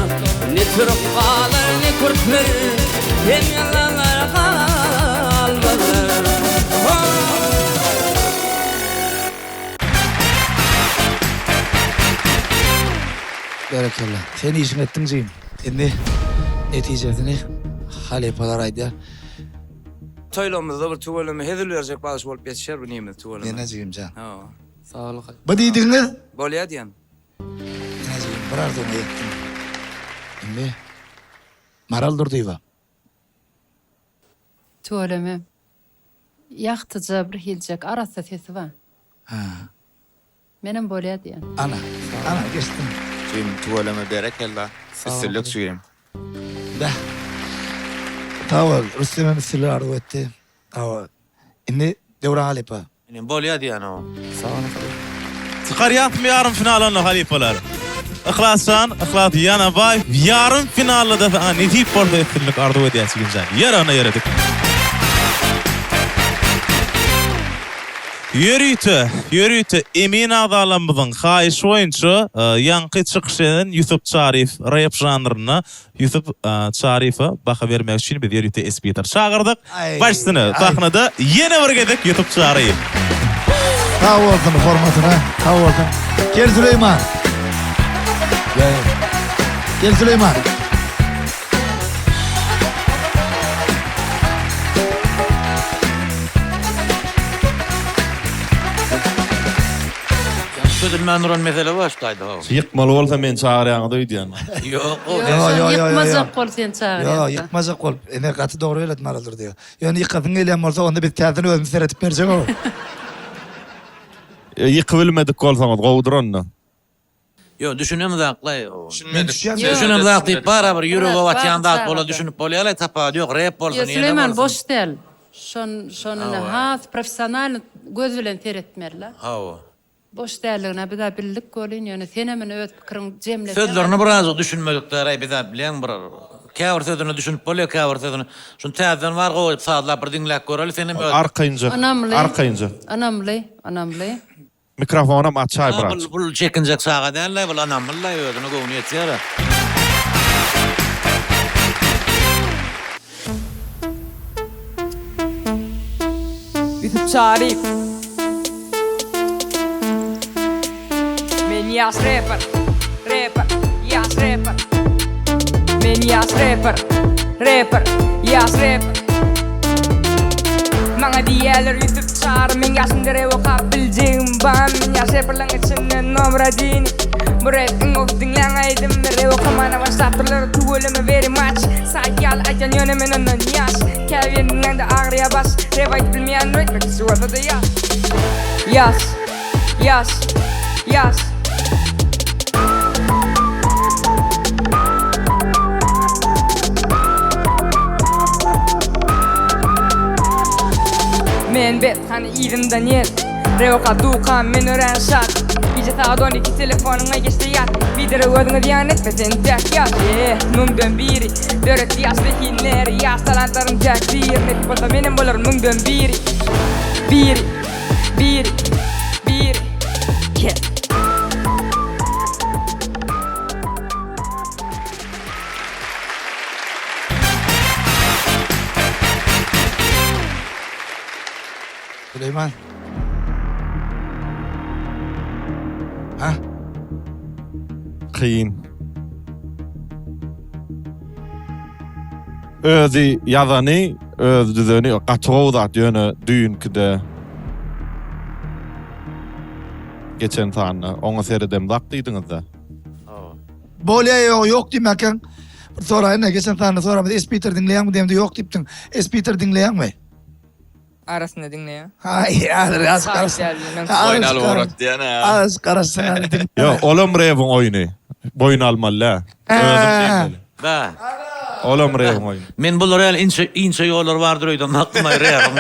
Speaker 22: Ne türk galar, ne kürtler, Hem ýyldyzlar galmazlar.
Speaker 5: Berekella. Sen işiňi etdiň jigim. Indi netijesini halypalar aýdýar.
Speaker 7: Toýlamyzda bir tüweleme hezil berjek bagşy bolup ýetişer bu nimiz tüweleme.
Speaker 5: Ene jigimjan.
Speaker 7: Hawa. Sag bol.
Speaker 5: Bu diýdigiňiz?
Speaker 7: Bolýa diýen.
Speaker 5: Ene jigim bir arzuwyňa ýetdiň. Indi Maral Durdyýewa.
Speaker 6: Tüweleme. Ýagtyja bir hiljek arassa sesi bar.
Speaker 5: Hä.
Speaker 6: Menem bolýa diýen.
Speaker 5: Ana. Ana geçdim.
Speaker 8: Jigim tüweleme berekella. Üstünlik jigim.
Speaker 5: Bäh. Sag bol. Rüstemem üstünlik arzuw etdi. Hawa. Indi Döwran halypa.
Speaker 4: Inim bolýa diýýän o.
Speaker 2: Sag boluň halypa. Çykarýasmy ýarym finala onda halypalar. Yhlasjan, Yhlas Ýanabaýew ýarym finalda-da saňa nesip bolsa üstünlik arzuw edýäs jigimjan. Ýer onda ýöredik. Ýörite, ýörite emin agzalarymyzyň haýyşy boýunça ýaňky çykyş eden Ýusup Çaryýew rep žanrynda Ýusup Çaryýewe baha bermek üçin biz ýörite espitr çagyrdyk. Baş üstüne, sahnada ýene bir gezek Ýusup Çaryýew.
Speaker 5: Sag bolsun hormatyna, sag bolsun. Gel Süleýman. Gel. Gel Süleýman.
Speaker 4: Çözülmän duran mesele bar şu taýda how.
Speaker 2: Ýykmaly bolsa meni çagyrýaňyz öýdýän.
Speaker 4: Ýok,
Speaker 6: Ýok, şony ýykmajak bol seni çagyrýas.
Speaker 5: Ýok, ýykmajak bolup. Ine gaty dogry belledi Maral Durdyýewa. Ýöne ýykasyň gelýän bolsa onda biz täzeden özümiz seredip berjek how.
Speaker 2: Ýykybilmedik bolsaňyz gowudyr onda.
Speaker 4: Ýok, düşünemzaklaý.
Speaker 5: Men düşýän.
Speaker 4: Düşünemzak diýip barabir ýürege batýan zat bola düşünip bolýalaý tapawudy ýok rep bolsun
Speaker 6: Ýok
Speaker 4: ýene
Speaker 6: Süleýman
Speaker 4: bolsun.
Speaker 6: boş däl. Şon şony ine has professionalny göz bilen seretmeli.
Speaker 4: Hawa.
Speaker 6: Boş däldigine bizä bildik welin ýöne senem ine öz pikiriň jemleseň.
Speaker 4: Sözlerine birazjyk düşünmedik däraý bizä bilýäň bir käbir sözüne düşünip bolýar käbir sözüne. Şuny täzeden bar gowy edip sazlap bir diňläp göreli senem öz.
Speaker 2: Arkaýynja.
Speaker 6: Ynamly.
Speaker 2: Arkaýynja.
Speaker 6: Ynamly. Ynamly.
Speaker 2: Mikrofonam açaý brat.
Speaker 4: Bul çekinjek çaga däl-le, bul ynamly-la, özüne göwni ýetýär-ä.
Speaker 17: Ýusup Çaryýew Men ýaş reper, reper, ýaş reper Men ýaş reper, reper, ýaş reper Maňa diýýärler Ýusup Çary Meň ýaşymda rep okap biljegim barmy Men ýaş reperleň içinde nomer odini Bu rep iň gowy diňläň aýdymy Rep okamana başlapdyrlar tüweleme very much Saýt ýaly aýtýan ýöne men ondan ýaş Käbirini diňläňde agyrýar baş Rep aýdyp bilmeýän öýtme kiçi bolsada ýaş Ýaş Ýaş Ýaş. Men bet hany yzymdan ýet Rep okap dukam men örän şat Gije sagat 12 telefonyňa geçde ýat Biderek özüňe zyýan etme sen täk ýaş Ýeh müňden biri Döretdi ýaş zehinleri Ýaş talantlaryň täk biri Nesip bolsa menem bolaryn müňden biri Biri Biri Biri Kes.
Speaker 5: Süleýman. Ha?
Speaker 2: Kyn. Özi ýazany, özi düzeni gaty gowy zat ýöne düýnkide geçen sanda oňa seredemzak diýdiňizde.
Speaker 5: Bolýa ýok ýok diýmäkäň bir soraýyn-da geçen sanda soramyz Espiter diňleýäňmi diýemde ýok diýipdiň. Espiter diňleýäňmi?
Speaker 17: Arasynda diňleýän.
Speaker 5: Haý, häzir azajyk garaş.
Speaker 8: Boýun alyp ugrat diýen hä.
Speaker 5: Azajyk garaşsaň häzir diňle.
Speaker 2: Ýok, olam rewiň oýny. Boýun almaly däl. Özüm diýmeli.
Speaker 4: Ba.
Speaker 2: Olam rewiň oýny.
Speaker 4: Men bular ýaly inçe inçe ýollar bardyr öýdem aklyma rewiň.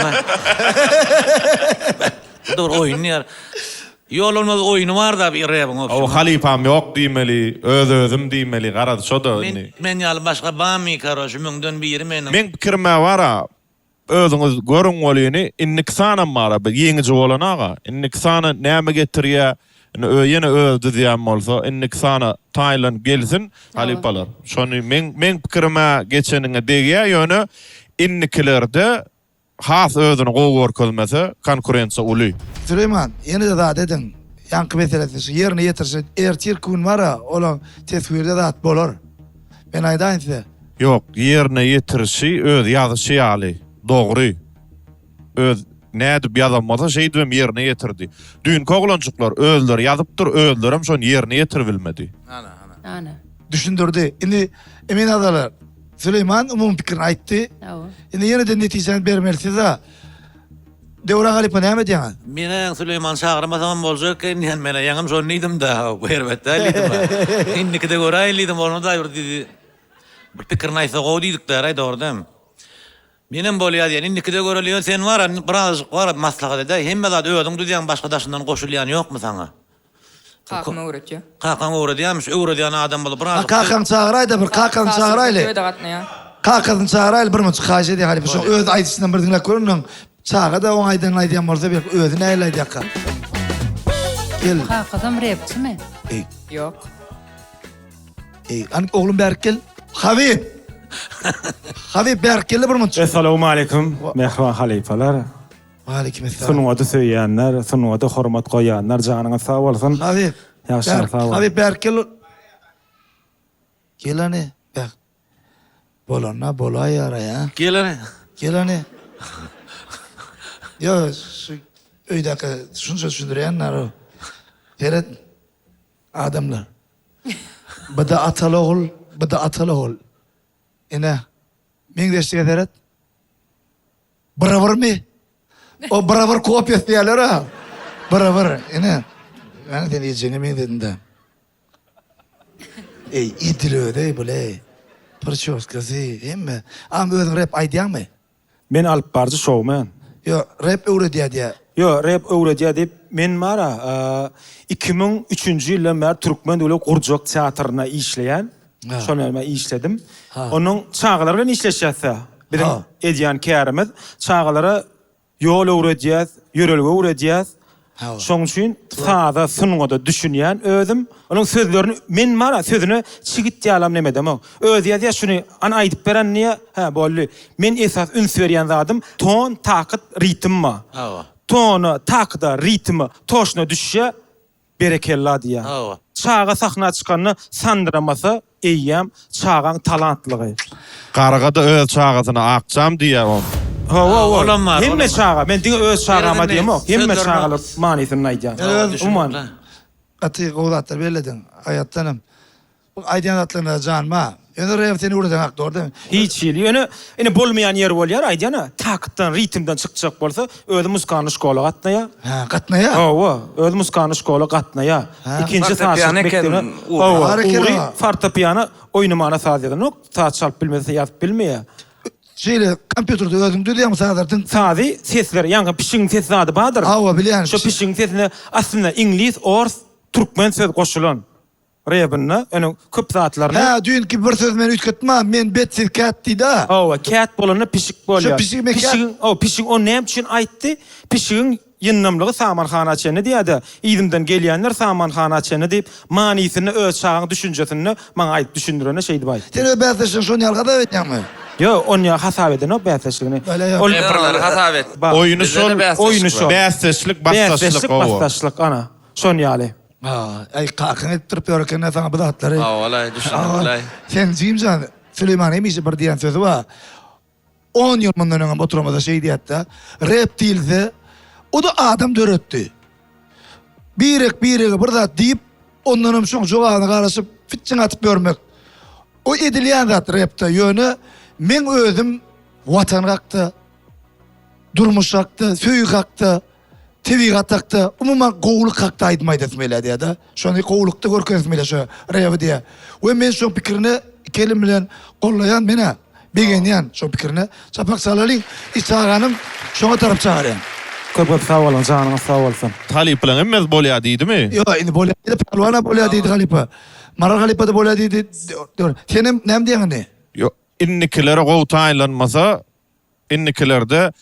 Speaker 4: Bu-da bir oýun diýer. Ýol bolmaz oýny bar-da bir rewiň
Speaker 2: obşim. Hawa halypam ýok diýmeli, öz özüm diýmeli, garaz şo-da indi.
Speaker 4: Men ýaly başga bamy karoçe müňden biri meniň.
Speaker 2: Meň pikirim-ä bar-a, Özüňiz görüň welini indiki sanam bara bir ýeňiji bolan aga indiki sana näme getirýä indi ýene özi düzýän bolsa indiki sana taýynlanyp gelsin halypalar şony meň meň pikirimä geçeniňe degýä ýöne indikilerde has özüni gowy görkezmese konkurensiýa uly.
Speaker 5: Süleýman, ýene-de zat ediň, ýaňky meselesi şu ýerine ýetirişi ertirki gün bar-a, ola teswirde zat bolar. Men aýdaýyn size.
Speaker 2: Ýok, ýerine ýetirişi öz ýazyşy ýaly, dogry. Öz nädip ýazan bolsa şeýdibem ýerine ýetirdi. Düýnki oglanjyklar özleri ýazypdyr, özlerem şony ýerine ýetiribilmedi.
Speaker 4: Ana, ana.
Speaker 6: Ana.
Speaker 5: Düşündirdi. Indi Emin agalar, Süleýman umumy pikirini aýtdy.
Speaker 6: Hawa.
Speaker 5: Indi ýene-de netijäni bermeli siz-a. Döwran halypa näme diýýäňiz?
Speaker 4: Menä Süleýmany çagyrmasaňam boljak eken diýen menä ýaňam şony diýdim-dä, bu erbet däl diýdim-ä. Indikide göräýeli diýdim, bolmady bir diýdi. Bir pikirini aýtsa gowy diýdik-däraý dogrudanam. Menem bolýa diýen, indikide göreli ýöne sen bar-a birazajyk bar-a maslahat edäý, hemme zady özüň düzýäň başga daşyndan goşulýan ýokmy saňa?
Speaker 17: Kakam öwretýär.
Speaker 4: Kakaň öwredýärmiş, öwredýän adam bolup bir
Speaker 5: A kakaňy çagyraýda bir, kakaňy çagyraýly.
Speaker 17: Öýde gatnaýar.
Speaker 5: Kakasyny çagyraýly bir munça haýyş edýän halypa şoň öz aýdyşyndan bir diňläp görüň çaga-da oň aýdanyny aýdýan bolsa belki özi nähili aýdýarka. Gel.
Speaker 6: Kakasam repçimi?
Speaker 5: Eý.
Speaker 17: Ýok.
Speaker 5: Eý, hany oglum bärik gel. Habyp! Habyp bärik gel-de bir munça.
Speaker 11: Essalawmaleýkum mähriban halypalar.
Speaker 5: Waleýkim essalam.
Speaker 11: Sungaty söýýänler, sungata hormat goýýanlar janyňyz sag bolsun.
Speaker 5: Habyp.
Speaker 11: Ýagşylar sag boluň.
Speaker 5: Habyp bärik gel. Gel hany. Bäh. Bolanda bolaýara ýa.
Speaker 4: Gel hany.
Speaker 5: Gel hany. Ýok, şu öýdäki şunça düşündirýän naro. Seret, adamlar. Bu-da ataly ogul, bu-da ataly ogul. Ine, meňzeşlige seret. Bira-birmi? O bira-bir kopiýasy diýýärler-ä. Bira-bir. Ine, men seni ejeňe meňzedim-dä. Eý, edil özi-eý bul-eý. Prçoskasy, hemme. Agam, özüň rep aýdýaňmy?
Speaker 11: Men alyp baryjy şowmen.
Speaker 5: Ýo, rep öwredýär diýýär.
Speaker 11: Ýo, rep öwredýär diýip, men bar-a, 2003-nji ýyldan bäri Türkmen döwlet gurjak teatrynda işleýän. Şol ýerde men işledim. Onuň çagalar bilen işleşýäs-dä. Biziň edýän kärimiz çagalara Ýol öwredýäs, ýörelge öwredýäs. Şoň üçin saza, sungata düşünýän özüm. Onuň sözlerini men bar-a, sözüne çigit ýalam neme edemok. Özi ýazýar şuny, hany aýdyp ber hany diýýär. Hä, boldy. Men esasy üns berýän zadym ton, takyt, ritm bar. Tona, takyda, ritme toşna düşýär. Berekella diýýän.
Speaker 4: Hawa.
Speaker 11: Çaga sahna çykanda sandyramasa eýýäm çagaň talantlygy.
Speaker 14: Garga-da öz çagasyna akjam diýýär on.
Speaker 11: Hawa hawa.
Speaker 4: Olam bar,
Speaker 11: Hemme
Speaker 4: olam bar.
Speaker 11: çaga, men diňe öz çagama
Speaker 4: Ýöne
Speaker 11: diýemok, hemme
Speaker 4: sözlerine
Speaker 11: çagalar manysynda aýdýan.
Speaker 5: Öz
Speaker 11: Umuman.
Speaker 5: Gaty gowy zatlar bellediň. Aýatdanam. Bu aýdýan zatlaryňa janyma. Ýöne rep seni öwreden hak dogry dämi?
Speaker 11: Hiç hili. Ýöne ine bolmaýan ýeri bolýar aýdýan-a. Taktdan, ritmden çykjak bolsa, özi muzykalnyý şkola gatnaýar.
Speaker 5: Hä, gatnaýar?
Speaker 11: Hawa, özi muzykalnyý şkola gatnaýar.
Speaker 5: Hä.
Speaker 11: Ikinji sazçylyk
Speaker 7: Fortepiano eken
Speaker 11: mekdebine.
Speaker 7: ugry.
Speaker 11: Hawa,
Speaker 5: Bar eken
Speaker 11: ugry
Speaker 5: oňa.
Speaker 11: fortepiano oýnamana saz ýazanok, saz çalyp bilmese ýazyp bilmeýär.
Speaker 5: Şeýle kompýuterde özüň düzýäňmi sazlary?
Speaker 11: Sazy, sesleri, ýaňky pişigiň ses zady bardyr.
Speaker 5: Hawa, bilýän.
Speaker 11: Şo pişigiň sesine aslynda iňlis, ors, türkmen söz goşulan. Rebinde ony köp zatlaryny.
Speaker 5: Hä, düýnki bir söz meni üýtgetdi-ma, men bet siz cat diýdi-a.
Speaker 11: Hawa, cat bolanda pişik bolýar.
Speaker 5: Şo pişigi men cat.
Speaker 11: Pişigiň, hawa, pişigiň ony näme üçin aýtdy? Pişigiň ýyndamlygy samanhana çenli diýýär-de, yzymdan gelýänler samanhana çenli diýip, manysyny öz çagaň düşünjesinde maňa aýdyp düşündirende şeýdip aýtdy.
Speaker 5: Sen öz bäsdeşiňi şon ýaly hasap edýäňmi?
Speaker 11: Ýok, on ýaly hasap edenok bäsdeşligini. Ol
Speaker 8: Reperleri hasap et.
Speaker 14: Oýny şol,
Speaker 11: Oýny şol.
Speaker 14: Bäsdeşlik, basdaşlyk,
Speaker 11: Bäsdeşlik,
Speaker 14: hawa.
Speaker 11: basdaşlyk, ana, şon ýaly.
Speaker 5: Aý kakaň etdirip ýör eken-ä saňa bu zatlary.
Speaker 8: Hawa-laý, düşündim-laý.
Speaker 5: Sen jigimjan, Süleýmanyň hemişe bir diýýän sözi bar. On ýyl mundan öňem oturamyzda şeý diýýärdi-de, Rep diýilse, o-da adam döretdi. Birek-birege bir zat diýip, ondanam şoň jogabyna garaşyp, pitjiň atyp ýörmek. O edilýän zat repde. Ýöne meň özüm Watan hakda, durmuş hakda, söýgi hakda, Tebigat hakda, umuman gowulyk hakda aýdym aýdasym gelýär diýýär-de. Şony gowulykda görkezesim gelýär şo rebi diýýär. We men şoň pikirini iki elim bilen gollaýan men-ä begenýän şoň pikirine. Çapak çalalyň, iş çaganym şoňa tarap çagyrýan.
Speaker 11: Köp köp sag boluň janyňyz sag bolsun.
Speaker 14: Talyplaň hemmesi bolýa diýdimi?
Speaker 5: Ýok indi bolýa diýdi Pälwana bolýa diýdi halypa. Maral halypa-da bolýa diýdi. Senem näme diýýäň indi?
Speaker 14: Ýok indikilere gowy taýynlanmasa indikilerde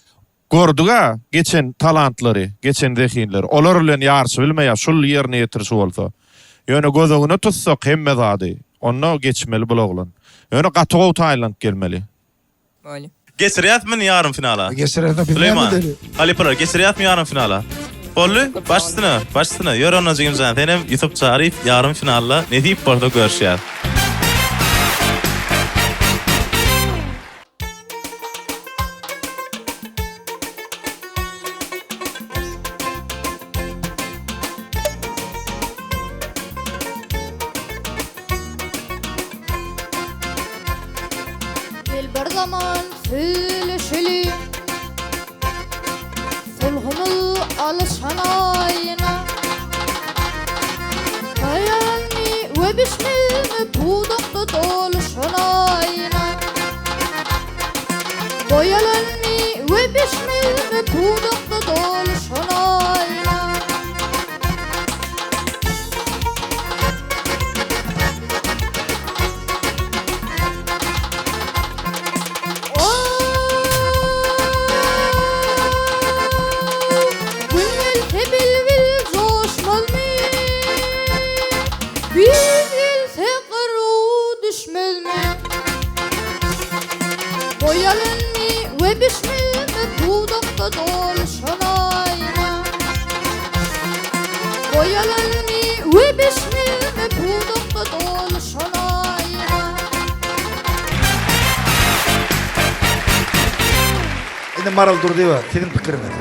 Speaker 14: Gördüg-ä geçen talantlary, geçen zehinleri. Olar bilen ýaryşybilmeýär, şul ýerine ýetirişi bolsa. Ýöne göz öňüne tutsak hemme zady, onda geçmeli bul oglan. Ýöne gaty gowy taýynlanyp gelmeli.
Speaker 17: Bolýa.
Speaker 2: Geçirýäsmi indi ýarym finala?
Speaker 5: Geçirerse biz näme
Speaker 2: Süleýman,
Speaker 5: edeli?
Speaker 2: halypalar geçirýäsmi ýarym finala? Boldy, baş üstüne, baş üstüne. Ýör onda jigimjan, senem Ýusup Çaryýew ýarym finalda nesip bolsa görüşýäs.
Speaker 12: Gel bir zaman söýleşeli Sulhumyz alyşan aýna Gaýalmy we bişmezmi pudakda doluşan aýna Boýalanmy we bişmezmi pudakda doluşan aýna Gün gelse bilbil joşmazmy, Güýz gelse gyruw düşmezmi? Boýalynmy we bişmezmi pudakda doluşan aýna? Boýalynmy we bişmezmi pudakda doluşan aýna?
Speaker 5: Indi Maral Durdyýewa, siziň pikiriňiz?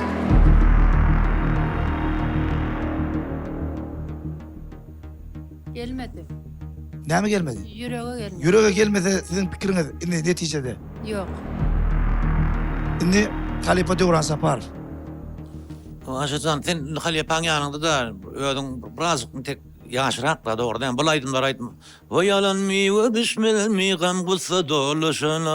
Speaker 6: Gelmedi.
Speaker 5: Näme gelmedi?
Speaker 6: Ýürege gelmedi.
Speaker 5: Ýürege gelmese siziň pikiriňiz indi netijede?
Speaker 6: Ýok.
Speaker 5: Indi halypa Döwran Saparow.
Speaker 4: Aşyrjan sen indi halypaň ýanyňda-da özüň birazjyk entek ýaşrak-da dogry däl. Bul aýdymlary aýtma. Voý alan miwe bişmezmi gam gussa dolaşan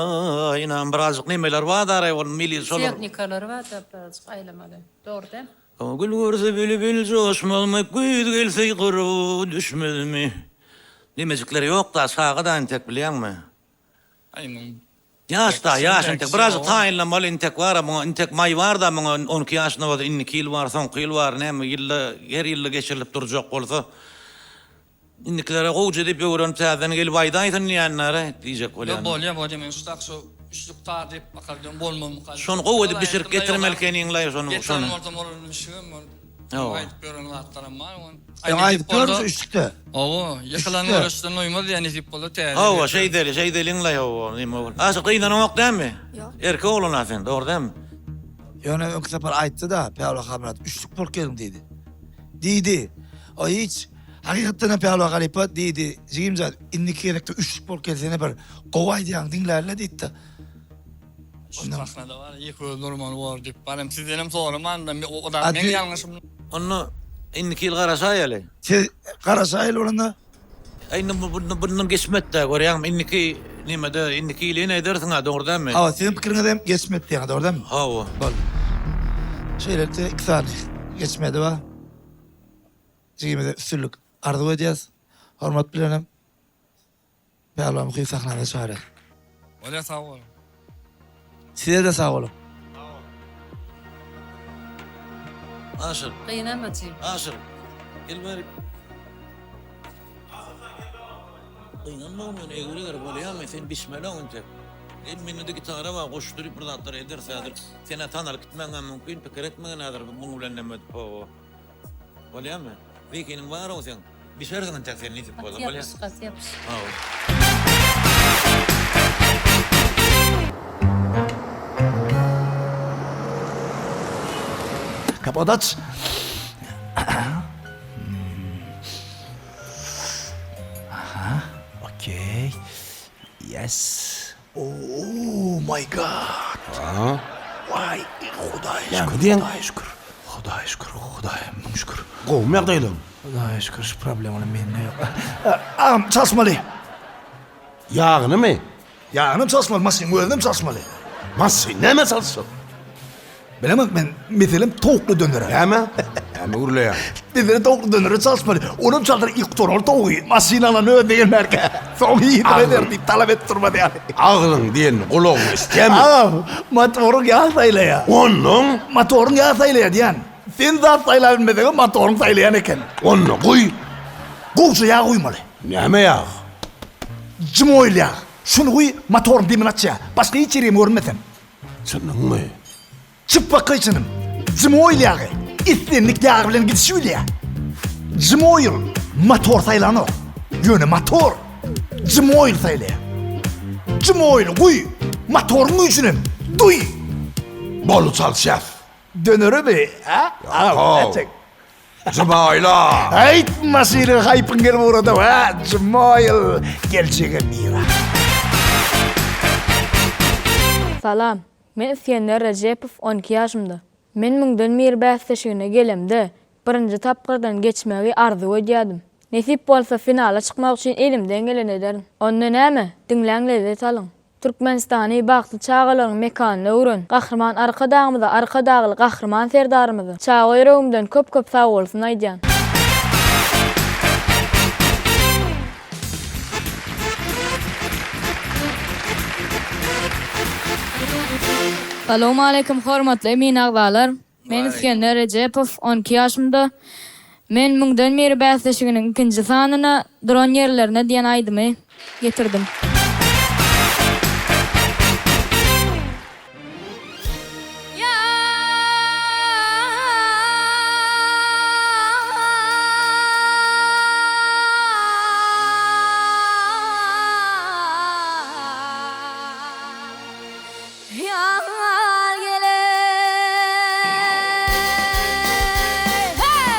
Speaker 4: aýnam birazjyk nemeler bar-da ol mili şolar.
Speaker 6: Tehnikalary bar-da birazjyk aýlamaly. Dogry däl.
Speaker 4: Gül görse bilbil joşmazmy, güýz gelse gyraw düşmezmi. Nemejikleri ýok-da, çaga-da entek bilýäňmi? Ýaş-da, ýaş entek. Birazjyk taýynlamaly entek bar-a muňa, entek maý bar-da muňa, on iki ýaşynda bolsa indiki ýyl bar, soňky ýyl bar, näme ýylda, her ýylda geçirilip durjak bolsa. Indikilere gowja diýip öwrenip täzeden gelip aýdaýsyn diýýänlere diýjek bolýan.
Speaker 15: Ýok bolýa bolýa men şu tak şu üçlük tar diýip bakar diýen bolmamyka.
Speaker 4: Şony gowy edip bişirip getirmeli ekeniňlaý şony.
Speaker 15: Getiren bolsam olar üşügem bol. Aýdyp ýören zatlaram bar ony.
Speaker 5: Öň aýdyp ýörmüş üçlükde.
Speaker 15: Hawa ýykylan göreşden doýmaz diýýä nesip bolsa täze.
Speaker 4: Hawa şeýdeli şeýdeliňlaý hawa neme bol. Aşyk gynanaňok dämi?
Speaker 5: Ýok.
Speaker 4: Erkek oglan-a sen dogry dämi?
Speaker 5: Ýöne öňki sapar aýtdy-da Pälwan Halmyrat üçlük bolup geliň diýdi. Diýdi. O hiç Hakykatdan hem Pälwan halypa diýdi, Jigimjan, indiki gezekde üçlük bolup gelsene bir gowy aýdýaň diňlärler diýdi-de.
Speaker 15: Şu sahnada bar, ýeke özi durmaly bor diýip, barym sizdenem soraman-da, o da meň ýalňyşym.
Speaker 4: Onda indiki ýyl garaşaýaly.
Speaker 5: Siz garaşaýaly bolanda.
Speaker 4: Indi bundan geçmedi-dä, görýäňmi, indiki nemede, indiki ýyl ýene edersiň-ä, dogry dälmi?
Speaker 5: Hawa, siziň pikiriňiz hem geçmedi diýýäňiz, dogry dälmi?
Speaker 4: Hawa.
Speaker 5: Boldy. Şeýlelikde iki sany geçmedi bar. Jigimize üstünlik arzuw edýäs. Hormat bilenem Pälwan Muhyýew sahnamyza çagyrýas.
Speaker 15: Bolýa sag boluň.
Speaker 5: Size-de sag boluň.
Speaker 4: Aşyr.
Speaker 6: Gynanma jigim.
Speaker 4: Aşyr. Gel bärik. Gynanmagyn ýöne eger-eger bolýamy sen bişmeli entek. Gel mende-de gitara bar goşduryp bir zatlar ederis häzir. Sen-ä tanalyp gitmegiňem mümkin pikir etmegin häzir muň bilen neme edip hawa. Bolýamy? Zehiniň bar-ow seň. Bişersiň entek sen nesip bolsa.
Speaker 6: Gaty ýapyş, gaty ýapyş.
Speaker 4: Hawa.
Speaker 5: Kapot aç. Aha, okey. Yes. Oh my God. Waý, Hudaýa şükür, Hudaýa şükür. Hudaýa şükür, Hudaýa müň şükür.
Speaker 21: Gowumy ýagdaýlaryň?
Speaker 5: Hudaýa şükür, şu problemalar mende ýok. Agam, çalyşmaly.
Speaker 21: Ýagynymy?
Speaker 5: Ýagynam çalyşmaly, maşynyň özünem çalyşmaly.
Speaker 21: Maşyn näme çalyşjak?
Speaker 5: Bilemok men, meselem towukly dönere.
Speaker 21: Näme? Näme gürleýäň?
Speaker 5: Meselem towukly dönere çalyşmaly. Onam çaldyr ilk gutaran towugy. Maşyn alan özüne gelmärkä. Soň ýygydyr eder diýip talap edip durmaz ýaly.
Speaker 21: Agzyň diýenini gulagyň eşitýärmi?
Speaker 5: Agam, motoryň ýag saýlaýar.
Speaker 21: Onnoň?
Speaker 5: Motoryň ýag saýlaýar diýýän. Sen zat saýlap bilmeseňem motoryň saýlaýan eken.
Speaker 21: Onda guý.
Speaker 5: Gowja ýag guýmaly.
Speaker 21: Näme ýag?
Speaker 5: Jim oil ýag. Şuny guý, motoryň demini açýar. Başga hiç ýerem görünmeseň.
Speaker 21: Çynyňmy?
Speaker 5: Çypbakaý çynym. Jimoil ýagy islendik ýag bilen gidişibilýär. Jimoil motor saýlanok. Ýöne motor Jimoil saýlaýar. Jimoili guý, motoryň güýjünem duý!
Speaker 21: Bol çalyşýas.
Speaker 5: Döneremi, a?
Speaker 21: Ýok-ow. Jemaýyla!
Speaker 5: Aýt maşynyň haýpyň gelip ugrady wa Jemaýyl geljege miras.
Speaker 16: Salam, men Isgender Rejepow 12 ýaşymda. Men müňden bir bäsleşigine gelemde birinji tapgyrdan geçmegi arzuw edýädim. Nesip bolsa finala çykmak üçin elimden geleni ederin. Onda näme, diňläň lezzet alyň. Türkmenistany bagtly çagalaryň mekanyna öwren Gahryman Arkadagymyza Arkadagly Gahryman Serdarymyza çaga ýüregimden köp köp sagbolsun aýdýan. Salowmaleýkim hormatly emin agzalar. Men Isgender Rejepow, 12 ýaşymda. Men Müňden biri bäsleşiginiň ikinji sanyna Duran ýerlerine diýen aýdymy getirdim. Ýar geleý, heý!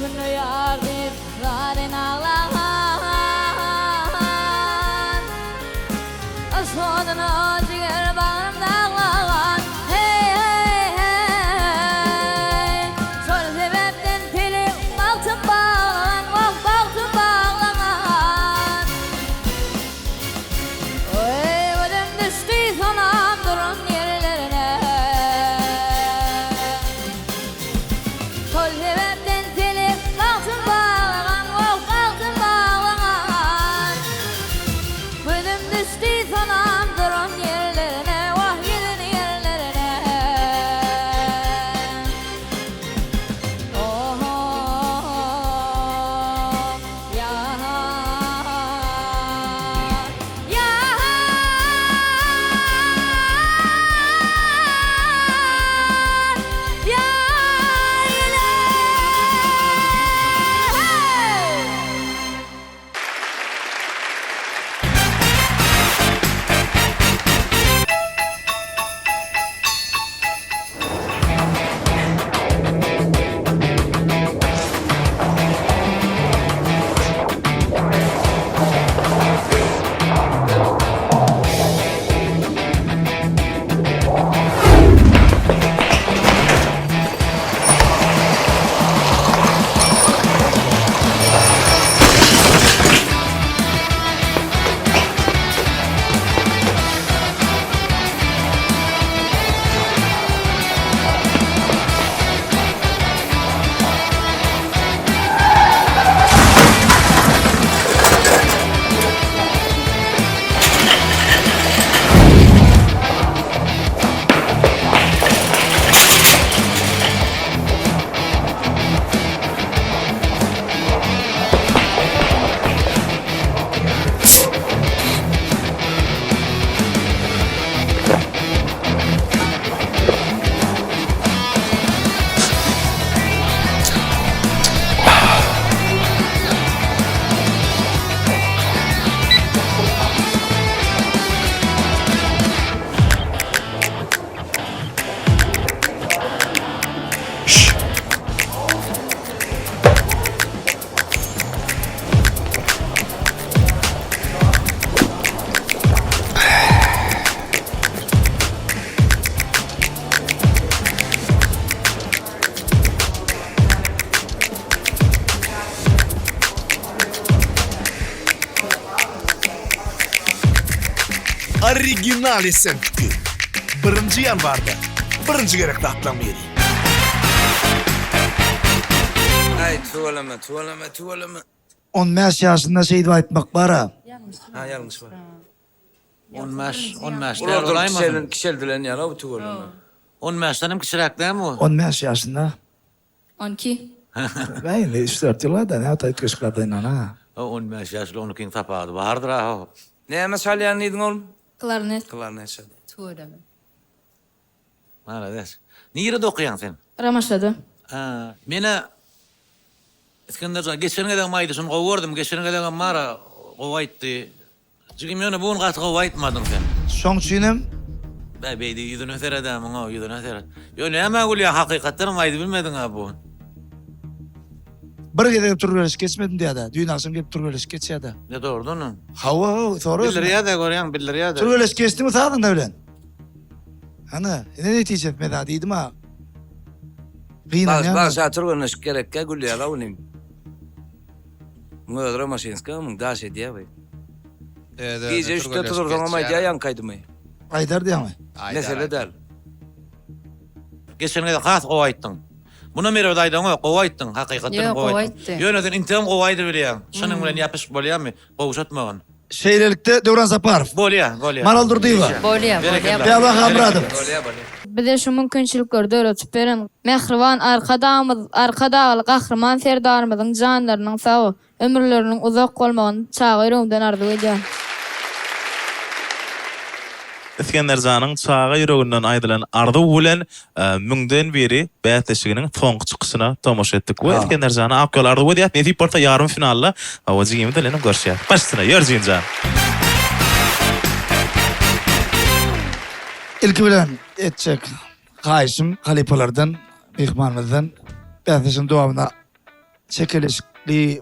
Speaker 12: günde ýar diýip zaryn aglagan. Yşk oduna jiger bagrym daglagan. Heý, heý, heý. Şol sebäpden pelek bagtym baglagan, wah, bagtym baglagan. Eý, gözüm düşdi sonam duran ýerlerine. Şol sebäpden pelek bagtym baglagan, wah, bagtym baglagan. Gözüm düşdi sonam duran ýerlerine, wah, gezen ýerlerine. Oh-oh, ýa-ha, ýa-ha, ýar ile, heý!
Speaker 1: Original Essentuki. Birinji ýanwarda birinji gerek zatlaň biri.
Speaker 7: Aý tüweleme tüweleme tüweleme.
Speaker 5: On bäş ýaşynda şeýdip aýtmak bar-a.
Speaker 7: Ha ýalňyş bar.
Speaker 4: On bäş, on bäş däl
Speaker 7: Ulardan
Speaker 4: bolaýmasyn?
Speaker 7: kiçelen kiçeldilen ýaly bu tüweleme.
Speaker 4: On bäşden hem kiçiräk dälmi bu?
Speaker 5: On bäş ýaşynda.
Speaker 16: On iki.
Speaker 5: Bä indi üç-dört ýyl bar-da, näme üýtgeşik zat ha.
Speaker 4: On bäş ýaşly on ikiň tapawudy bardyr-a.
Speaker 7: Näme çalýan diýdiň oglum?
Speaker 16: Klarnet.
Speaker 7: Klarnet çalýan.
Speaker 6: Tüweleme.
Speaker 4: Malades. Nirede okaýaň sen?
Speaker 16: Ramaşada.
Speaker 4: Ha, menä Isgenderjan geçen gezegem aýdyşyny gowy gördüm. Geçen gezegem bar-a gowy aýtdy. Jigim ýöne bu gün gaty gowy aýtmadyň sen.
Speaker 5: Şoň üçinem.
Speaker 4: Bä beýdi ýüzüne seredä muňa ýüzüne seret. Ýo nämä gülýäň hakykatdanam aýdybilmediňä bu gün.
Speaker 5: Bir gezegem türgenleşik geçmedim diýýädä. Düýn agşam gelip türgenleşik geçýädä.
Speaker 4: Ýa dogrudanam.
Speaker 5: Hawa hawa sora özüne.
Speaker 4: Bildirýädä görýäň bildirýädä.
Speaker 5: Türgenleşik geçdimi sazanda bilen? Hany ine netijesi men saňa diýdim-a. Gynanýan.
Speaker 7: Bagşa türgenleşik gerekkä gülýäla inim. Muň özi Romaşinska muň daş edýä bu. Gije üçde turursaňam aýdýa ýaňky aýdymy.
Speaker 5: Aýdar diýýäňmi?
Speaker 7: Mesele däl.
Speaker 4: Geçen gezek has gowy aýtdyň. Munam erbet aýdaňok, gowy aýtdyň, hakykatdan gowy aýtdyň. Ýöne sen integem gowy aýdybilýäň. Çynyň bilen ýapyşyp bolýarmy? Gowşatmagyn.
Speaker 5: Şeýlelikde Döwran Saparow.
Speaker 4: Bolýa, bolýa.
Speaker 5: Maral Durdyýewa.
Speaker 6: Bolýa, bolýa.
Speaker 5: Bäba Halmyradow.
Speaker 7: Bolýa, bolýa.
Speaker 16: Bize şu mümkinçilikleri döredip beren mähriban Arkadagymyz, Arkadagly Gahryman Serdarymyzyň janlarynyň sag, ömürleriniň uzak bolmagyny çaga ýüregimden arzuw edýän.
Speaker 2: Isgenderjanyň çaga ýüreginden aýdylan arzuw bilen Müňden biri bäsleşiginiň soňky çykyşyna tomaşa etdik we Isgenderjana ak ýol arzuw edýäs. Nesip bolsa ýarym finalda hawa jigimiz bilenem görüşýäs. Baş üstüne, ýör jigimjan.
Speaker 5: Ilki bilen etjek haýyşym halypalardan, myhmanymyzdan bäsleşigiň dowamynda. çekeleşikli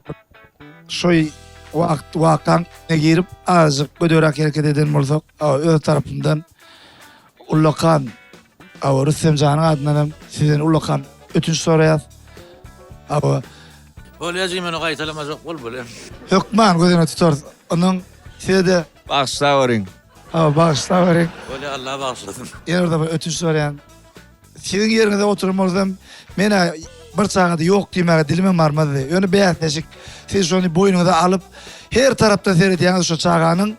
Speaker 5: şoý wagt wakaň içine girip azajyk gödegräk hereket eden bolsak öz tarapymdan ullakan Hawa Rüstemjanyň adyndan hem sizden ullakan ötünç soraýas. Hawa.
Speaker 4: Bolýa jigim ýöne gaýtalamajak bol bolýa.
Speaker 5: Hökman göz öňüne tutarys. Onuň size-de.
Speaker 8: Bagyşlaweriň.
Speaker 5: Hawa bagyşlaweriň.
Speaker 4: Bolýa Allah bagyşlasyn.
Speaker 5: Ýene bir sapar ötünç soraýan. Siziň ýeriňizde oturan bolsam, men-ä bir çagada ýok diýmäge dilimem barmazdy. Ýöne bäsleşik, siz şony boýnuňyza alyp, her tarapdan seredýäňiz şo çaganyň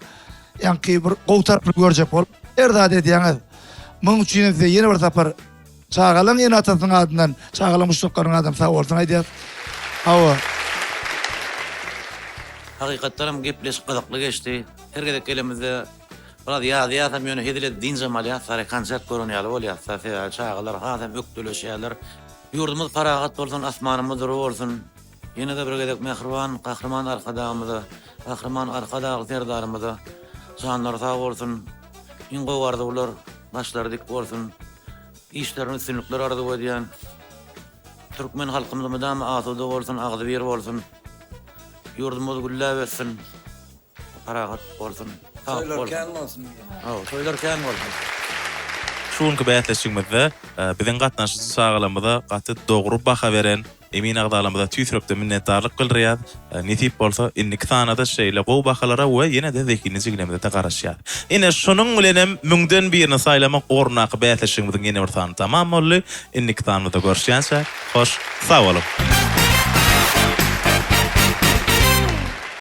Speaker 5: ýaňky bir gowy tarapyny görjek bolup, her zat edýäňiz. Munuň üçin hem size ýene bir sapar çagalaryň ene-atasynyň adyndan, çagalaryň muşdaklarynyň adyndan sag bolsun aýdýas. Hawa.
Speaker 4: Hakykatdan hem gepleşik gyzykly geçdi. Her gezek gelemizde biraz ýazýasam ýöne hezil edip dynjam alýas sary konsert gören ýaly bolýasda sebäbi çagalar hasam ökdeleşýärler. Ýurdumyz parahat bolsun asmanymyz dury bolsun. Ýene-de bir gezek mähriban Gahryman Arkadagymyza, Gahryman Arkadagly Serdarymyza janlary sag bolsun, iň gowy arzuwlar, başlary dik bolsun, işlerinde üstünlikler arzuw edýän. Türkmen halkymyz mydama asuda bolsun, agzybir bolsun. Ýurdumyz gülläp össün. Parahat bolsun. Sag
Speaker 7: Toýlar kän bolsun diýýän.
Speaker 4: Hawa, toýlar kän bolsun.
Speaker 2: Şu günki bäsleşigimizde biziň gatnaşyjy çagalarymyza gaty dogry baha beren emin agzalarymyza tüýs ýürekden minnetdarlyk bildirýäs. Nesip bolsa indiki sanada şeýle gowy bahalara we ýene-de zehinli jigilerimize-de garaşýas. Ine şunuň bilenem müňden birini saýlamak ugrundaky bäsleşigimiziň ýene bir sany tamam boldy. Indiki sanymyzda görüşýänçäk hoş sag boluň!